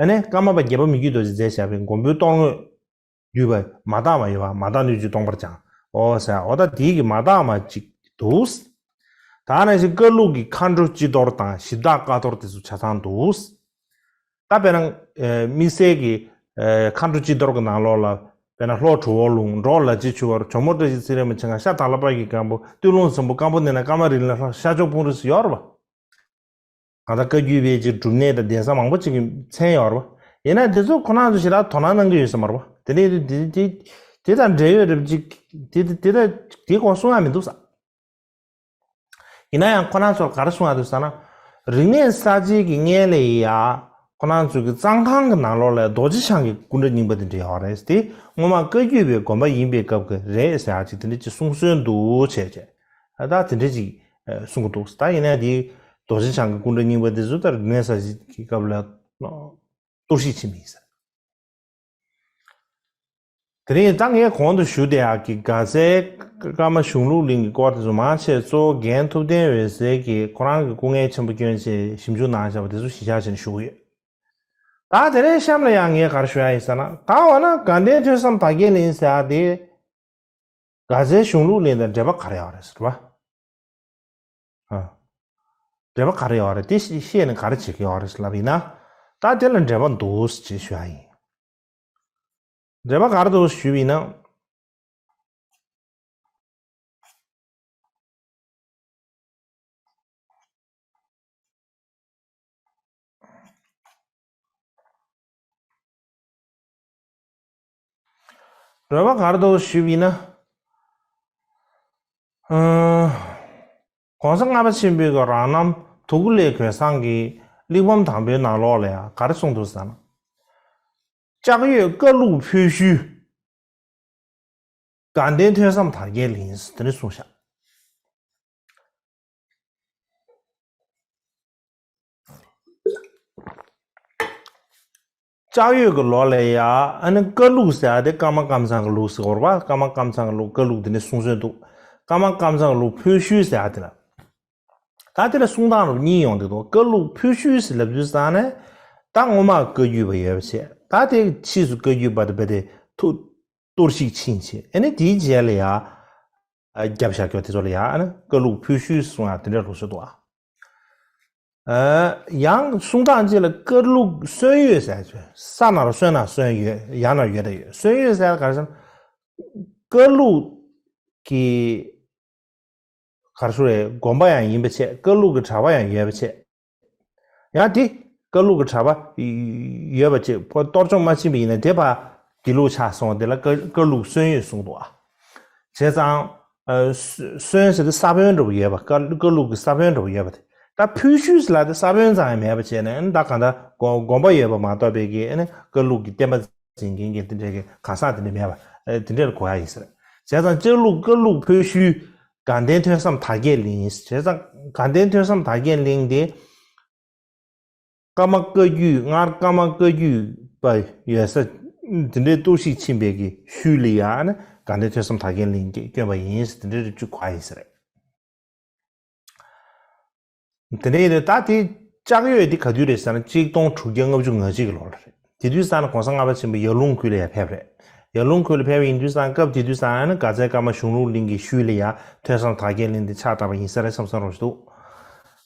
ཨ་ནི་ཀརྨ་པ་དགྱེས་པ་མི་བསྐྱོད་རྡོ་རྗེས་མཛད་བཞག་པའི་མགོན་པོའི་གཏོར་བསྔོས་བསྡུས་པ་མ་དག་མ་ཡོད་པ་མ་དག་སྣོད་བཅུད་སྟོང་པར་སྦྱངས། འོ་ཟེར་འོ་ད་དེའི་གི་མ་དག་མ་ཅིག་འདུག་ད་ནང་བཞིན་ཀ་ལུགས་ཀྱི་མཁའ་འགྲོ་སྤྱི་གཏོར་དང་གཞི་བདག་ཀཿཐོར་དེ་ཚོ་ཆ་ཚང་འདུག་ད་དཔེར་ན་དམིགས་བསལ་གྱི་མཁའ་འགྲོ་སྤྱི་གཏོར་གྱི་ནང་ལོགས་ལ་དཔེར་ན་ལྷོ་གྲུ་བོ་ལུང་འབྲོག་ལ་རྗེ་ཆུ་བར་ཇོ་མོ་བཀྲ་ཤིས་ཚེ་རིང་མ་ཆེན་ཁ་ཤ་དྭགས་ལྷ་པ་ཡི་སྐམ་པོ་སྟོད་ལུང་འཛམ་བུ་སྐམ་པོ་ནས་ན་ཀརྨ་རི་ལ་ལྷ་ཤར་ཕྱོགས་སྤུངས་རི་སུ་ཡོད་རེད་པ། གང་ལྟར་བཀའ་བརྒྱུད་པའི་ཅིག་སྒྲུབ་གནས་དང་གདན་ས་མང་པོ་ཅིག་གི་མཚན་ཡོད་རེད་པ། ཡིན་ན་དེ་ཚོ་ཁོ་རང་ཚོ་ཞེ་དྲག་དོ་སྣང་གནང་གི་ཡོད་ས་མ་རེད་པ། དེ་ནས་དེ་དེ་དེ་དེ་དང་འབྲེལ་ཡོད་རེད་པ་ཅིག་དེ་དེ་དེ་དང་དེ་སྐོར་གསུང་ཡ་མི་འདུག་ས། ཡིན་ན་ཡང་ཁོ་རང་ཚོར་ག་རེ་གསུང་ཡ་འདུག་ཟེར་ན། རིག་གནས་གསར་བརྗེ་གི་སྔོན་ལ་ཡ་ཁོ་རང་ཚོ་གི་གཙང་ཁང་གི་ནང་ལོགས་ལ་རྡོ་རྗེ་འཆང་གི་སྐུ་འདྲ་རྙིང་པ་དེ་འདྲ་ཡོད་རེད་དེ། སྔོན་མ་བཀའ་བརྒྱུད་པའི་དགོན་པ་ཡིན་པའི་སྐབས་ཀྱི་རེད་ཟེར་ཡ་ཅིག་དེ་འདྲ་ཅིག་གསུང་སྲོལ་འདུག་བྱས་བྱས། ད་དེ་འདྲ་ཅིག་གསུང་གི་འདུག་ད་ཡིན་ན་དེ་རྡོ་རྗེ་འཆང་གི་སྐུ་འདྲ་རྙིང་པ་དེ་ཚོ་ད་རིག་གནས་གསར་བརྗེ་གི་སྐབས་ལ་གཏོར་བཤིག་ཕྱིན་པ་ཡིན་ཟེར། དེ་རིང་ད་ངས་གོང་དུ་ཞུ་བསྡད་ཡག་གི་དགའ་ཚལ་ཀརྨ་གཞུང་ལུགས་གླིང་གི་སྐོར་དེ་ཚོ་མང་ཆེ་གཙོ་བོ་རྒན་ཐུབ་བསྟན་འོད་ཟེར་གྱིས་ཁོ་རང་གི་སྐུ་ངལ་ཆེན་པོ་བསྐྱོན་བྱས་ཞིབ་འཇུག་གནང་བཞག་པ་དེ་ཚོ་གཞི་བཞག་བྱས་ནས་ཞུ་གི་ཡོད། ད་དེ་རིང་གཤམ་ལ་ཡང་ངས་ག་རེ་ཞུ་ཡ་ཡིན་ཟེར་ན། ད་འོ་ན་དགའ་ལྡན་ཐོས་བསམ་དར་རྒྱས་གླིང་ཟེར་ཡ་དེ། དགའ་ཚལ་གཞུང་ལུགས་གླིང་དང་འབྲེལ་བ་ག་རེ་ཡོད་རེད་ཟེར་བ། ཨ། འབྲེལ་བ་ག་རེ་ཡོད་རེད་དེ་ཤེས་ཤེས་ནས་ག་རེ་བྱེད་ཀྱི་ཡོད་རེད་ཟེར་ལབ་ཡིན་ན། ད་དེ་ལ་འབྲེལ་བ་འདུག་ཅེས་ཞུ་ཡ་ཡིན། འབྲེལ་བ་ག་རེ་འདུག་ཞུས་པ་ཡིན་ན། འབྲེལ་བ་ག་རེ་འདུག་ཞུས་པ་ཡིན་ན། ཨ། གོང་ས་ལྔ་པ་ཆེན་པོའི་གི་རང་རྣམ་དུ་ཀུ་ལེ་གོས་བཟང་གི་ གླེགས་བམ་དང་པོའི་ནང་ལོགས་ལ་ཡང་ག་རེ་གསུངས་འདུག་ཟེར་ན། ལྕགས་ཡོས་ཀར་བླུགས་ཕོལ་ཤུལ། དགའ་ལྡན་ཐོས་བསམ་དར་རྒྱས་གླིང་། དེ་འདྲ་གསུངས་ཤག་ལྕགས་ཡོས་ཀྱི་ལོགས་ལ་ཡ་ཨ་ནི་ཀར་བླུགས་ཟེར་ཡ་དེ་ཀརྨ་ཀཾ་ཚང་གི་ལུགས་ཟེར་གྱི་ཡོད་རེད་པ། ཀརྨ་ཀཾ་ཚང་གི་ལུགས་ཀར་བླུགས་དེ་འདྲ་གསུང་སྲོལ་འདུག་ཀརྨ་ཀཾ་ཚང་གི་ལུགས་ཕོལ་ཤུལ་ཟེར་ཡ་དེ་ལ། ད་དེ་ལ་གསུང་སྟངས་རབ་གཉིས་ཡོང་གི་འདུག་ཀར་བླུགས་ཕོལ་ཤུལ་ཟེར་ལབ་དུས་ཙང་ནས་ད་སྔོན་མ་བཀའ་བརྒྱུད་པ་ཡོད་པ་བྱས། ད་དེ་ཕྱིས་སུ་བཀའ་བརྒྱུད་པ་དེ་བས་དེ་ཐུགས་གཏོར་བཤིག་ཕྱིན་བྱས། ཨ་ནི་དེའི་རྗེས་ལ་ཡ། ཨ། རྒྱབ་བཞག་རྒྱུ་དེ་ཚོ་ལ་ཡ་ཨ་ནི་ཀར་བླུགས་ཕོལ་ཤུལ་གསུང་ཡ་དེ་འདྲ་ལུགས་སྲོལ་འདུག་ཨ། ཡང་གསུང་སྟངས་གཅིག་ལ་ཀར་བླུགས་སོན་ཡོས་ཟེར་ཡ། ས་ན་རོ་སོན་ན་སོན་ཡོས། ཡ་ན་ཡོད་ད་ཡོད། སོན་ཡོས་ཟེར་ཡ་ག་རེ་ཟེར་ན། ཀར་བླུགས་ཀྱི་ག་རེ་ཟེར་རེད། དགོན་པ་ཡང་ཡིན་པ་བྱས། ཀར་བླུགས་ཀྱི་གྲྭ་པ་ཡང་ཡོད་པ་བྱས། ཡང་དེ་ཀར་བླུགས་ཀྱི་གྲྭ་པ་ཡོད་པ་བྱས། ཁོ་གཏོར་སྐྱོང་མ་ཕྱིན་པ་ཡིན་ན་དེ་ཕར་དགེ་ལུགས་ཆགས་སོང་། དེ་ལ་ཀར་ཀར་བླུགས་སོན་ཡོས་གསུངས་འདུག་ཨ། བྱས་ཙང་། ཨ། སོ་སོན་ཟེར་དེ་ས་བོན་འདྲ་པོ་ཡོད་པ། ཀར་ཀར་བླུགས་ཀྱི་ས་བོན་འདྲ་པོ་ཡོད་པ་དེ། ད་ཕོལ་ཤུལ་ཟེར་ལབ་དེ་ས་བོན་ཙམ་ཡང་མེད་པ་བྱས་ནས། ཨ་ནི་ད་གང་ལྟར་དགོན་དགོན་པ་ཡོད་པ་མ་གཏོགས་པའི་གི་ཨ་ནི་ཀར་བླུགས་ཀྱི་བསྟན་པ་འཛིན་མཁན་གྱི་དེ་འདྲའི་གི་གང་ཟག་དེ་འདྲ་མེད་པ། ཨ། དེ་འདྲ་ལ་གོ་ཡ་ཡིན་ཟེར། བྱས་ཙང་ལྕགས་བླུགས་ཀར་བླུགས་ཕོལ་ཤུལ། དགའ་ལྡན་ཐོས་བསམ་དར་རྒྱས་གླིང་། བྱས་ཙང་དགའ་ལྡན་ཐོས་བསམ་དར་རྒྱས་གླིང་དེ། ཀརྨ་བཀའ་བརྒྱུད། སྔར་ཀརྨ་བཀའ་བརྒྱུད་པ་ཡོད་ས་དེ་འདྲའི་གཏོར་བཤིག་ཕྱིན་པའི་གི་ཤུལ་ལ་ཡ་ཨ་ནི་དགའ་ལྡན་ཐོས་བསམ་དར་རྒྱས་གླིང་གིས་བསྐྱོན་པ་ཡིན་ཟེར། དེ་འདྲའི་རིགས་ཅིག་གོ་ཡ་ཡིན་ས་རེད། དེ་ནས་ཡིན་ནའི་ད་དེ་ལྕགས་ཡོས་དེ་ག་དུས་རེད་ཟེར་ན། གཅིག་སྟོང་དྲུག་བརྒྱ་ལྔ་བཅུ་ང་གཅིག་གི་ལོ་ལ་རེད། དེ་དུས་ཙང་ན་གོང་ས་ལྔ་པ་ཆེན་པོ་ཡར་ཀླུང་ཁུལ་ལ་ཡར་ཕེབས་རེད། ཡར་ཀླུང་ཁུལ་ལ་ཕེབས་པ་ཡིན་དུས་ཙང་སྐབས་དེ་དུས་ཙང་ཨ་ནི་མགར་རྩེ་ཀརྨ་གཞུང་ལུགས་གླིང་གི་ཤུལ་ལ་ཡ་ཐོས་བསམ་དར་རྒྱས་གླིང་དེ་ཕྱག་བཏབ་པ་ཡིན་ས་རེད་བསམ་བསམ་རོགས་ཞུ་འདུག་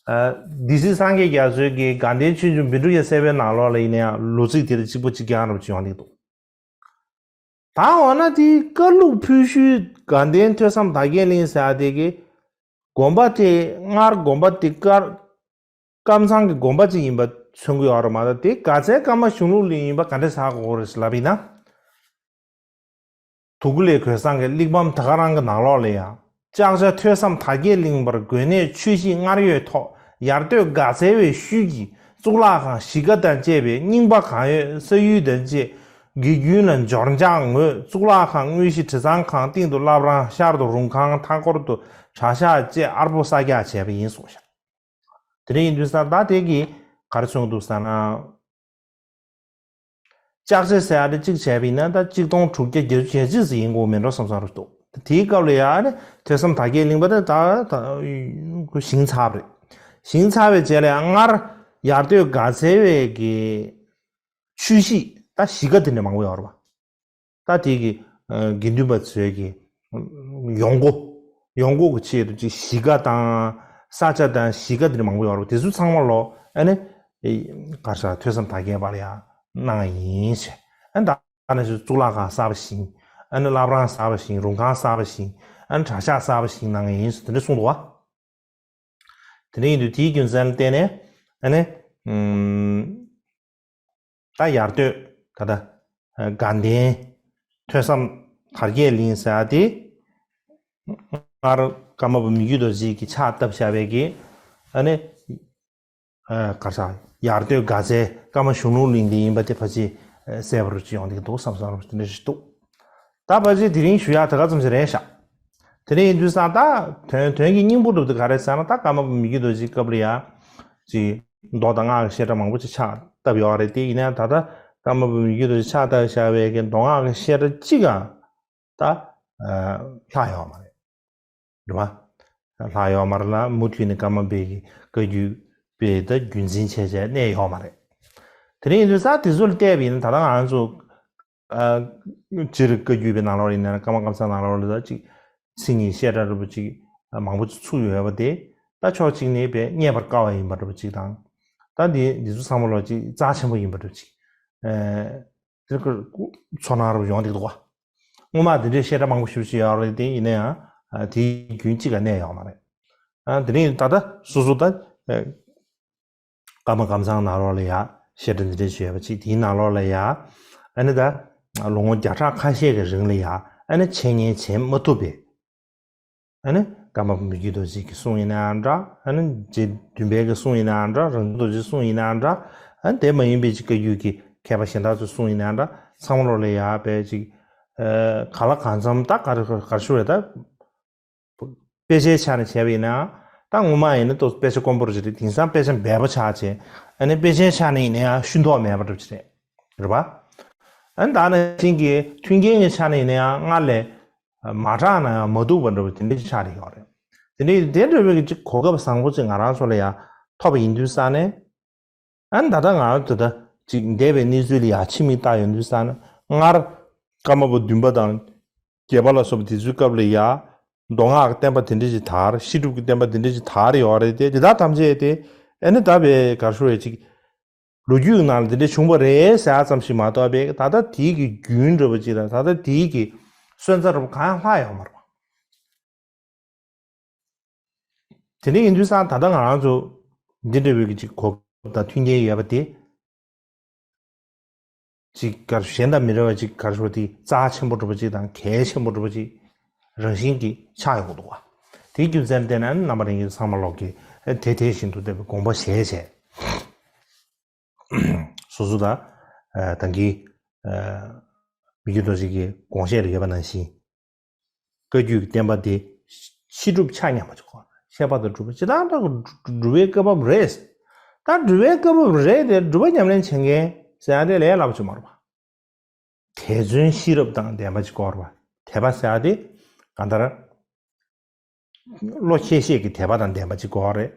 ཨ། སྡེ་སྲིད་སངས་རྒྱས་རྒྱ་མཚོའི་གི་དགའ་ལྡན་ཆོས་འབྱུང་བཻ་ཌཱུརྱ་གསལ་པའི་ནང་ལོགས་ལ་ཡིན་ན་ཡང་ལོ་ཚིགས་དེ་དང་གཅིག་པ་གཅིག་རྐྱང་འདྲ་པོ་ཅིག་ཡོང་གི་འདུག་ད་འོ་ན་དེའི་ཀར་བླུགས་ཕོལ་ཤུལ་དགའ་ལྡན་ཐོས་བསམ་དར་རྒྱས་གླིང་ཟེར་ཡ་དེ་གི་དགོན་པ་དེ་སྔར་དགོན་པ་དེ་ཀར་ཀམ་ཚང་གི་དགོན་པ་ཅིག་ཡིན་པ་མཚོན་གྱི་ཡོད་རེད་མ་གཏོགས། དེ་མགར་རྩེ་ཀརྨ་གཞུང་ལུགས་གླིང་ཡིན་པ་ག་འདྲས་ཧ་གོ་དགོས་རེད་ཟེར་ལབ་པ་ཡིན་ན། དུ་ཀཱུ་ལའི་གོས་བཟང་གི་གླེགས་བམ་ད་ག་རང་གི་ནང་ལོགས་ལ་ཡང་། ལྕགས་བྱ་ཐོས་བསམ་དར་རྒྱས་གླིང་པར་དགོན་གནས་ཆོས་གཞིས་སྔར་ཡོད་ཐོག་ཡར་སྟོད་མགར་རྩེ་བའི་ཤུལ་གྱི་གཙུག་ལག་ཁང་གཞིས་ཀ་དང་བཅས་པའི་རྙིང་པ་གང་ཡོད་ས་ཡུལ་དང་བཅས་དགེ་རྒྱུན་ལ་འབྱོར་འཇགས་ངོས་གཙུག་ལག་ཁང་དངོས་གཞི་དྲི་གཙང་ཁང་སྟེང་དུ་བླ་བྲང་ཤར་དུ་རུང་ཁང་མཐའ་སྐོར་དུ་གྲྭ་ཤག་བཅས་ཨར་པོ་གསར་རྒྱག་བྱས་པ་ཡིན་གསུངས་ཤག་དེ་འདྲ་ཡིན་དུས་ཙང་ད་དེ་གི་ག་རེ་མཚོན་གྱི་འདུག་ཟེར་ན། ལྕགས་བྱ་ཟེར་ཡ་དེ་གཅིག་བྱས་པ་ཡིན་ན་ད་གཅིག་སྟོང་དྲུག་བརྒྱ་བརྒྱད་ཅུ་གྱ་གཅིག་ཙམ་ཡིན་དགོས་མིན་འགྲོ་བསམ་བསམ་རེད་འདུག་དེའི་སྐབས་ལ་ཡ་ཨ་ནི་ཐོས་བསམ་དར་རྒྱས་གླིང་པ་དེ་ད་ད་ཞིང་ཚར་བ་རེད། ཞིང་ཚར་བའི་རྗེས་ལ་ཡང་སྔར་ཡར་སྟོད་མགར་རྩེ་བའི་གི་ཆོས་གཞིས་ད་གཞིས་ཀ་དེ་འདྲ་མང་པོ་ཡོད་རེད་པ། ད་དེ་གི་ཨ་དགེ་འདུན་པ་ཚོའི་གི་ཡོང་སྒོ། ཡོང་སྒོ་གི་ཆེད་དུ་ཅིག་གཞིས་ཀ་དང་ས་ཆ་དང་གཞིས་ཀ་དེ་འདྲ་མང་པོ་ཡོད་རེད་པ། དེ་ཚོ་ཚང་མ་ལོ་ཨ་ནི་ག་རེ་ཟེར་ཐོས་བསམ་དར་རྒྱས་པ་ལ་ཡ་གནང་ཡིན་ཞེས། ཨ་ནི་ད་ནས་གཙུག་ལག་ཁང་གསར་པ་བཞེངས། ཨ་ནི་བླ་བྲང་གསར་པ་བཞེངས། རུང་ཁང་གསར་པ་བཞེངས། ཨ་ནི་གྲྭ་ཤག་གསར་པ་བཞེངས་གནང་ཡིན་ཟེར་དེ་འདྲ་གསུངས་འདུག་བ། དེ་འདྲ་ཡིན་དུས་དེའི་རྒྱུ་མཚན་ལ་བརྟེན་ནས་ཨ་ནི་ཨམ་ད་ཡར་སྟོད་ད་ལྟ་དགའ་ལྡན་ཐོས་བསམ་དར་རྒྱས་གླིང་ཟེར་ཡ་དེ་སྔར་ཀརྨ་པ་མི་བསྐྱོད་རྡོ་རྗེ་གིས་ཕྱག་བཏབ་བཞག་པའི་གི་ཨ་ནི་ཨ་ག་རེ་ཟེར་ཡར་སྟོད་མགར་རྩེ་ཀརྨ་གཞུང་ལུགས་གླིང་དེ་ཡིན་པ་དེ་ཕལ་ཆེར་གསལ་པོ་རུ་ཅིག་ཡོང་གི་འདུག་བསམ་བསམ་རུ་དེ་འདྲ་ཞིག་འདུག་ད་ཕལ་ཆེར་དེ་རིང་ཞུ་ཡག་ད་ག་ཙམ་ཞིག་རེད་ཤག་དེ་འདྲ་ཡིན་དུས་ཙང་ད་དོན་དོན་གྱི་སྙིང་པོ་འདྲ་པོ་དེ་ག་རེ་ཟེར་ན། ད་ཀརྨ་པ་མི་བསྐྱོད་རྡོ་རྗེའི་སྐབས་ལ་ཡ་ཅིག་མདོ་དང་སྔགས་ཀྱི་བཤད་གྲྭ་མང་པོ་ཅིག་ཕྱག་བཏབ་ཡོད་རེད་དེ། ཡིན་ན་ད་ལྟ་ཀརྨ་པ་མི་བསྐྱོད་རྡོ་རྗེ་ཕྱག་བཏབ་བཞག་པའི་གི་མདོ་སྔགས་ཀྱི་བཤད་གྲྭ་གཅིག་ཀྱང་ད་ལྷག་ཡོད་མ་རེད། རེད་བ། ལྷག་ཡོད་མ་རེད་ལ། མུ་མཐུད་ནས་ཀརྨ་པའི་གི་བཀའ་བརྒྱུད་པའི་ད་རྒྱུན་འཛིན་བྱས་བྱས་གནས་ཡོད་མ་རེད། དེ་འདྲ་ཡིན་དུས་ཙང་དེ་ཚོ་ལ་བལྟས་པ་ཡིན་ན་ད་ལྟ་ང་ཚོ་ཨ་སྤྱིར་བཀའ་བརྒྱུད་པའི་ནང་ལོགས་ཡིན་ན་ཀརྨ་ཀཾ་ཚང་ནང་ལོགས་ལ་ད་ཅིག་མཚན་ཉིད་བཤད་གྲྭ་འདྲ་པོ་ཅིག་མང་པོ་ཅིག་ཚུགས་ཡོད་པ་དེ་ད་ཕྱོགས་གཅིག་ནས་དཔེ་རྙེད་པར་དཀའ་བ་ཡིན་པ་འདྲ་པོ་ཅིག་དང་། ད་འདི་འདི་ཚོ་ཚང་མ་ལོགས་ཅིག་རྩ་ཆེན་པོ་ཡིན་པ་འདྲ་པོ་ཅིག་ཨ་དེ་ཚོ་ཚོར་སྣང་འདྲ་པོ་ཡོང་བསྡད་འདུག་བ། སྔོན་མ་འདི་འདྲའི་བཤད་གྲྭ་མང་པོ་ཞེ་པོ་ཅིག་ཡོད་རེད་དེ། ཡིན་ན་ཡང་ཨ་དེའི་རྒྱུན་གཅིག་ཀྱང་གནས་ཡོད་མ་རེད། ཨ་དེ་རིང་ད་ལྟ་སོ་སོ་ད་ཨ་ཀརྨ་ཀཾ་ཚང་ནང་ལོགས་ལ་ཡ་བཤད་གྲྭ་འདི་འདྲ་ཞིག་ཡོད་པ་ཅིག་དེའི་ནང་ལོགས་ལ་ཡ་ཨ་ནི་ད་ལོ་ངོ་བརྒྱ་ཕྲག་ཁ་ཤས་ཀྱི་རིང་ལ་ཡ་ཨ་ནི་འཆད་ཉན་བྱེད་མ་ཐུབ་པའི་ཨ་ནི་ ཀརྨ་པ་མི་བསྐྱོད་རྡོ་རྗེ་གི་གསུང་ཡིན་ནའང་འདྲ། ཨ་ནི་རྗེ་བདུན་པའི་གི་གསུང་ཡིན་ནའང་འདྲ། རང་གྲོལ་རྡོ་རྗེའི་གསུང་ཡིན་ནའང་འདྲ། ཨ་ནི་དེ་མ་ཡིན་པའི་ཅིག་བཀའ་བརྒྱུད་ཀྱི་མཁས་པ་གཞན་དག་ཚོའི་གསུང་ཡིན་ནའང་འདྲ། ཚང་མ་ལོག་ལ་ཡ་བས་ཅིག་ཨ་གང་ལ་གང་འཚམ་ད་ག་རེ་ག་རེ་ཞུ་རེད་ད། དཔེ་ཆའི་ཆ་ནས་བྱས་པ་ཡིན་ན། ད་ངོ་མ་ཡིན་ན་ཏོ་དཔེ་ཆ་དཀོན་པོ་རེད་ཅེས་རེད། དེང་སང་དཔེ་ཆ་འབེལ་པོ་ཆགས་བྱས། ཨ་ནི་དཔེ་ཆའི་ཆ་ནས་ཡིན་ན་ཡང་ཤུན་ཐོག་མེད་པ་འདྲ་པོ་ཅིག་རེད། རེད་པ། ཨ་ནི་ད་ནང་བཞིན་གྱི་མཐུན་རྐྱེན་གྱི་ཆ་ནས་ཡིན་ན་ཡང་སྔར་ལས་མ་དྲག་ན་ཡང་མ་སྡུག་པ་འདྲ་པོ་དེ་འདྲ་ཅིག་ཆགས་བསྡད་ཡོད་རེད། དེ་འདྲ་དེ་འདྲ་བའི་གི་ཅིག་གོ་སྐབས་བཟང་པོ་ཅིག་ང་རང་ཚོ་ལ་ཡང་ཐོབ་པ་ཡིན་དུས་ཙང་ནས། ཨ་ནི་ད་ལྟ་ང་ད་ལྟ་ཅིག་འདས་པའི་གནས་ཚུལ་ལ་ཡ་ཕྱི་མིག་ལྟ་ཡོང་དུས་ཙང་ན། སྔར་ཀརྨ་པ་བདུན་པ་དང་བརྒྱད་པ་ལ་སོགས་པ་དེ་ཚོའི་སྐབས་ལ་ཡ་མདོ་སྔགས་ཀྱི་བསྟན་པ་དེ་འདྲ་ཞིག་དར། བཤད་སྒྲུབ་ཀྱི་བསྟན་པ་དེ་འདྲ་ཞིག་དར་ཡོད་རེད་དེ། དེ་དག་ཐམས་ཅད་དེ་ཨ་ནི་ད་བའི་གར་ཤོར་བའི་ཅིག་ལོ་རྒྱུས་ནང་ལ་དེ་འདྲ་བྱུང་བ་རེད་ཟེར་ཙམ་ཞིག་མ་གཏོགས་པའི་ད་ལྟ་དེའི་གི་རྒྱུན་འདྲ་པོ་ཅིག་དང་ད་ལྟ་དེའི་གི་སོན་རྩ་འདྲ་པོ་གང་ཡང་ལྷག་ཡོད་མ་རེད་པ། དེ་འདྲ་ཡིན་དུས་ཙང་ད་ལྟ་ང་རང་ཚོ་འདི་འདྲ་བའི་གི་ཅིག་གོ་སྐབས་དང་མཐུན་རྐྱེན་ཡོད་པ་དེ། ཅིག་གར་གཞན་དང་མི་འདྲ་བ་ཅིག་གར་ཞུ་བ་དེ་རྩ་ཆེན་པོ་འདྲ་པོ་ཅིག་དང་གལ་ཆེན་པོ་འདྲ་པོ་ཅིག་རང་བཞིན་གྱིས་ཆགས་ཡོང་གི་འདུག་བ། དེའི་རྒྱུ་མཚན་བལྟས་ན་རྣམ་པ་རང་གི་ཚང་མ་ལོག་གི་དེ་དེ་བཞིན་དུ་བསྟན་པའི་དགོངས་པ་བཞེས་བྱས། སོ་སོ་དང་། ད་གིན་མི་བསྐྱོད་རྡོ་རྗེ་གི་དགོངས་བཞེད་ལ་ཡོད་པ་ནང་བཞིན། བཀའ་བརྒྱུད་ཀྱི་བསྟན་པ་འདི་ཕྱི་སྒྲུབ་ཆ་མཉམ་པ་ཅིག་དགོས། ཤེས་པ་དང་སྒྲུབ་པ་ཇི་ལྟར་འདྲ་སྒྲུབ་པའི་བཀའ་བབས་རེད། ད་སྒྲུབ་པའི་བཀའ་བབས་རེད་དེ་སྒྲུབ་པ་ཉམས་ལེན་བྱེད་མཁན་ཟེར་ཡ་དེ་ལས་སླ་པོ་ཅིག་མ་རེད་པ། དད་བརྩོན་ཤེས་རབ་དང་ལྡན་པ་ཅིག་དགོས་རེད་པ། དད་པ་ཟེར་ཡ་དེ་གང་ལྟར། བློ་ཁྱད་བཤད་ཀྱི་དད་པ་དང་ལྡན་པ་ཅིག་དགོས་རེད།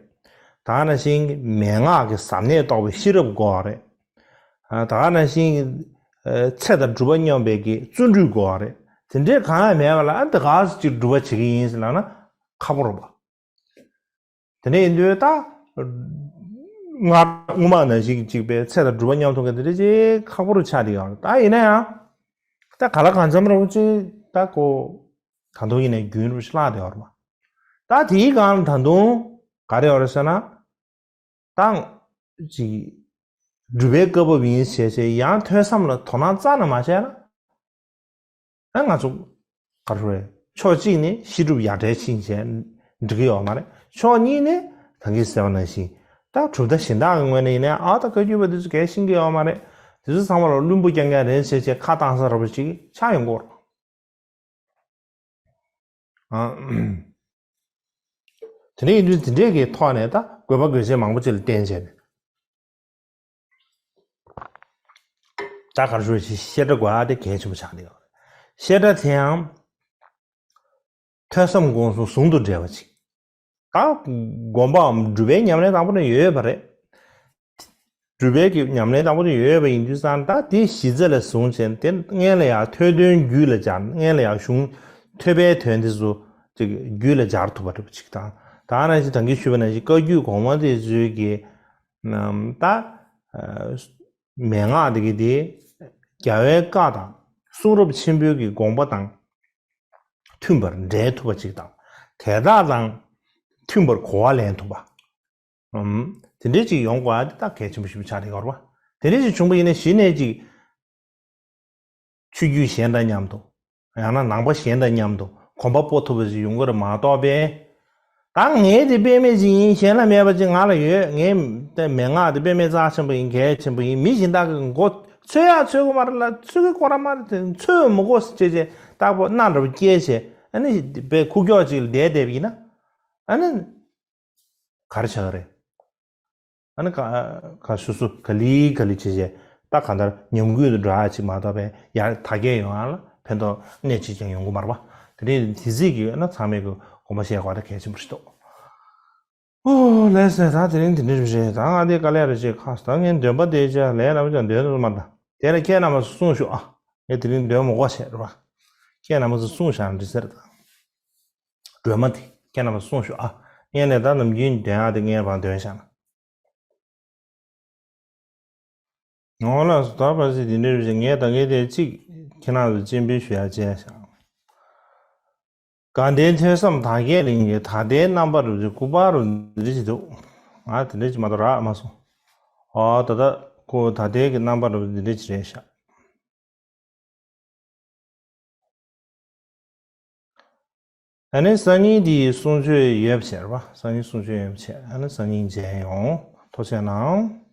ད་ནང་བཞིན་མན་ངག་གི་ཟབ་གནད་རྟོགས་པའི་ཤེས་རབ་དགོས་རེད། ད་ནང་བཞིན་ཚེ་དང་སྒྲུབ་པ་སྙོམས་པའི་གི་བརྩོན་འགྲུས་དགོས་རེད། དེ་འདྲའི་གང་ཡང་མེད་པ་ལ་ཨ་འདི་ག་ཅིག་སྒྲུབ་པ་བྱེད་ཀྱི་ཡིན་ཟེར་ལབ་ན་ཁག་པོ་རེད་པ། དེ་ནས་ཡིན་དུས་ད་སྔར་སྔོན་མ་ནང་བཞིན་གཅིག་པའི་ཚེ་དང་སྒྲུབ་པ་མཉམ་མཐོང་གི་དེ་འདྲ་ཅིག་ཁག་པོ་རུ་ཆགས་བསྡད་ཡོད་རེད། ད་ཡིན་ན་ཡང་ད་ག་ལ་གང་འཚམ་རུ་ཅིག་ད་ཀོ་ད་དུང་ཡིན་ནའི་རྒྱུན་རུ་ཞིག་བརླག་བསྡད་ཡོད་རེད་པ། ད་དེའི་སྒང་ལ་ད་དུང་ག་རེ་ཡོད་རེད་ཟེར་ན། ད་ཅིག་སྒྲུབ་པའི་བཀའ་བབས་ཡིན་ཟེར་བྱས་ཡང་ཐོས་བསམ་ལ་དོ་སྣང་རྩ་ནས་མ་བྱས་ན། ཨ་ང་ཚོ་ག་རེ་རེད། ཕྱོགས་གཅིག་ནས་ཤེས་སྒྲུབ་ཡར་བསྒྲལ་ཕྱིན་བྱས་འགྲིག་གི་ཡོད་མ་རེད། ཕྱོགས་གཉིས་ནས་ད་གིན་ཟེར་བ་ནང་བཞིན་ད་གྲུབ་མཐའ་གཞན་དག་གི་ངོས་ནས་ཡིན་ན་ཨ་ད་བཀའ་བརྒྱུད་པ་འདི་ཚོ་གལ་ཤེས་ཀྱི་ཡོད་མ་རེད། འདི་ཚོ་ཚང་མ་ལ་བླུན་པོ་རྐྱང་རྐྱང་རེད་ཟེར་བྱས་ཁ་བཏང་ས་འདྲ་པོ་ཅིག་ཆགས་ཡོང་གི་ཡོད་རེད། ཨ། དེ་འདྲ་ཡིན་དུས་དེ་འདྲའི་གི་ཐོག་ནས་ད་དགོས་པ་དགོས་ཆེད་མང་པོ་ཅིག་ལ་བརྟེན་བྱས་ནས། ད་ག་རེ་ཞུ་ཞེས་བཤད་གྲྭ་དགོས་ཨ་དེ་གལ་ཆེན་པོ་ཆགས་བསྡད་ཡོད་རེད། བཤད་གྲྭ་དེ་ཡང་ཐོས་བསམ་སྒོམ་གསུམ་ཟུང་དུ་འབྲེལ་བ་ཅིག་ད་སྒོམ་པའམ་སྒྲུབ་པའི་ཉམས་ལེན་དང་པོ་ནས་ཡོད་པ་རེད། སྒྲུབ་པའི་གི་ཉམས་ལེན་དང་པོ་དེ་ཡོད་པ་ཡིན་དུས་ཙང་ད་དེ་གཞི་རྩ་ལ་བཟུང་བྱས་དེ་སྔོན་ལ་ཡང་ཐོས་དོན་རྒྱུད་ལ་སྦྱར། སྔོན་ལ་ཡང་གཞུང་ཐོས་པའི་དོན་དེ་ཚོ་ཅིག་རྒྱུད་ལ་སྦྱར་ཐུབ་པ་འདྲ་པོ་ཅིག་དང་། ད་ནང་བཞིན་ད་གིན་ཞུས་པ་ནང་བཞིན་བཀའ་བརྒྱུད་གོང་མ་དེ་ཚོའི་གི་ནམ་ད་མན་ངག་དེ་གི་དེ་རྒྱལ་བའི་བཀའ་དང་གསུང་རབ་ཆེན་པོའི་གི་དགོངས་པ་དང་མཐུན་པར་འགྲེལ་ཐུབ་པ་ཅིག་དང་། དེ་དག་དང་མཐུན་པར་གོ་བ་ལེན་ཐུབ་པ། ཨམ། དེ་འདྲའི་ཅིག་ཡོང་དགོས་ཨ་དེ་ད་གལ་ཆེན་པོ་ཞིག་ཆགས་བསྡད་ཡོད་རེད་པ། དེ་འདྲའི་ཅིག་བྱུང་པ་ཡིན་ན་གཞི་ནས་ཅིག་ཆོས་བརྒྱུད་གཞན་དང་མཉམ་དུ། ཡང་ན་ནང་པ་གཞན་དང་མཉམ་དུ་གོམ་པ་སྤོ་ཐུབ་པ་ཞིག་ཡོང་གི་རེད་མ་གཏོགས་པས། ད་ངའི་དེ་དཔེ་མེད་ཅིག་ཡིན་གཞན་ལ་མེད་པ་ཅིག་ང་ལ་ཡོད། ངའི་དེ་མན་ངག་དེ་དཔེ་མེད་རྩ་ཆེན་པོ་ཡིན། གལ་ཆེན་པོ་ཡིན། མི་གཞན་དག་གི་མགོ་ཚོས་ཡག་ཚོས་གི་མ་རེད་ལ་ཚོས་གི་སྐོར་ར་མ་རེད། དེ་ཚོས་མི་དགོས་ཟེར་བྱས་བྱས་རྟག་པར་སྣ་འདྲ་པོ་སྐྱེས་བྱས་ཨ་ནི་དཔེ་ཁུག་ཀྱོག་ཅིག་ལ་བསྡད་བསྡད་པ་ཡིན་ན་ཨ་ནི། ག་རེ་བྱ་གི་རེད། ཨ་ནི་ག་ག་སོ་སོ་ག་ལེ་ག་ལེ་བྱས་བྱས་ད་གང་ལྟར་ཉམས་རྒུད་དུ་འགྲོ་ཡ་ཅིག་མ་གཏོགས་པའི་ཡར་དར་རྒྱས་ཡོང་ཡ་ལ་ཕན་ཐོགས་སྣེ་གཅིག་ཀྱང་ཡོང་གི་མ་རེད་པ། དེ་རིང་དེ་ཚིག་གི་ཡོད་ན་ཚང་མས་གི་དགོངས་པ་བཞེས་དགོས་ད་གལ་ཆེན་པོ་ཞིག་འདུག་ཨོ་ལགས་སེ། ད་དེ་རིང་དེ་འདྲ་རེད། ད་ང་དེ་དཀའ་ལས་རེ་བྱེད་ཁ་ད་ངས་འདོན་པ་དེ་བྱས་ལས་རྣམ་ཅང་འདོན་ཐུབ་མ་ད། དེ་ལ་ཁྱེད་རྣམ་པ་གསུང་ཤོག་ཨ། ངས་དེ་རིང་འདོན་མི་དགོས་བྱས་རེད་པ། ཁྱེད་རྣམ་པ་གསུང་བཞག་འགྲིག་ཟེར་ད། སྒྲོལ་མ་དེ་ཁྱེད་རྣམ་པ་གསུང་ཤོག་ཨ། ངས་ནས་ད་ནམ་རྒྱུན་འདོན་ཡག་དེ་ངས་བང་འདོན་བཞག་ན། ངོ་ལ་སོ་ད་བར་སྲིད་དེ་འདྲ་རེད། ངས་ད་གའི་དེ་གཅིག་ཁྱེད་རང་ཚོ་སྤྱན་འབུལ་ཞུ་ཡག་བྱས་བཞག་དགའ་ལྡན་ཐོས་བསམ་དར་རྒྱས་གླིང་གི་ད་ལྟའི་རྣམ་པ་རུ་སྐུ་པར་རུ་འདི་འདྲ་ཅིག་འདུག་ང་དེ་འདྲ་ཅིག་མ་གཏོགས་རག་མ་སོང་། ཨོ་ད་ད་ཁོ་ད་ལྟའི་གི་རྣམ་པ་རུ་འདི་འདྲ་ཅིག་རེད་ཤག་ཨ་ནི་སང་ཉིན་འདི་གསུང་ཆོས་ཡོད་པ་བྱས་རེད་པ། སང་ཉིན་གསུང་ཆོས་ཡོད་པ་བྱས། ཨ་ནི་སང་ཉིན་མཇལ་ཡོང་། ཐུགས་རྗེ་གནང་།